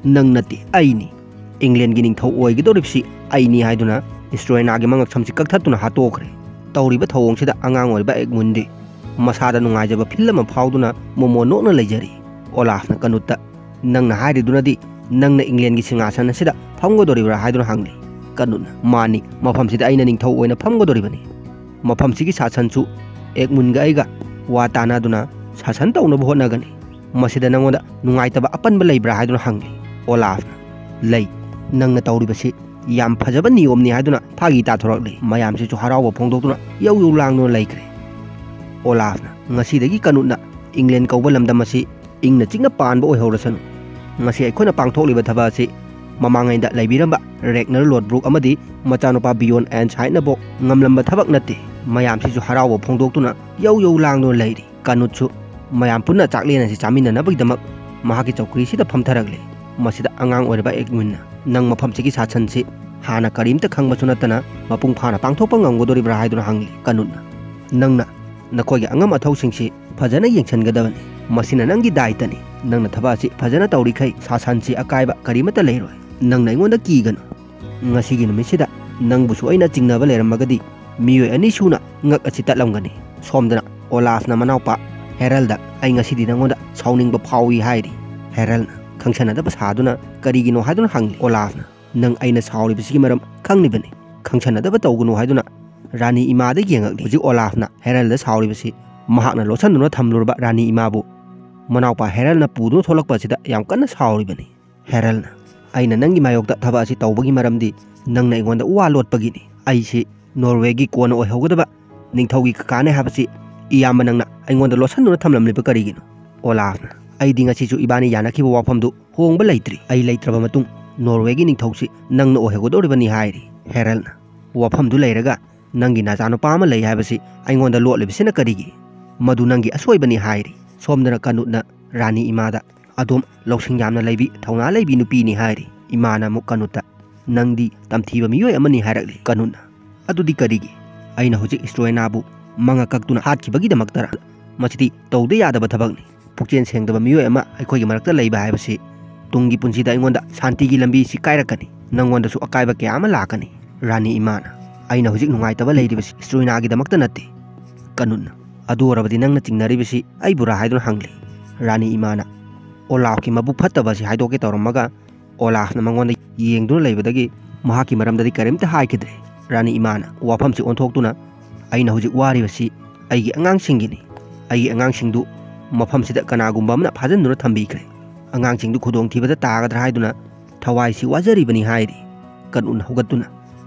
ꯅꯪ ꯅꯠꯇꯦ, ꯑꯩꯅꯤ꯫ ꯏꯪꯂꯦꯟꯒꯤ ꯅꯤꯡꯊꯧ ꯑꯣꯏꯒꯗꯧꯔꯤꯕꯁꯤ ꯑꯩꯅꯤ" ꯍꯥꯏꯗꯨꯅ ꯁ꯭ꯇ꯭ꯔꯣꯏꯅꯥꯒꯤ ꯃꯉꯛꯁꯝꯁꯤ ꯀꯛꯊꯠꯇꯨꯅ ꯍꯥꯠꯇꯣꯛꯈ꯭ꯔꯦ꯫ ꯇꯧꯔꯤꯕ ꯊꯧꯑꯣꯡꯁꯤꯗ ꯑꯉꯥꯡ ꯑꯣꯏꯔꯤꯕ ꯑꯦꯒꯃꯨꯟꯗꯤ ꯃꯁꯥꯗ ꯅꯨꯡꯉꯥꯏꯖꯕ ꯐꯤꯜ ꯑꯃ ꯐꯥꯎꯗꯨꯅ ꯃꯣꯃꯣꯟ ꯅꯣꯛꯅ ꯂꯩꯖꯔꯤ꯫ ꯑꯣꯂꯥꯐꯅ ꯀꯅꯨꯠꯇ, "ꯅꯪꯅ ꯍꯥꯏꯔꯤꯗꯨꯅꯗꯤ ꯅꯪꯅ ꯏꯪꯂꯦꯟꯒꯤ ꯁꯤꯡꯍꯥꯁꯟ ꯑꯁꯤꯗ ꯐꯝꯒꯗꯧꯔꯤꯕ꯭ꯔꯥ?" ꯍꯥꯏꯗꯨꯅ ꯍꯪꯂꯤ꯫ ꯀꯅꯨꯠꯅ, "ꯃꯥꯅꯤ, ꯃꯐꯝꯁꯤꯗ ꯑꯩꯅ ꯅꯤꯡꯊꯧ ꯑꯣꯏꯅ ꯐꯝꯒꯗꯧꯔꯤꯕꯅꯤ꯫ ꯃꯐꯝꯁꯤꯒꯤ ꯁꯥꯁꯟꯁꯨ ꯑꯦꯒꯃꯨꯟꯒ ꯑꯩꯒ ꯋꯥ ꯇꯥꯅꯗꯨꯅ ꯁꯥꯁꯟ ꯇꯧꯅꯕ ꯍꯣꯠꯅꯒꯅꯤ꯫ ꯃꯁꯤꯗ ꯅꯪꯉꯣꯟꯗ ꯅꯨꯡꯉꯥꯏꯇꯕ ꯑꯄꯟꯕ ꯂꯩꯕ꯭ꯔꯥ?" ꯍꯥꯏꯗꯨꯅ ꯍꯪꯂꯤ꯫ ꯑꯣꯂꯥꯐꯅ, "ꯂꯩ, ꯅꯪꯅ ꯇꯧꯔꯤꯕꯁꯤ ꯌꯥꯝ ꯐꯖꯕ ꯅꯤꯌꯣꯝꯅꯤ" ꯍꯥꯏꯗꯨꯅ ꯐꯥꯒꯤ ꯇꯥꯊꯣꯔꯛꯂꯤ꯫ ꯃꯌꯥꯝꯁꯤꯁꯨ ꯍꯔꯥꯎꯕ ꯐꯣꯡꯗꯣꯛꯇꯨꯅ ꯌꯧ ꯌꯧ ꯂꯥꯡꯗꯨꯅ ꯂꯩꯈ꯭ꯔꯦ꯫ ꯑꯣꯂꯥꯐꯅ, "ꯉꯁꯤꯗꯒꯤ ꯀꯅꯨꯠꯅ ꯏꯪꯂꯦꯟ ꯀꯧꯕ ꯂꯝꯗꯝ ꯑꯁꯤ ꯏꯪꯅ ꯆꯤꯛꯅ ꯄꯥꯟꯕ ꯑꯣꯏꯍꯧꯔꯁꯅꯨ꯫ ꯉꯁꯤ ꯑꯩꯈꯣꯏꯅ ꯄꯥꯡꯊꯣꯛꯂꯤꯕ ꯊꯕꯛ ꯑꯁꯤ ꯃꯃꯥꯡꯉꯩꯗ ꯂꯩꯕꯤꯔꯝꯕ ꯔꯦꯒꯅꯔ ꯂꯣꯗꯕ꯭ꯔꯨꯛ ꯑꯃꯗꯤ ꯃꯆꯥꯅꯨꯄꯥ ꯕꯤꯌꯣꯟ ꯑꯦꯟꯁ ꯍꯥꯏꯠꯅꯕꯣꯛ ꯉꯝꯂꯝꯕ ꯊꯕꯛ ꯅꯠꯇꯦ꯫" ꯃꯌꯥꯝꯁꯤꯁꯨ ꯍꯔꯥꯎꯕ ꯐꯣꯡꯗꯣꯛꯇꯨꯅ ꯌꯧ ꯌꯧ ꯂꯥꯡꯗꯨꯅ ꯂꯩꯔꯤ꯫ ꯀꯅꯨꯠꯁꯨ ꯃꯌꯥꯝ ꯄꯨꯟꯅ ꯆꯥꯛꯂꯦꯟ ꯑꯁꯤ ꯆꯥꯃꯤꯟꯅꯅꯕꯒꯤꯗꯃꯛ ꯃꯍꯥꯛꯀꯤ ꯆꯧꯀ꯭ꯔꯤꯁꯤꯗ ꯐꯝꯊꯔꯛꯂꯦ꯫ ꯃꯁꯤꯗ ꯑꯉꯥꯡ ꯑꯣꯏꯔꯤꯕ ꯑꯦꯒꯃꯨꯟꯅ, "ꯅꯪ ꯃꯐꯝꯁꯤꯒꯤ ꯁꯥꯁꯟꯁꯤ ꯍꯥꯟꯅ ꯀꯔꯤꯝꯇ ꯈꯪꯕꯁꯨ ꯅꯠꯇꯅ ꯃꯄꯨꯡ ꯐꯥꯅ ꯄꯥꯡꯊꯣꯛꯄ ꯉꯝꯒꯗꯧꯔꯤꯕ꯭ꯔꯥ?" ꯍꯥꯏꯗꯨꯅ ꯍꯪꯂꯤ꯫ ꯀꯅꯨꯠꯅ, "ꯅꯪꯅ ꯅꯈꯣꯏꯒꯤ ꯑꯉꯝ ꯑꯊꯧꯁꯤꯡꯁꯤ ꯐꯖꯅ ꯌꯦꯡꯁꯤꯟꯒꯗꯕꯅꯤ꯫ ꯃꯁꯤꯅ ꯅꯪꯒꯤ ꯗꯥꯏꯇꯅꯤ꯫ ꯅꯪꯅ ꯊꯕꯛ ꯑꯁꯤ ꯐꯖꯅ ꯇꯧꯔꯤꯈꯩ ꯁꯥꯁꯟꯁꯤ ꯑꯀꯥꯏꯕ ꯀꯔꯤꯃꯠꯇ ꯂꯩꯔꯣꯏ꯫ ꯅꯪꯅ ꯑꯩꯉꯣꯟꯗ ꯀꯤꯒꯅꯨ꯫ ꯉꯁꯤꯒꯤ ꯅꯨꯃꯤꯠꯁꯤꯗ ꯅꯪꯕꯨꯁꯨ ꯑꯩꯅ ꯆꯤꯡꯅꯕ ꯂꯩꯔꯝꯃꯒꯗꯤ ꯃꯤꯑꯣꯏ ꯑꯅꯤ ꯁꯨꯅ ꯉꯛ ꯑꯁꯤ ꯇꯠꯂꯝꯒꯅꯤ꯫ ꯁꯣꯝꯗꯅ ꯑꯣꯂꯥꯐꯅ ꯃꯅꯥꯎꯄꯥ ꯍꯦꯔꯜꯗ, "ꯑꯩ ꯉꯁꯤꯗꯤ ꯅꯪꯉꯣꯟꯗ ꯁꯥꯎꯅꯤꯡꯕ ꯐꯥꯎꯏ" ꯍꯥꯏꯔꯤ꯫ ꯍꯦꯔꯜꯅ ꯈꯪꯁꯟꯅꯗꯕ ꯁꯥꯗꯨꯅ ꯀꯔꯤꯒꯤꯅꯣ ꯍꯥꯏꯗꯨꯅ ꯍꯪꯂꯤ꯫ ꯑꯣꯂꯥꯐꯅ, "ꯅꯪ ꯑꯩꯅ ꯁꯥꯎꯔꯤꯕꯁꯤꯒꯤ ꯃꯔꯝ ꯈꯪꯂꯤꯕꯅꯤ꯫ ꯈꯪꯁꯟꯅꯗꯕ ꯇꯧꯒꯅꯨ" ꯍꯥꯏꯗꯨꯅ ꯔꯥꯅꯤ ꯏꯃꯥꯗ ꯌꯦꯡꯉꯛꯂꯤ꯫ ꯍꯧꯖꯤꯛ ꯑꯣꯂꯥꯐꯅ ꯍꯦꯔꯜꯗ ꯁꯥꯎꯔꯤꯕꯁꯤ ꯃꯍꯥꯛꯅ ꯂꯣꯠꯁꯟꯗꯨꯅ ꯊꯝꯂꯨꯔꯕ ꯔꯥꯅꯤ ꯏꯃꯥꯕꯨ ꯃꯅꯥꯎꯄꯥ ꯍꯦꯔꯜꯅ ꯄꯨꯗꯨꯅ ꯊꯣꯛꯂꯛꯄ ꯑꯁꯤꯗ ꯌꯥꯝ ꯀꯟꯅ ꯁꯥꯎꯔꯤꯕꯅꯤ꯫ ꯍꯦꯔꯜꯅ, "ꯑꯩꯅ ꯅꯪꯒꯤ ꯃꯥꯌꯣꯛꯇ ꯊꯕꯛ ꯑꯁꯤ ꯇꯧꯕꯒꯤ ꯃꯔꯝꯗꯤ ꯅꯪꯅ ꯑꯩꯉꯣꯟꯗ ꯋꯥ ꯂꯣꯠꯄꯒꯤꯅꯤ꯫ ꯑꯩꯁꯤ ꯅꯣꯔꯋꯦꯒꯤ ꯀꯣꯟꯅ ꯑꯣꯏꯍꯧꯒꯗꯕ ꯅꯤꯡꯊꯧꯒꯤ ꯀꯀꯥꯅꯦ ꯍꯥꯏꯕꯁꯤ ꯏꯌꯥꯝꯕ ꯅꯪꯅ ꯑꯩꯉꯣꯟꯗ ꯂꯣꯠꯁꯟꯗꯨꯅ ꯊꯝꯂꯝꯂꯤꯕ ꯀꯔꯤꯒꯤꯅꯣ?" ꯑꯣꯂꯥꯐꯅ, "ꯑꯩꯗꯤ ꯉꯁꯤꯁꯨ ꯏꯕꯥꯅꯤ ꯌꯥꯅꯈꯤꯕ ꯋꯥꯐꯝꯗꯨ ꯍꯣꯡꯕ ꯂꯩꯇ꯭ꯔꯤ꯫ ꯑꯩ ꯂꯩꯇ꯭ꯔꯕ ꯃꯇꯨꯡ ꯅꯣꯔꯋꯦꯒꯤ ꯅꯤꯡꯊꯧꯁꯤ ꯅꯪꯅ ꯑꯣꯏꯍꯧꯒꯗꯧꯔꯤꯕꯅꯤ" ꯍꯥꯏꯔꯤ꯫ ꯍꯦꯔꯜꯅ, "ꯋꯥꯐꯝꯗꯨ ꯂꯩꯔꯒ ꯅꯪꯒꯤ ꯅꯆꯥꯅꯨꯄꯥ ꯑꯃ ꯂꯩ ꯍꯥꯏꯕꯁꯤ ꯑꯩꯉꯣꯟꯗ ꯂꯣꯠꯂꯤꯕꯁꯤꯅ ꯀꯔꯤꯒꯤ? ꯃꯗꯨ ꯅꯪꯒꯤ ꯑꯁꯣꯏꯕꯅꯤ" ꯍꯥꯏꯔꯤ꯫ ꯁꯣꯝꯗꯅ ꯀꯅꯨꯠꯅ ꯔꯥꯅꯤ ꯏꯃꯥꯗ, "ꯑꯗꯣꯝ ꯂꯧꯁꯤꯡ ꯌꯥꯝꯅ ꯂꯩꯕꯤ, ꯊꯧꯅꯥ ꯂꯩꯕꯤ ꯅꯨꯄꯤꯅꯤ" ꯍꯥꯏꯔꯤ꯫ ꯏꯃꯥꯅ ꯑꯃꯨꯛ ꯀꯅꯨꯠꯇ, "ꯅꯪꯗꯤ ꯇꯝꯊꯤꯕ ꯃꯤꯑꯣꯏ ꯑꯃꯅꯤ" ꯍꯥꯏꯔꯛꯂꯤ꯫ ꯀꯅꯨꯠꯅ, "ꯑꯗꯨꯗꯤ ꯀꯔꯤꯒꯤ? ꯑꯩꯅ ꯍꯧꯖꯤꯛ ꯏꯁꯇ꯭ꯔꯣꯏꯅꯥꯕꯨ ꯃꯉꯛ ꯀꯛꯇꯨꯅ ꯍꯥꯠꯈꯤꯕꯒꯤꯗꯃꯛꯇꯔ? ꯃꯁꯤꯗꯤ ꯇꯧꯗ ꯌꯥꯗꯕ ꯊꯕꯛꯅꯤ꯫ ꯄꯨꯛꯆꯦꯜ ꯁꯦꯡꯗꯕ ꯃꯤꯑꯣꯏ ꯑꯃ ꯑꯩꯈꯣꯏꯒꯤ ꯃꯔꯛꯇ ꯂꯩꯕ ꯍꯥꯏꯕꯁꯤ ꯇꯨꯡꯒꯤ ꯄꯨꯟꯁꯤꯗ ꯑꯩꯉꯣꯟꯗ ꯁꯥꯟꯇꯤꯒꯤ ꯂꯝꯕꯤꯁꯤ ꯀꯥꯏꯔꯛꯀꯅꯤ꯫ ꯅꯪꯉꯣꯟꯗꯁꯨ ꯑꯀꯥꯏꯕ ꯀꯌꯥ ꯑꯃ ꯂꯥꯛꯀꯅꯤ"꯫ ꯔꯥꯅꯤ ꯏꯃꯥꯅ, "ꯑꯩꯅ ꯍꯧꯖꯤꯛ ꯅꯨꯡꯉꯥꯏꯇꯕ ꯂꯩꯔꯤꯕꯁꯤ ꯏꯁꯇ꯭ꯔꯣꯏꯅꯥꯒꯤꯗꯃꯛꯇ ꯅꯠꯇꯦ"꯫ ꯀꯅꯨꯠꯅ, "ꯑꯗꯨ ꯑꯣꯏꯔꯕꯗꯤ ꯅꯪꯅ ꯆꯤꯡꯅꯔꯤꯕꯁꯤ ꯑꯩꯕꯨꯔꯥ?" ꯍꯥꯏꯗꯨꯅ ꯍꯪꯂꯤ꯫ ꯔꯥꯅꯤ ꯏꯃꯥꯅ, "ꯑꯣꯂꯥꯐꯀꯤ ꯃꯕꯨꯛ ꯐꯠꯇꯕ ꯑꯁꯤ ꯍꯥꯏꯗꯣꯛꯀꯦ ꯇꯧꯔꯝꯃꯒ ꯑꯣꯂꯥꯐꯅ ꯃꯉꯣꯟꯗ ꯌꯦꯡꯗꯨꯅ ꯂꯩꯕꯗꯒꯤ ꯃꯍꯥꯛꯀꯤ ꯃꯔꯝꯗꯗꯤ ꯀꯔꯤꯝꯇ ꯍꯥꯏꯈꯤꯗ꯭ꯔꯦ"꯫ ꯔꯥꯅꯤ ꯏꯃꯥꯅ ꯋꯥꯐꯝꯁꯤ ꯑꯣꯟꯊꯣꯛꯇꯨꯅ, "ꯑꯩꯅ ꯍꯧꯖꯤꯛ ꯋꯥꯔꯤꯕꯁꯤ ꯑꯩꯒꯤ ꯑꯉꯥꯡꯁꯤꯡꯒꯤꯅꯤ꯫ ꯑꯩꯒꯤ ꯑꯉꯥꯡꯁꯤꯡꯗꯨ ꯃꯐꯝꯁꯤꯗ ꯀꯅꯥꯒꯨꯝꯕ ꯑꯃꯅ ꯐꯥꯖꯤꯟꯗꯨꯅ ꯊꯝꯕꯤꯈ꯭ꯔꯦ꯫ ꯑꯉꯥꯡꯁꯤꯡꯗꯨ ꯈꯨꯗꯣꯡꯊꯤꯕꯗ ꯇꯥꯒꯗ꯭ꯔꯥ ꯍꯥꯏꯗꯨꯅ ꯊꯋꯥꯏꯁꯤ ꯋꯥꯖꯔꯤꯕꯅꯤ" ꯍꯥꯏꯔꯤ꯫ ꯀꯅꯨꯠꯅ ꯍꯧꯒꯠꯇꯨꯅ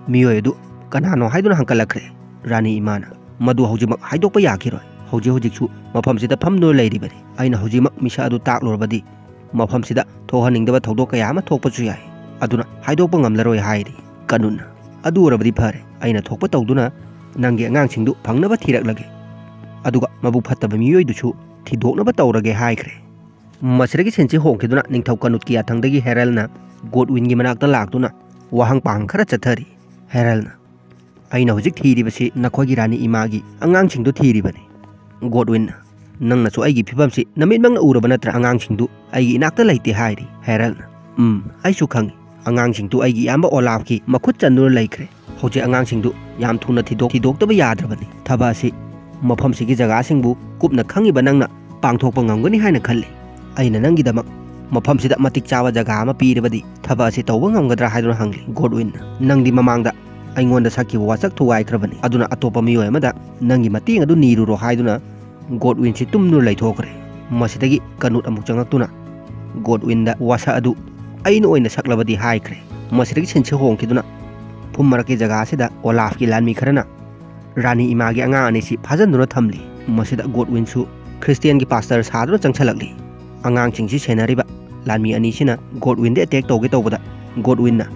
ꯃꯤꯑꯣꯏ ꯑꯗꯨ ꯀꯅꯥꯅꯣ ꯍꯥꯏꯗꯨꯅ ꯍꯪꯀꯠꯂꯛꯈ꯭ꯔꯦ꯫ ꯔꯥꯅꯤ ꯏꯃꯥꯅ, "ꯃꯗꯨ ꯍꯧꯖꯤꯛꯃꯛ ꯍꯥꯏꯗꯣꯛꯄ ꯌꯥꯈꯤꯔꯣꯏ꯫ ꯍꯧꯖꯤꯛ ꯍꯧꯖꯤꯛꯁꯨ ꯃꯐꯝꯁꯤꯗ ꯐꯝꯗꯨꯅ ꯂꯩꯔꯤꯕꯅꯤ꯫ ꯑꯩꯅ ꯍꯧꯖꯤꯛꯃꯛ ꯃꯤꯁꯛ ꯑꯗꯨ ꯇꯥꯛꯂꯨꯔꯕꯗꯤ ꯃꯐꯝꯁꯤꯗ ꯊꯣꯛꯍꯟꯅꯤꯡꯗꯕ ꯊꯧꯗꯣꯛ ꯀꯌꯥ ꯑꯃ ꯊꯣꯛꯄꯁꯨ ꯌꯥꯏ꯫ ꯑꯗꯨꯅ ꯍꯥꯏꯗꯣꯛꯄ ꯉꯝꯂꯔꯣꯏ" ꯍꯥꯏꯔꯤ꯫ ꯀꯅꯨꯠꯅ, "ꯑꯗꯨ ꯑꯣꯏꯔꯕꯗꯤ ꯐꯔꯦ, ꯑꯩꯅ ꯊꯣꯛꯄ ꯇꯧꯗꯨꯅ ꯅꯪꯒꯤ ꯑꯉꯥꯡꯁꯤꯡꯗꯨ ꯐꯪꯅꯕ ꯊꯤꯔꯛꯂꯒꯦ꯫ ꯑꯗꯨꯒ ꯃꯕꯨꯛ ꯐꯠꯇꯕ ꯃꯤꯑꯣꯏꯗꯨꯁꯨ ꯊꯤꯗꯣꯛꯅꯕ ꯇꯧꯔꯒꯦ" ꯍꯥꯏꯈ꯭ꯔꯦ꯫ ꯃꯁꯤꯗꯒꯤ ꯁꯤꯟꯁꯤ ꯍꯣꯡꯈꯤꯗꯨꯅ ꯅꯤꯡꯊꯧ ꯀꯅꯨꯠꯀꯤ ꯌꯥꯊꯪꯗꯒꯤ ꯍꯦꯔꯜꯅ ꯒꯣꯗꯋꯤꯟꯒꯤ ꯃꯅꯥꯛꯇ ꯂꯥꯛꯇꯨꯅ ꯋꯥꯍꯪ ꯄꯥꯎꯍꯪ ꯈꯔ ꯆꯠꯊꯔꯤ꯫ ꯍꯦꯔꯜꯅ, "ꯑꯩꯅ ꯍꯧꯖꯤꯛ ꯊꯤꯔꯤꯕꯁꯤ ꯅꯈꯣꯏꯒꯤ ꯔꯥꯅꯤ ꯏꯃꯥꯒꯤ ꯑꯉꯥꯡꯁꯤꯡꯗꯨ ꯊꯤꯔꯤꯕꯅꯤ"꯫ ꯒꯣꯗꯋꯤꯟꯅ, ꯅꯪꯅꯁꯨ ꯑꯩꯒꯤ ꯐꯤꯕꯝꯁꯤ ꯅꯃꯤꯠꯃꯛꯅ ꯎꯔꯕ ꯅꯠꯇ꯭ꯔꯥ? ꯑꯉꯥꯡꯁꯤꯡꯗꯨ ꯑꯩꯒꯤ ꯏꯅꯥꯛꯇ ꯂꯩꯇꯦ ꯍꯥꯏꯔꯤ ꯍꯦꯔꯜꯅ꯫ "ꯎꯝ, ꯑꯩꯁꯨ ꯈꯪꯏ꯫ ꯑꯉꯥꯡꯁꯤꯡꯗꯨ ꯑꯩꯒꯤ ꯏꯌꯥꯝꯕ ꯑꯣꯂꯥꯐꯀꯤ ꯃꯈꯨꯠ ꯆꯟꯗꯨꯅ ꯂꯩꯈ꯭ꯔꯦ꯫ ꯍꯧꯖꯤꯛ ꯑꯉꯥꯡꯁꯤꯡꯗꯨ ꯌꯥꯝ ꯊꯨꯅ ꯊꯤꯗꯣꯛ-, ꯊꯤꯗꯣꯛꯇꯕ ꯌꯥꯗ꯭ꯔꯕꯅꯤ꯫ ꯊꯕꯛ ꯑꯁꯤ ꯃꯐꯝꯁꯤꯒꯤ ꯖꯒꯥꯁꯤꯡꯕꯨ ꯀꯨꯞꯅ ꯈꯪꯉꯤꯕ ꯅꯪꯅ ꯄꯥꯡꯊꯣꯛꯄ ꯉꯝꯒꯅꯤ ꯍꯥꯏꯅ ꯈꯜꯂꯤ꯫ ꯑꯩꯅ ꯅꯪꯒꯤꯗꯃꯛ ꯃꯐꯝꯁꯤꯗ ꯃꯇꯤꯛ ꯆꯥꯕ ꯖꯒꯥ ꯑꯃ ꯄꯤꯔꯕꯗꯤ ꯊꯕꯛ ꯑꯁꯤ ꯇꯧꯕ ꯉꯝꯒꯗ꯭ꯔꯥ?" ꯍꯥꯏꯗꯨꯅ ꯍꯪꯂꯤ ꯒꯣꯗꯋꯤꯟꯅ꯫ "ꯅꯪꯗꯤ ꯃꯃꯥꯡꯗ ꯑꯩꯉꯣꯟꯗ ꯁꯛꯈꯤꯕ ꯋꯥꯁꯛ ꯊꯨꯒꯥꯏꯈ꯭ꯔꯕꯅꯤ, ꯑꯗꯨꯅ ꯑꯇꯣꯞꯄ ꯃꯤꯑꯣꯏ ꯑꯃꯗ ꯅꯪꯒꯤ ꯃꯇꯦꯡ ꯑꯗꯨ ꯅꯤꯔꯨꯔꯣ" ꯍꯥꯏꯗꯨꯅ ꯒꯣꯗꯋꯤꯟꯁꯤ ꯇꯨꯝꯗꯨꯅ ꯂꯩꯊꯣꯛꯈ꯭ꯔꯦ꯫ ꯃꯁꯤꯗꯒꯤ ꯀꯅꯨꯠ ꯑꯃꯨꯛ ꯆꯪꯂꯛꯇꯨꯅ ꯒꯣꯗꯋꯤꯟꯗ ꯋꯥꯁꯛ ꯑꯗꯨ ꯑꯩꯅ ꯑꯣꯏꯅ ꯁꯛꯂꯕꯗꯤ ꯍꯥꯏꯈ꯭ꯔꯦ꯫ ꯃꯁꯤꯗꯒꯤ ꯁꯤꯟꯁꯤ ꯍꯣꯡꯈꯤꯗꯨꯅ ꯐꯨꯝ ꯃꯔꯛꯀꯤ ꯖꯒꯥ ꯑꯁꯤꯗ ꯑꯣꯂꯥꯐꯀꯤ ꯂꯥꯟꯃꯤ ꯈꯔꯅ ꯔꯥꯅꯤ ꯏꯃꯥꯒꯤ ꯑꯉꯥꯡ ꯑꯅꯤꯁꯤ ꯐꯥꯖꯤꯟꯗꯨꯅ ꯊꯝꯂꯤ꯫ ꯃꯁꯤꯗ ꯒꯣꯗꯋꯤꯟꯁꯨ ꯈ꯭ꯔꯤꯁꯇꯤꯌꯥꯟꯒꯤ ꯄꯥꯁꯇꯔ ꯁꯥꯗꯨꯅ ꯆꯪꯁꯤꯜꯂꯛꯂꯤ꯫ ꯑꯉꯥꯡꯁꯤꯡꯁꯤ ꯁꯦꯟꯅꯔꯤꯕ ꯂꯥꯟꯃꯤ ꯑꯅꯤꯁꯤꯅ ꯒꯣꯗꯋꯤꯟꯗ ꯑꯦꯇꯦꯛ ꯇꯧꯒꯦ ꯇꯧꯕꯗ ꯒꯣꯗꯋꯤꯟꯅ,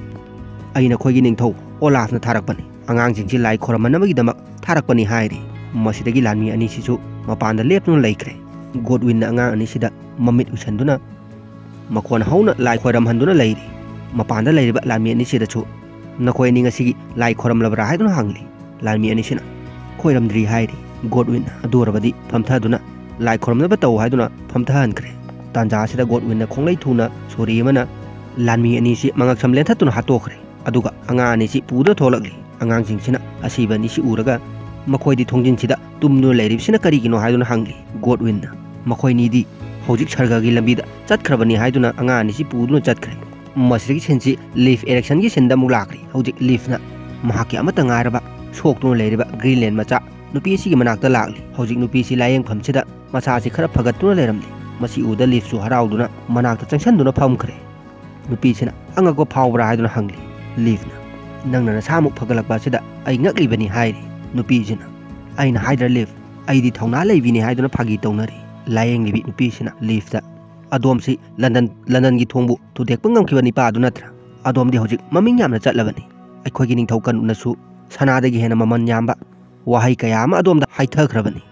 "ꯑꯩ ꯅꯈꯣꯏꯒꯤ ꯅꯤꯡꯊꯧ ꯑꯣꯂꯥꯐꯅ ꯊꯥꯔꯛꯄꯅꯤ, ꯑꯉꯥꯡꯁꯤꯡꯁꯤ ꯂꯥꯏ ꯈꯣꯏꯔꯝꯅꯅꯕꯒꯤꯗꯃꯛ ꯊꯥꯔꯛꯄꯅꯤ" ꯍꯥꯏꯔꯤ꯫ ꯃꯁꯤꯗꯒꯤ ꯂꯥꯟꯃꯤ ꯑꯅꯤꯁꯤꯁꯨ ꯃꯄꯥꯟꯗ ꯂꯦꯞꯇꯨꯅ ꯂꯩꯈ꯭ꯔꯦ꯫ ꯒꯣꯗꯋꯤꯟꯅ ꯑꯉꯥꯡ ꯑꯅꯤꯁꯤꯗ ꯃꯃꯤꯠ ꯎꯏꯁꯟꯗꯨꯅ ꯃꯈꯣꯟ ꯍꯧꯅ ꯂꯥꯏ ꯈꯣꯏꯔꯝꯍꯟꯗꯨꯅ ꯂꯩꯔꯤ꯫ ꯃꯄꯥꯟꯗ ꯂꯩꯔꯤꯕ ꯂꯥꯟꯃꯤ ꯑꯅꯤꯁꯤꯗꯁꯨ, "ꯅꯈꯣꯏ ꯑꯅꯤ ꯉꯁꯤꯒꯤ ꯂꯥꯏ ꯈꯣꯏꯔꯝꯂꯕ꯭ꯔꯥ?" ꯍꯥꯏꯗꯨꯅ ꯍꯪꯂꯤ꯫ ꯂꯥꯟꯃꯤ ꯑꯅꯤꯁꯤꯅ, "ꯈꯣꯏꯔꯝꯗ꯭ꯔꯤ" ꯍꯥꯏꯔꯤ꯫ ꯒꯣꯗꯋꯤꯟ ꯑꯗꯨ ꯑꯣꯏꯔꯕꯗꯤ ꯐꯝꯊꯗꯨꯅ ꯂꯥꯏ ꯈꯣꯏꯔꯝꯅꯕ ꯇꯧ ꯍꯥꯏꯗꯨꯅ ꯐꯝꯊꯍꯟꯈ꯭ꯔꯦ꯫ ꯇꯥꯟꯖꯥ ꯑꯁꯤꯗ ꯒꯣꯗꯋꯤꯟꯅ ꯈꯣꯡꯂꯩ ꯊꯨꯅ ꯁꯣꯔꯤ ꯑꯃꯅ ꯂꯥꯟꯃꯤ ꯑꯅꯤꯁꯤ ꯃꯉꯛꯁꯝ ꯂꯦꯟꯊꯠꯇꯨꯅ ꯍꯥꯠꯇꯣꯛꯈ꯭ꯔꯦ꯫ ꯑꯗꯨꯒ ꯑꯉꯥꯡ ꯑꯅꯤꯁꯤ ꯄꯨꯗꯨꯅ ꯊꯣꯛꯂꯛꯂꯤ꯫ ꯑꯉꯥꯡꯁꯤꯡꯁꯤꯅ ꯑꯁꯤꯕ ꯑꯅꯤꯁꯤ ꯎꯔꯒ ꯃꯈꯣꯏꯗꯤ ꯊꯣꯡꯖꯤꯟꯁꯤꯗ ꯇꯨꯝꯗꯨꯅ ꯂꯩꯔꯤꯕꯁꯤꯅ ꯀꯔꯤꯒꯤꯅꯣ ꯍꯥꯏꯗꯨꯅ ꯍꯪꯂꯤ꯫ ꯒꯣꯗꯋꯤꯟꯅ, "ꯃꯈꯣꯏꯅꯤꯗꯤ ꯍꯧꯖꯤꯛ ꯁꯔꯒꯒꯤ ꯂꯝꯕꯤꯗ ꯆꯠꯈ꯭ꯔꯕꯅꯤ" ꯍꯥꯏꯗꯨꯅ ꯑꯉꯥꯡ ꯑꯅꯤꯁꯤ ꯄꯨꯗꯨꯅ ꯆꯠꯈ꯭ꯔꯦ꯫ ꯃꯁꯤꯗꯒꯤ ꯁꯤꯟꯁꯤ ꯂꯤꯐ ꯑꯦꯔꯤꯛꯁꯟꯒꯤ ꯁꯤꯟꯗ ꯑꯃꯨꯛ ꯂꯥꯛꯈ꯭ꯔꯦ꯫ ꯍꯧꯖꯤꯛ ꯂꯤꯐꯅ ꯃꯍꯥꯛꯀꯤ ꯑꯃꯠꯇ ꯉꯥꯏꯔꯕ ꯁꯣꯛꯇꯨꯅ ꯂꯩꯔꯤꯕ ꯒ꯭ꯔꯤꯟꯂꯦꯟ ꯃꯆꯥ ꯅꯨꯄꯤ ꯑꯁꯤꯒꯤ ꯃꯅꯥꯛꯇ ꯂꯥꯛꯂꯤ꯫ ꯍꯧꯖꯤꯛ ꯅꯨꯄꯤ ꯑꯁꯤ ꯂꯥꯌꯦꯡꯐꯝꯁꯤꯗ ꯃꯁꯥꯁꯤ ꯈꯔ ꯐꯒꯠꯇꯨꯅ ꯂꯩꯔꯝꯂꯤ꯫ ꯃꯁꯤ ꯎꯕꯗ ꯂꯤꯐꯁꯨ ꯍꯔꯥꯎꯗꯨꯅ ꯃꯅꯥꯛꯇ ꯆꯪꯁꯤꯟꯗꯨꯅ ꯐꯝꯈ꯭ꯔꯦ꯫ ꯅꯨꯄꯤꯁꯤꯅ ꯑꯉꯛꯄ ꯐꯥꯎꯕ꯭ꯔꯥ ꯍꯥꯏꯗꯨꯅ ꯍꯪꯂꯤ꯫ ꯂꯤꯐꯅ, "ꯅꯪꯅ ꯅꯁꯥꯃꯨꯛ ꯐꯒꯠꯂꯛꯄ ꯑꯁꯤꯗ ꯑꯩ ꯉꯛꯂꯤꯕꯅꯤ" ꯍꯥꯏꯔꯤ꯫ ꯅꯨꯄꯤꯁꯤꯅ, "ꯑꯩꯅ ꯍꯥꯏꯗ꯭ꯔꯥ ꯂꯤꯐ, ꯑꯩꯗꯤ ꯊꯧꯅꯥ ꯂꯩꯕꯤꯅꯤ" ꯍꯥꯏꯗꯨꯅ ꯐꯥꯒꯤ ꯇꯧꯅꯔꯤ꯫ ꯂꯥꯌꯦꯡꯂꯤꯕꯤ ꯅꯨꯄꯤꯁꯤꯅ ꯂꯤꯐꯇ, "ꯑꯗꯣꯝꯁꯤ ꯂꯟꯗꯟ, ꯂꯟꯗꯟꯒꯤ ꯊꯣꯡꯕꯨ ꯊꯨꯗꯦꯛꯄ ꯉꯝꯈꯤꯕ ꯅꯤꯄꯥ ꯑꯗꯨ ꯅꯠꯇ꯭ꯔꯥ? ꯑꯗꯣꯝꯗꯤ ꯍꯧꯖꯤꯛ ꯃꯃꯤꯡ ꯌꯥꯝꯅ ꯆꯠꯂꯕꯅꯤ꯫ ꯑꯩꯈꯣꯏꯒꯤ ꯅꯤꯡꯊꯧ ꯀꯅꯨꯠꯅꯁꯨ ꯁꯅꯥꯗꯒꯤ ꯍꯦꯟꯅ ꯃꯃꯜ ꯌꯥꯝꯕ ꯋꯥꯍꯩ ꯀꯌꯥ ꯑꯃ ꯑꯗꯣꯝꯗ ꯍꯥꯏꯊꯈ꯭ꯔꯕꯅꯤ꯫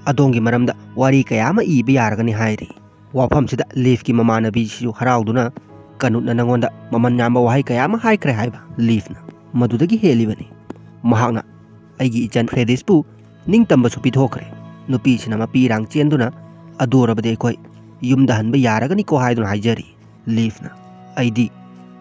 ꯑꯗꯣꯝꯒꯤ ꯃꯔꯝꯗ ꯋꯥꯔꯤ ꯀꯌꯥ ꯑꯃ ꯏꯕ ꯌꯥꯔꯒꯅꯤ" ꯍꯥꯏꯔꯤ꯫ ꯋꯥꯐꯝꯁꯤꯗ ꯂꯤꯐꯀꯤ ꯃꯃꯥꯟꯅꯕꯤꯁꯤꯁꯨ ꯍꯔꯥꯎꯗꯨꯅ, "ꯀꯅꯨꯠꯅ ꯅꯉꯣꯟꯗ ꯃꯃꯜ ꯌꯥꯝꯕ ꯋꯥꯍꯩ ꯀꯌꯥ ꯑꯃ ꯍꯥꯏꯈ꯭ꯔꯦ" ꯍꯥꯏꯕ ꯂꯤꯐꯅ ꯃꯗꯨꯗꯒꯤ ꯍꯦꯜꯂꯤꯕꯅꯤ꯫ ꯃꯍꯥꯛꯅ ꯑꯩꯒꯤ ꯏꯆꯟ ꯐ꯭ꯔꯦꯗꯤꯁꯄꯨ ꯅꯤꯡꯇꯝꯕꯁꯨ ꯄꯤꯊꯣꯛꯈ꯭ꯔꯦ꯫ ꯅꯨꯄꯤꯁꯤꯅ ꯃꯄꯤ ꯏꯔꯥꯡ ꯆꯦꯟꯗꯨꯅ, "ꯑꯗꯨ ꯑꯣꯏꯔꯕꯗꯤ ꯑꯩꯈꯣꯏ ꯌꯨꯝꯗ ꯍꯟꯕ ꯌꯥꯔꯒꯅꯤꯀꯣ" ꯍꯥꯏꯗꯨꯅ ꯍꯥꯏꯖꯔꯤ꯫ ꯂꯤꯐꯅ, "ꯑꯩꯗꯤ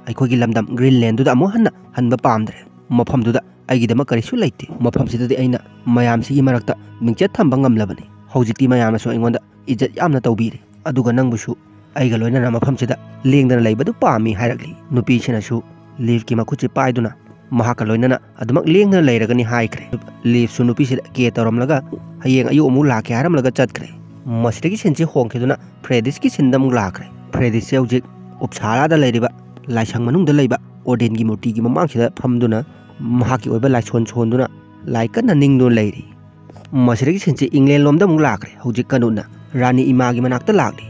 ꯑꯩꯈꯣꯏꯒꯤ ꯂꯝꯗꯝ ꯒ꯭ꯔꯤꯟꯂꯦꯟꯗꯨꯗ ꯑꯃꯨꯛ ꯍꯟꯅ ꯍꯟꯕ ꯄꯥꯝꯗ꯭ꯔꯦ꯫ ꯃꯐꯝꯗꯨꯗ ꯑꯩꯒꯤꯗꯃꯛ ꯀꯔꯤꯁꯨ ꯂꯩꯇꯦ꯫ ꯃꯐꯝꯁꯤꯗꯗꯤ ꯑꯩꯅ ꯃꯌꯥꯝꯁꯤꯒꯤ ꯃꯔꯛꯇ ꯃꯤꯡꯆꯠ ꯊꯝꯕ ꯉꯝꯂꯕꯅꯤ꯫ ꯍꯧꯖꯤꯛꯇꯤ ꯃꯌꯥꯝꯅꯁꯨ ꯑꯩꯉꯣꯟꯗ ꯏꯖꯠ ꯌꯥꯝꯅ ꯇꯧꯕꯤꯔꯦ꯫ ꯑꯗꯨꯒ ꯅꯪꯕꯨꯁꯨ ꯑꯩꯒ ꯂꯣꯏꯅꯅ ꯃꯐꯝꯁꯤꯗ ꯂꯦꯡꯗꯅ ꯂꯩꯕꯗꯨ ꯄꯥꯝꯃꯤ" ꯍꯥꯏꯔꯛꯂꯤ꯫ ꯅꯨꯄꯤꯁꯤꯅꯁꯨ ꯂꯤꯐꯀꯤ ꯃꯈꯨꯠꯁꯤ ꯄꯥꯏꯗꯨꯅ, "ꯃꯍꯥꯛꯀ ꯂꯣꯏꯅꯅ ꯑꯗꯨꯃꯛ ꯂꯦꯡꯗꯅ ꯂꯩꯔꯒꯅꯤ" ꯍꯥꯏꯈ꯭ꯔꯦ꯫ ꯂꯤꯐꯁꯨ ꯅꯨꯄꯤꯁꯤꯗ ꯀꯦ ꯇꯧꯔꯝꯂꯒ, "ꯍꯌꯦꯡ ꯑꯌꯨꯛ ꯑꯃꯨꯛ ꯂꯥꯛꯀꯦ" ꯍꯥꯏꯔꯝꯂꯒ ꯆꯠꯈ꯭ꯔꯦ꯫ ꯃꯁꯤꯗꯒꯤ ꯁꯤꯟꯁꯤ ꯍꯣꯡꯈꯤꯗꯨꯅ ꯐ꯭ꯔꯦꯗꯤꯁꯀꯤ ꯁꯤꯟꯗ ꯑꯃꯨꯛ ꯂꯥꯛꯈ꯭ꯔꯦ꯫ ꯐ꯭ꯔꯦꯗꯤꯁꯁꯦ ꯍꯧꯖꯤꯛ ꯎꯞꯁꯥꯂꯥꯗ ꯂꯩꯔꯤꯕ ꯂꯥꯏꯁꯪ ꯃꯅꯨꯡꯗ ꯂꯩꯕ ꯑꯣꯗꯤꯟꯒꯤ ꯃꯨꯔꯇꯤꯒꯤ ꯃꯃꯥꯡꯁꯤꯗ ꯐꯝꯗꯨꯅ ꯃꯍꯥꯛꯀꯤ ꯑꯣꯏꯕ ꯂꯥꯏꯁꯣꯟ ꯁꯣꯟꯗꯨꯅ ꯂꯥꯏ ꯀꯟꯅ ꯅꯤꯡꯗꯨꯅ ꯂꯩꯔꯤ꯫ ꯃꯁꯤꯗꯒꯤ ꯁꯤꯟꯁꯤ ꯏꯪꯂꯦꯟ ꯂꯣꯝꯗ ꯑꯃꯨꯛ ꯂꯥꯛꯈ꯭ꯔꯦ꯫ ꯍꯧꯖꯤꯛ ꯀꯅꯨꯠꯅ ꯔꯥꯅꯤ ꯏꯃꯥꯒꯤ ꯃꯅꯥꯛꯇ ꯂꯥꯛꯂꯤ꯫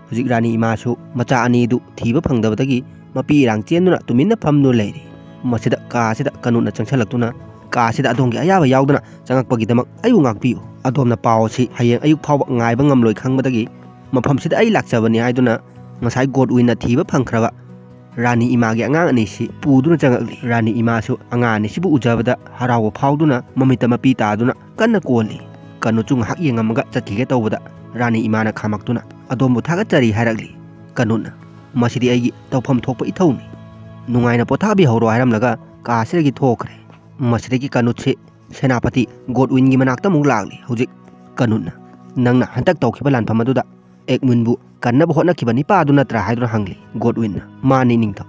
ꯍꯧꯖꯤꯛ ꯔꯥꯅꯤ ꯏꯃꯥꯁꯨ ꯃꯆꯥ ꯑꯅꯤꯗꯨ ꯊꯤꯕ ꯐꯪꯗꯕꯗꯒꯤ ꯃꯄꯤ ꯏꯔꯥꯡ ꯆꯦꯟꯗꯨꯅ ꯇꯨꯃꯤꯟꯅ ꯐꯝꯗꯨꯅ ꯂꯩꯔꯤ꯫ ꯃꯁꯤꯗ ꯀꯥ ꯑꯁꯤꯗ ꯀꯅꯨꯠꯅ ꯆꯪꯁꯤꯜꯂꯛꯇꯨꯅ, "ꯀꯥ ꯑꯁꯤꯗ ꯑꯗꯣꯝꯒꯤ ꯑꯌꯥꯕ ꯌꯥꯎꯗꯅ ꯆꯪꯉꯛꯄꯒꯤꯗꯃꯛ ꯑꯩꯕꯨ ꯉꯥꯛꯄꯤꯌꯨ꯫ ꯑꯗꯣꯝꯅ ꯄꯥꯎ ꯑꯁꯤ ꯍꯌꯦꯡ ꯑꯌꯨꯛ ꯐꯥꯎꯕ ꯉꯥꯏꯕ ꯉꯝꯂꯣꯏ ꯈꯪꯕꯗꯒꯤ ꯃꯐꯝꯁꯤꯗ ꯑꯩ ꯂꯥꯛꯆꯕꯅꯤ" ꯍꯥꯏꯗꯨꯅ ꯉꯁꯥꯏ ꯒꯣꯗꯋꯤꯟꯅ ꯊꯤꯕ ꯐꯪꯈ꯭ꯔꯕ ꯔꯥꯅꯤ ꯏꯃꯥꯒꯤ ꯑꯉꯥꯡ ꯑꯅꯤꯁꯤ ꯄꯨꯗꯨꯅ ꯆꯪꯉꯛꯂꯤ꯫ ꯔꯥꯅꯤ ꯏꯃꯥꯁꯨ ꯑꯉꯥꯡ ꯑꯅꯤꯁꯤꯕꯨ ꯎꯖꯕꯗ ꯍꯔꯥꯎꯕ ꯐꯥꯎꯗꯨꯅ ꯃꯃꯤꯠꯇ ꯃꯄꯤ ꯇꯥꯗꯨꯅ ꯀꯟꯅ ꯀꯣꯜꯂꯤ꯫ ꯀꯅꯨꯠꯁꯨ ꯉꯥꯏꯍꯥꯛ ꯌꯦꯡꯉꯝꯃꯒ ꯆꯠꯈꯤꯒꯦ ꯇꯧꯕꯗ ꯔꯥꯅꯤ ꯏꯃꯥꯅ ꯈꯥꯝꯃꯛꯇꯨꯅ, "ꯑꯗꯣꯝꯕꯨ ꯊꯥꯒꯠꯆꯔꯤ" ꯍꯥꯏꯔꯛꯂꯤ꯫ ꯀꯅꯨꯠꯅ, "ꯃꯁꯤꯗꯤ ꯑꯩꯒꯤ ꯇꯧꯐꯝ ꯊꯣꯛꯄ ꯏꯊꯧꯅꯤ꯫ ꯅꯨꯡꯉꯥꯏꯅ ꯄꯣꯊꯥꯕꯤꯍꯧꯔꯣ" ꯍꯥꯏꯔꯝꯂꯒ ꯀꯥ ꯑꯁꯤꯗꯒꯤ ꯊꯣꯛꯈ꯭ꯔꯦ꯫ ꯃꯁꯤꯗꯒꯤ ꯀꯅꯨꯠꯁꯤ ꯁꯦꯅꯥꯄꯇꯤ ꯒꯣꯗꯋꯤꯟꯒꯤ ꯃꯅꯥꯛꯇ ꯑꯃꯨꯛ ꯂꯥꯛꯂꯤ꯫ ꯍꯧꯖꯤꯛ ꯀꯅꯨꯠꯅ, "ꯅꯪꯅ ꯍꯟꯗꯛ ꯇꯧꯈꯤꯕ ꯂꯥꯟꯐꯝ ꯑꯗꯨꯗ ꯑꯦꯛꯃꯨꯟꯕꯨ ꯀꯟꯅꯕ ꯍꯣꯠꯅꯈꯤꯕ ꯅꯤꯄꯥ ꯑꯗꯨ ꯅꯠꯇ꯭ꯔꯥ?" ꯍꯥꯏꯗꯨꯅ ꯍꯪꯂꯤ꯫ ꯒꯣꯗꯋꯤꯟꯅ, "ꯃꯥꯅꯤ ꯅꯤꯡꯊꯧ"꯫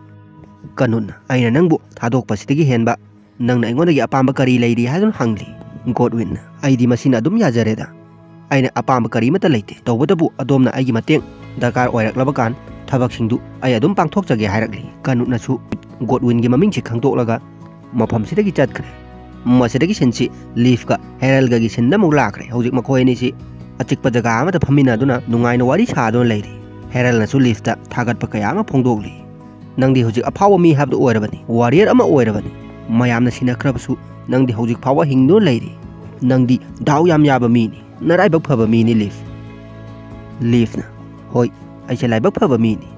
ꯀꯅꯨꯠꯅ, "ꯑꯩꯅ ꯅꯪꯕꯨ ꯊꯥꯗꯣꯛꯄꯁꯤꯗꯒꯤ ꯍꯦꯟꯕ ꯅꯪꯅ ꯑꯩꯉꯣꯟꯗꯒꯤ ꯑꯄꯥꯝꯕ ꯀꯔꯤ ꯂꯩꯔꯤ?" ꯍꯥꯏꯗꯨꯅ ꯍꯪꯂꯤ꯫ ꯒꯣꯗꯋꯤꯟꯅ, "ꯑꯩꯗꯤ ꯃꯁꯤꯅ ꯑꯗꯨꯝ ꯌꯥꯖꯔꯦꯗ꯫ ꯑꯩꯅ ꯑꯄꯥꯝꯕ ꯀꯔꯤꯃꯠꯇ ꯂꯩꯇꯦ꯫ ꯇꯧꯕꯇꯕꯨ ꯑꯗꯣꯝꯅ ꯑꯩꯒꯤ ꯃꯇꯦꯡ ꯗꯔꯀꯥꯔ ꯑꯣꯏꯔꯛꯂꯕ ꯀꯥꯟ ꯊꯕꯛꯁꯤꯡꯗꯨ ꯑꯩ ꯑꯗꯨꯝ ꯄꯥꯡꯊꯣꯛꯆꯒꯦ" ꯍꯥꯏꯔꯛꯂꯤ꯫ ꯀꯅꯨꯠꯅꯁꯨ ꯒꯣꯗꯋꯤꯟꯒꯤ ꯃꯃꯤꯡꯁꯤ ꯈꯪꯗꯣꯛꯂꯒ ꯃꯐꯝꯁꯤꯗꯒꯤ ꯆꯠꯈ꯭ꯔꯦ꯫ ꯃꯁꯤꯗꯒꯤ ꯁꯤꯟꯁꯤ ꯂꯤꯐꯀ ꯍꯦꯔꯜꯒꯒꯤ ꯁꯤꯟꯗ ꯑꯃꯨꯛ ꯂꯥꯛꯈ꯭ꯔꯦ꯫ ꯍꯧꯖꯤꯛ ꯃꯈꯣꯏ ꯑꯅꯤꯁꯤ ꯑꯆꯤꯛꯄ ꯖꯒꯥ ꯑꯃꯗ ꯐꯝꯃꯤꯟꯅꯗꯨꯅ ꯅꯨꯡꯉꯥꯏꯅ ꯋꯥꯔꯤ ꯁꯥꯗꯨꯅ ꯂꯩꯔꯤ꯫ ꯍꯦꯔꯜꯅꯁꯨ ꯂꯤꯐꯇ ꯊꯥꯒꯠꯄ ꯀꯌꯥ ꯑꯃ ꯐꯣꯡꯗꯣꯛꯂꯤ꯫ "ꯅꯪꯗꯤ ꯍꯧꯖꯤꯛ ꯑꯐꯥꯎꯕ ꯃꯤ ꯍꯥꯏꯕꯗꯨ ꯑꯣꯏꯔꯕꯅꯤ, ꯋꯥꯔꯤꯌꯔ ꯑꯃ ꯑꯣꯏꯔꯕꯅꯤ꯫ ꯃꯌꯥꯝꯅ ꯁꯤꯟꯅꯈ꯭ꯔꯕꯁꯨ ꯅꯪꯗꯤ ꯍꯧꯖꯤꯛ ꯐꯥꯎꯕ ꯍꯤꯡꯗꯨꯅ ꯂꯩꯔꯤ꯫ ꯅꯪꯗꯤ ꯗꯥꯎ ꯌꯥꯝ ꯌꯥꯕ ꯃꯤꯅꯤ, ꯅꯔꯥꯏꯕꯛ ꯐꯕ ꯃꯤꯅꯤ ꯂꯤꯐ"꯫ ꯂꯤꯐꯅ, "ꯍꯣꯏ, ꯑꯩꯁꯦ ꯂꯥꯏꯕꯛ ꯐꯕ ꯃꯤꯅꯤ꯫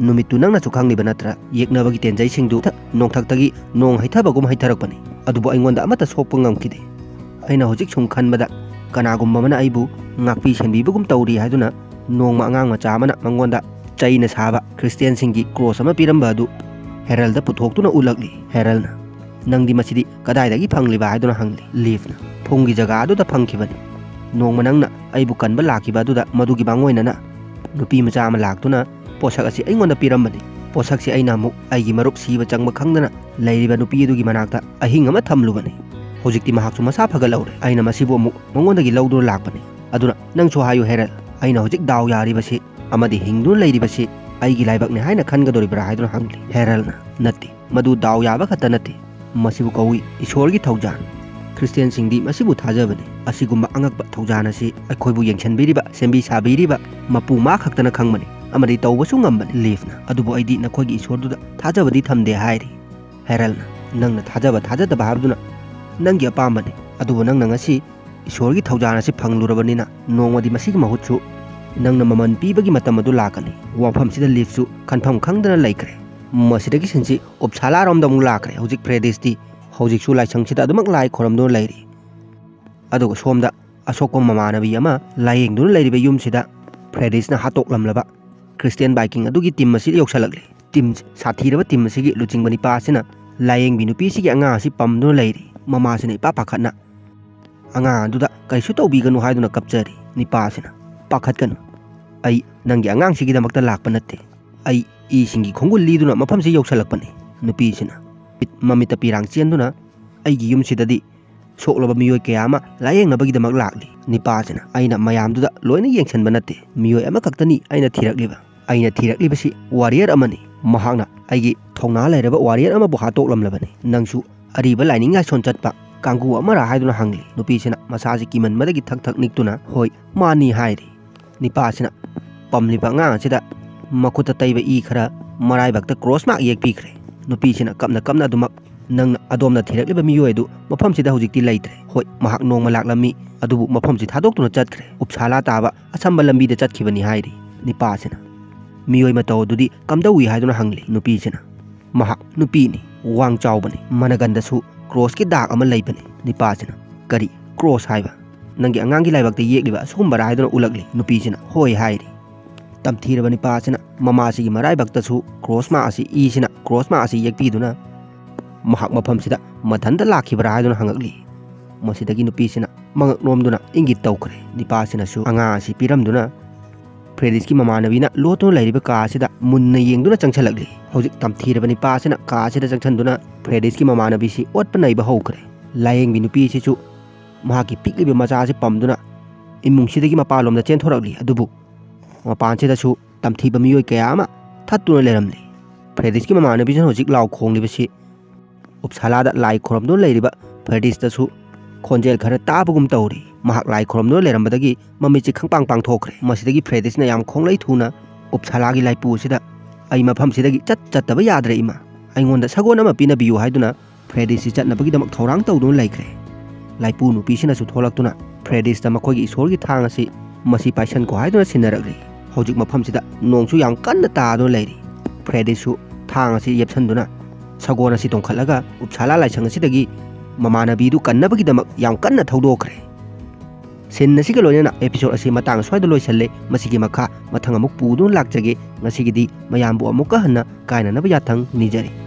ꯅꯨꯃꯤꯠꯇꯨ ꯅꯪꯅꯁꯨ ꯈꯪꯂꯤꯕ ꯅꯠꯇ꯭ꯔꯥ? ꯌꯦꯛꯅꯕꯒꯤ ꯇꯦꯟꯖꯩꯁꯤꯡꯗꯨ ꯊ-, ꯅꯣꯡꯊꯛꯇꯒꯤ ꯅꯣꯡ ꯍꯩꯊꯕꯒꯨꯝ ꯍꯩꯊꯔꯛꯄꯅꯤ꯫ ꯑꯗꯨꯕꯨ ꯑꯩꯉꯣꯟꯗ ꯑꯃꯠꯇ ꯁꯣꯛꯄ ꯉꯝꯈꯤꯗꯦ꯫ ꯑꯩꯅ ꯍꯧꯖꯤꯛ ꯁꯨꯝ ꯈꯟꯕꯗ ꯀꯅꯥꯒꯨꯝꯕ ꯑꯃꯅ ꯑꯩꯕꯨ ꯉꯥꯛꯄꯤ ꯁꯦꯟꯕꯤꯕꯒꯨꯝ ꯇꯧꯔꯤ ꯍꯥꯏꯗꯨꯅ ꯅꯣꯡꯃ ꯑꯉꯥꯡ ꯃꯆꯥ ꯑꯃꯅ ꯃꯉꯣꯟꯗ ꯆꯩꯅ ꯁꯥꯕ ꯈ꯭ꯔꯤꯁꯇꯤꯌꯥꯟꯁꯤꯡꯒꯤ ꯀ꯭ꯔꯣꯁ ꯑꯃ ꯄꯤꯔꯝꯕ ꯑꯗꯨ ꯍꯦꯔꯜꯗ ꯄꯨꯊꯣꯛꯇꯨꯅ ꯎꯠꯂꯛꯂꯤ꯫ ꯍꯦꯔꯜꯅ, "ꯅꯪꯗꯤ ꯃꯁꯤꯗꯤ ꯀꯗꯥꯏꯗꯒꯤ ꯐꯪꯂꯤꯕ?" ꯍꯥꯏꯗꯨꯅ ꯍꯪꯂꯤ꯫ ꯂꯤꯐꯅ, "ꯐꯨꯡꯒꯤ ꯖꯒꯥ ꯑꯗꯨꯗ ꯐꯪꯈꯤꯕꯅꯤ꯫ ꯅꯣꯡꯃ ꯅꯪꯅ ꯑꯩꯕꯨ ꯀꯟꯕ ꯂꯥꯛꯈꯤꯕ ꯑꯗꯨꯗ ꯃꯗꯨꯒꯤ ꯃꯥꯡꯑꯣꯏꯅꯅ ꯅꯨꯄꯤ ꯃꯆꯥ ꯑꯃ ꯂꯥꯛꯇꯨꯅ ꯄꯣꯠꯁꯛ ꯑꯁꯤ ꯑꯩꯉꯣꯟꯗ ꯄꯤꯔꯝꯕꯅꯤ꯫ ꯄꯣꯠꯁꯛꯁꯤ ꯑꯩꯅ ꯑꯃꯨꯛ ꯑꯩꯒꯤ ꯃꯔꯨꯞ ꯁꯤꯕ ꯆꯪꯕ ꯈꯪꯗꯅ ꯂꯩꯔꯤꯕ ꯅꯨꯄꯤ ꯑꯗꯨꯒꯤ ꯃꯅꯥꯛꯇ ꯑꯍꯤꯡ ꯑꯃ ꯊꯝꯂꯨꯕꯅꯤ꯫ ꯍꯧꯖꯤꯛꯇꯤ ꯃꯍꯥꯛꯁꯨ ꯃꯁꯥ ꯐꯒꯠꯍꯧꯔꯦ꯫ ꯑꯩꯅ ꯃꯁꯤꯕꯨ ꯑꯃꯨꯛ ꯃꯉꯣꯟꯗꯒꯤ ꯂꯧꯗꯨꯅ ꯂꯥꯛꯄꯅꯤ꯫ ꯑꯗꯨꯅ ꯅꯪꯁꯨ ꯍꯥꯏꯌꯨ ꯍꯦꯔꯜ, ꯑꯩꯅ ꯍꯧꯖꯤꯛ ꯗꯥꯎ ꯌꯥꯔꯤꯕꯁꯤ ꯑꯃꯗꯤ ꯍꯤꯡꯗꯨꯅ ꯂꯩꯔꯤꯕꯁꯤ ꯑꯩꯒꯤ ꯂꯥꯏꯕꯛꯅꯤ ꯍꯥꯏꯅ ꯈꯟꯒꯗꯧꯔꯤꯕ꯭ꯔꯥ?" ꯍꯥꯏꯗꯨꯅ ꯍꯪꯂꯤ꯫ ꯍꯦꯔꯜꯅ, "ꯅꯠꯇꯦ, ꯃꯗꯨ ꯗꯥꯎ ꯌꯥꯕ ꯈꯛꯇ ꯅꯠꯇꯦ, ꯃꯁꯤꯕꯨ ꯀꯧꯏ ꯏꯁꯣꯔꯒꯤ ꯊꯧꯖꯥꯜ꯫ ꯈ꯭ꯔꯤꯁꯇꯤꯌꯥꯟꯁꯤꯡꯗꯤ ꯃꯁꯤꯕꯨ ꯊꯥꯖꯕꯅꯤ꯫ ꯑꯁꯤꯒꯨꯝꯕ ꯑꯉꯛꯄ ꯊꯧꯖꯥꯜ ꯑꯁꯤ ꯑꯩꯈꯣꯏꯕꯨ ꯌꯦꯡꯁꯤꯟꯕꯤꯔꯤꯕ, ꯁꯦꯝꯕꯤ ꯁꯥꯕꯤꯔꯤꯕ ꯃꯄꯨ ꯃꯥ ꯈꯛꯇꯅ ꯈꯪꯕꯅꯤ꯫ ꯑꯃꯗꯤ ꯇꯧꯕꯁꯨ ꯉꯝꯕꯅꯤ꯫" ꯂꯤꯐꯅ, "ꯑꯗꯨꯕꯨ ꯑꯩꯗꯤ ꯅꯈꯣꯏꯒꯤ ꯏꯁꯣꯔꯗꯨꯗ ꯊꯥꯖꯕꯗꯤ ꯊꯝꯗꯦ" ꯍꯥꯏꯔꯤ꯫ ꯍꯦꯔꯜꯅ, "ꯅꯪꯅ ꯊꯥꯖꯕ ꯊꯥꯖꯗꯕ ꯍꯥꯏꯕꯗꯨꯅ ꯅꯪꯒꯤ ꯑꯄꯥꯝꯕꯅꯤ, ꯑꯗꯨꯕꯨ ꯅꯪꯅ ꯉꯁꯤ ꯏꯁꯣꯔꯒꯤ ꯊꯧꯖꯥꯜ ꯑꯁꯤ ꯐꯪꯂꯨꯔꯕꯅꯤꯅ ꯅꯣꯡꯃꯗꯤ ꯃꯁꯤꯒꯤ ꯃꯍꯨꯠꯁꯨ ꯅꯪꯅ ꯃꯃꯜ ꯄꯤꯕꯒꯤ ꯃꯇꯝ ꯑꯗꯨ ꯂꯥꯛꯀꯅꯤ꯫" ꯋꯥꯐꯝꯁꯤꯗ ꯂꯤꯐꯁꯨ ꯈꯟꯐꯝ ꯈꯪꯗꯅ ꯂꯩꯈ꯭ꯔꯦ꯫ ꯃꯁꯤꯗꯒꯤ ꯁꯤꯟꯁꯤ ꯎꯞꯁꯥꯂꯥꯔꯣꯝꯗ ꯑꯃꯨꯛ ꯂꯥꯛꯈ꯭ꯔꯦ꯫ ꯍꯧꯖꯤꯛ ꯐ꯭ꯔꯦꯗꯤꯁꯇꯤ ꯍꯧꯖꯤꯛꯁꯨ ꯂꯥꯏꯁꯪꯁꯤꯗ ꯑꯗꯨꯃꯛ ꯂꯥꯏ ꯈꯣꯏꯔꯝꯗꯨꯅ ꯂꯩꯔꯤ꯫ ꯑꯗꯨꯒ ꯁꯣꯝꯗ ꯑꯁꯣꯛꯄ ꯃꯃꯥꯟꯅꯕꯤ ꯑꯃ ꯂꯥꯌꯦꯡꯗꯨꯅ ꯂꯩꯔꯤꯕ ꯌꯨꯝꯁꯤꯗ ꯐ꯭ꯔꯦꯗꯤꯁꯅ ꯍꯥꯠꯇꯣꯛꯂꯝꯂꯕ ꯈ꯭ꯔꯤꯁꯇꯤꯌꯥꯟ ꯕꯥꯏꯀꯤꯡ ꯑꯗꯨꯒꯤ ꯇꯤꯝ ꯑꯁꯤ ꯌꯧꯁꯤꯜꯂꯛꯂꯤ꯫ ꯇꯤꯝ, ꯁꯥꯊꯤꯔꯕ ꯇꯤꯝ ꯑꯁꯤꯒꯤ ꯂꯨꯆꯤꯡꯕ ꯅꯤꯄꯥ ꯑꯁꯤꯅ ꯂꯥꯌꯦꯡꯕꯤ ꯅꯨꯄꯤ ꯑꯁꯤꯒꯤ ꯑꯉꯥꯡ ꯑꯁꯤ ꯄꯝꯗꯨꯅ ꯂꯩꯔꯤ꯫ ꯃꯃꯥꯁꯤꯅ ꯏꯄꯥ ꯄꯥꯈꯠꯅ ꯑꯉꯥꯡ ꯑꯗꯨꯗ ꯀꯔꯤꯁꯨ ꯇꯧꯕꯤꯒꯅꯨ ꯍꯥꯏꯗꯨꯅ ꯀꯞꯆꯔꯤ꯫ ꯅꯤꯄꯥ ꯑꯁꯤꯅ, "ꯄꯥꯈꯠꯀꯅꯨ, ꯑꯩ ꯅꯪꯒꯤ ꯑꯉꯥꯡꯁꯤꯒꯤꯗꯃꯛꯇ ꯂꯥꯛꯄ ꯅꯠꯇꯦ꯫ ꯑꯩ ꯏꯁꯤꯡꯒꯤ ꯈꯣꯡꯒꯨꯜ ꯂꯤꯗꯨꯅ ꯃꯐꯝꯁꯤ ꯌꯧꯁꯤꯜꯂꯛꯄꯅꯤ꯫" ꯅꯨꯄꯤꯁꯤꯅ ꯃꯤꯠ-, ꯃꯃꯤꯠꯇ ꯄꯤꯔꯥꯡ ꯆꯦꯟꯗꯨꯅ, "ꯑꯩꯒꯤ ꯌꯨꯝꯁꯤꯗꯗꯤ ꯁꯣꯛꯂꯕ ꯃꯤꯑꯣꯏ ꯀꯌꯥ ꯑꯃ ꯂꯥꯌꯦꯡꯅꯕꯒꯤꯗꯃꯛ ꯂꯥꯛꯂꯤ꯫" ꯅꯤꯄꯥꯁꯤꯅ, "ꯑꯩꯅ ꯃꯌꯥꯝꯗꯨꯗ ꯂꯣꯏꯅ ꯌꯦꯡꯁꯤꯟꯕ ꯅꯠꯇꯦ꯫ ꯃꯤꯑꯣꯏ ꯑꯃꯈꯛꯇꯅꯤ ꯑꯩꯅ ꯊꯤꯔꯛꯂꯤꯕ꯫ ꯑꯩꯅ ꯊꯤꯔꯛꯂꯤꯕꯁꯤ ꯋꯥꯔꯤꯌꯔ ꯑꯃꯅꯤ꯫ ꯃꯍꯥꯛꯅ ꯑꯩꯒꯤ ꯊꯧꯅꯥ ꯂꯩꯔꯕ ꯋꯥꯔꯤꯌꯔ ꯑꯃꯕꯨ ꯍꯥꯠꯇꯣꯛꯂꯝꯂꯕꯅꯤ꯫ ꯅꯪꯁꯨ ꯑꯔꯤꯕ ꯂꯥꯏꯅꯤꯡ ꯂꯥꯏꯁꯣꯟ ꯆꯠꯄ ꯀꯥꯡꯕꯨ ꯑꯃꯔꯥ?" ꯍꯥꯏꯗꯨꯅ ꯍꯪꯂꯤ꯫ ꯅꯨꯄꯤꯁꯤꯅ ꯃꯁꯥꯁꯤ ꯀꯤꯃꯟꯕꯗꯒꯤ ꯊꯛ ꯊꯛ ꯅꯤꯛꯇꯨꯅ, "ꯍꯣꯏ, ꯃꯥꯅꯤ" ꯍꯥꯏꯔꯤ꯫ ꯅꯤꯄꯥꯁꯤꯅ ꯄꯝꯂꯤꯕ ꯑꯉꯥꯡ ꯑꯁꯤꯗ ꯃꯈꯨꯠꯇ ꯇꯩꯕ ꯏ ꯈꯔ ꯃꯔꯥꯏꯕꯛꯇ ꯀ꯭ꯔꯣꯁ ꯃꯥꯔꯛ ꯌꯦꯛꯄꯤꯈ꯭ꯔꯦ꯫ ꯅꯨꯄꯤꯁꯤꯅ ꯀꯞꯅ ꯀꯞꯅ ꯑꯗꯨꯃꯛ, "ꯅꯪꯅ, ꯑꯗꯣꯝꯅ ꯊꯤꯔꯛꯂꯤꯕ ꯃꯤꯑꯣꯏ ꯑꯗꯨ ꯃꯐꯝꯁꯤꯗ ꯍꯧꯖꯤꯛꯇꯤ ꯂꯩꯇ꯭ꯔꯦ꯫ ꯍꯣꯏ, ꯃꯍꯥꯛ ꯅꯣꯡꯃ ꯂꯥꯛꯂꯝꯃꯤ, ꯑꯗꯨꯕꯨ ꯃꯐꯝꯁꯤ ꯊꯥꯗꯣꯛꯇꯨꯅ ꯆꯠꯈ꯭ꯔꯦ꯫ ꯎꯞꯁꯥꯂꯥ ꯇꯥꯕ ꯑꯁꯝꯕ ꯂꯝꯕꯤꯗ ꯆꯠꯈꯤꯕꯅꯤ" ꯍꯥꯏꯔꯤ꯫ ꯅꯤꯄꯥꯁꯤꯅ, "ꯃꯤꯑꯣꯏ ꯃꯇꯧ ꯑꯗꯨꯗꯤ ꯀꯝꯗꯧꯏ?" ꯍꯥꯏꯗꯨꯅ ꯍꯪꯂꯤ꯫ ꯅꯨꯄꯤꯁꯤꯅ, "ꯃꯍꯥꯛ ꯅꯨꯄꯤꯅꯤ, ꯋꯥꯡ ꯆꯥꯎꯕꯅꯤ, ꯃꯅꯒꯟꯗꯁꯨ ꯀ꯭ꯔꯣꯁꯀꯤ ꯗꯥꯛ ꯑꯃ ꯂꯩꯕꯅꯤ꯫" ꯅꯤꯄꯥꯁꯤꯅ, "ꯀꯔꯤ ꯀ꯭ꯔꯣꯁ ꯍꯥꯏꯕ?" ꯅꯪꯒꯤ ꯑꯉꯥꯡꯒꯤ ꯂꯥꯏꯕꯛꯇ ꯌꯦꯛꯂꯤꯕ ꯑꯁꯤꯒꯨꯝꯕꯔꯥ ꯍꯥꯏꯗꯨꯅ ꯎꯠꯂꯛꯂꯤ꯫ ꯅꯨꯄꯤꯁꯤꯅ ꯍꯣꯏ ꯍꯥꯏꯔꯤ꯫ ꯇꯝꯊꯤꯔꯕ ꯅꯨꯄꯥꯁꯤꯅ ꯃꯃꯥꯁꯤꯒꯤ ꯃꯔꯥꯏꯕꯛꯇꯁꯨ ꯀ꯭ꯔꯣꯁ ꯃꯥꯔꯛ ꯑꯁꯤ, ꯏꯁꯤꯅ ꯀ꯭ꯔꯣꯁ ꯃꯥꯔꯛ ꯑꯁꯤ ꯌꯦꯛꯄꯤꯗꯨꯅ ꯃꯍꯥꯛ ꯃꯐꯝꯁꯤꯗ ꯃꯊꯟꯇ ꯂꯥꯛꯈꯤꯕ꯭ꯔꯥ ꯍꯥꯏꯗꯨꯅ ꯍꯪꯉꯛꯂꯤ꯫ ꯃꯁꯤꯗꯒꯤ ꯅꯨꯄꯤꯁꯤꯅ ꯃꯉꯛ ꯅꯣꯝꯗꯨꯅ ꯏꯪꯒꯤꯠ ꯇꯧꯈ꯭ꯔꯦ꯫ ꯅꯤꯄꯥꯁꯤꯅꯁꯨ ꯑꯉꯥꯡ ꯑꯁꯤ ꯄꯤꯔꯝꯗꯨꯅ ꯐ꯭ꯔꯦꯗꯤꯁꯀꯤ ꯃꯃꯥꯟꯅꯕꯤꯅ ꯂꯣꯠꯇꯨꯅ ꯂꯩꯔꯤꯕ ꯀꯥ ꯑꯁꯤꯗ ꯃꯨꯟꯅ ꯌꯦꯡꯗꯨꯅ ꯆꯪꯁꯤꯜꯂꯛꯂꯤ꯫ ꯍꯧꯖꯤꯛ ꯇꯝꯊꯤꯔꯕ ꯅꯤꯄꯥ ꯑꯁꯤꯅ ꯀꯥ ꯑꯁꯤꯗ ꯆꯪꯁꯤꯟꯗꯨꯅ ꯐ꯭ꯔꯦꯗꯤꯁꯀꯤ ꯃꯃꯥꯟꯅꯕꯤꯁꯤ ꯑꯣꯠꯄ ꯅꯩꯕ ꯍꯧꯈ꯭ꯔꯦ꯫ ꯂꯥꯌꯦꯡꯕꯤ ꯅꯨꯄꯤ ꯑꯁꯤꯁꯨ ꯃꯍꯥꯛꯀꯤ ꯄꯤꯛꯂꯤꯕ ꯃꯆꯥ ꯑꯁꯤ ꯄꯝꯗꯨꯅ ꯏꯃꯨꯡꯁꯤꯗꯒꯤ ꯃꯄꯥꯟꯂꯣꯝꯗ ꯆꯦꯟꯊꯣꯔꯛꯂꯤ꯫ ꯑꯗꯨꯕꯨ ꯃꯄꯥꯟꯁꯤꯗꯁꯨ ꯇꯝꯊꯤꯕ ꯃꯤꯑꯣꯏ ꯀꯌꯥ ꯑꯃ ꯊꯠꯇꯨꯅ ꯂꯩꯔꯝꯂꯤ꯫ ꯐ꯭ꯔꯦꯗꯤꯁꯀꯤ ꯃꯃꯥꯟꯅꯕꯤꯁꯤꯅ ꯍꯧꯖꯤꯛ ꯂꯥꯎ ꯈꯣꯡꯂꯤꯕꯁꯤ ꯎꯞꯁꯥꯂꯥꯗ ꯂꯥꯏ ꯈꯨꯔꯨꯝꯗꯨꯅ ꯂꯩꯔꯤꯕ ꯐ꯭ꯔꯦꯗꯤꯁꯇꯁꯨ ꯈꯣꯟꯖꯦꯜ ꯈꯔ ꯇꯥꯕꯒꯨꯝ ꯇꯧꯔꯤ꯫ ꯃꯍꯥꯛ ꯂꯥꯏ ꯈꯨꯔꯨꯝꯗꯨꯅ ꯂꯩꯔꯝꯕꯗꯒꯤ ꯃꯃꯤꯠꯁꯤ ꯈꯪꯄꯥꯡ ꯄꯥꯡꯊꯣꯛꯈ꯭ꯔꯦ꯫ ꯃꯁꯤꯗꯒꯤ ꯐ꯭ꯔꯦꯗꯤꯁꯅ ꯌꯥꯝ ꯈꯣꯡꯂꯩ ꯊꯨꯅ ꯎꯞꯁꯥꯂꯥꯒꯤ ꯂꯥꯏꯄꯨ ꯑꯁꯤꯗ, "ꯑꯩ ꯃꯐꯝꯁꯤꯗꯒꯤ ꯆꯠ ꯆꯠꯇꯕ ꯌꯥꯗ꯭ꯔꯦ ꯏꯃꯥ, ꯑꯩꯉꯣꯟꯗ ꯁꯒꯣꯜ ꯑꯃ ꯄꯤꯅꯕꯤꯌꯨ" ꯍꯥꯏꯗꯨꯅ ꯐ꯭ꯔꯦꯗꯤꯁꯁꯤ ꯆꯠꯅꯕꯒꯤꯗꯃꯛ ꯊꯧꯔꯥꯡ ꯇꯧꯗꯨꯅ ꯂꯩꯈ꯭ꯔꯦ꯫ ꯂꯥꯏꯄꯨ ꯅꯨꯄꯤꯁꯤꯅꯁꯨ ꯊꯣꯛꯂꯛꯇꯨꯅ ꯐ꯭ꯔꯦꯗꯤꯁꯇ ꯃꯈꯣꯏꯒꯤ ꯏꯁꯣꯔꯒꯤ ꯊꯥꯡ ꯑꯁꯤ ꯃꯁꯤ ꯄꯥꯏꯁꯟꯈꯣ ꯍꯥꯏꯗꯨꯅ ꯁꯤꯟꯅꯔꯛꯂꯤ꯫ ꯍꯧꯖꯤꯛ ꯃꯐꯝꯁꯤꯗ ꯅꯣꯡꯁꯨ ꯌꯥꯝ ꯀꯟꯅ ꯇꯥꯗꯨꯅ ꯂꯩꯔꯤ꯫ ꯐ꯭ꯔꯦꯗꯤꯁꯁꯨ ꯊꯥꯡ ꯑꯁꯤ ꯌꯦꯞꯁꯟꯗꯨꯅ ꯁꯒꯣꯜ ꯑꯁꯤ ꯇꯣꯡꯈꯠꯂꯒ ꯎꯞꯁꯥꯂꯥ ꯂꯥꯏꯁꯪ ꯑꯁꯤꯗꯒꯤ ꯃꯃꯥꯟꯅꯕꯤꯗꯨ ꯀꯟꯅꯕꯒꯤꯗꯃꯛ ꯌꯥꯝ ꯀꯟꯅ ꯊꯧꯗꯣꯛꯈ꯭ꯔꯦ꯫ ꯁꯤꯟ ꯑꯁꯤꯒ ꯂꯣꯏꯅꯅ episode ꯑꯁꯤ ꯃꯇꯥꯡ ꯑꯁ꯭ꯋꯥꯏꯗ ꯂꯣꯏꯁꯜꯂꯦ꯫ ꯃꯁꯤꯒꯤ ꯃꯈꯥ ꯃꯊꯪ ꯑꯃꯨꯛ ꯄꯨꯗꯨꯅ ꯂꯥꯛꯆꯒꯦ꯫ ꯉꯁꯤꯒꯤꯗꯤ ꯃꯌꯥꯝꯕꯨ ꯑꯃꯨꯛꯀ ꯍꯟꯅ ꯀꯥꯏꯅꯅꯕ ꯌꯥꯊꯪ ꯅꯤꯖꯔꯤ꯫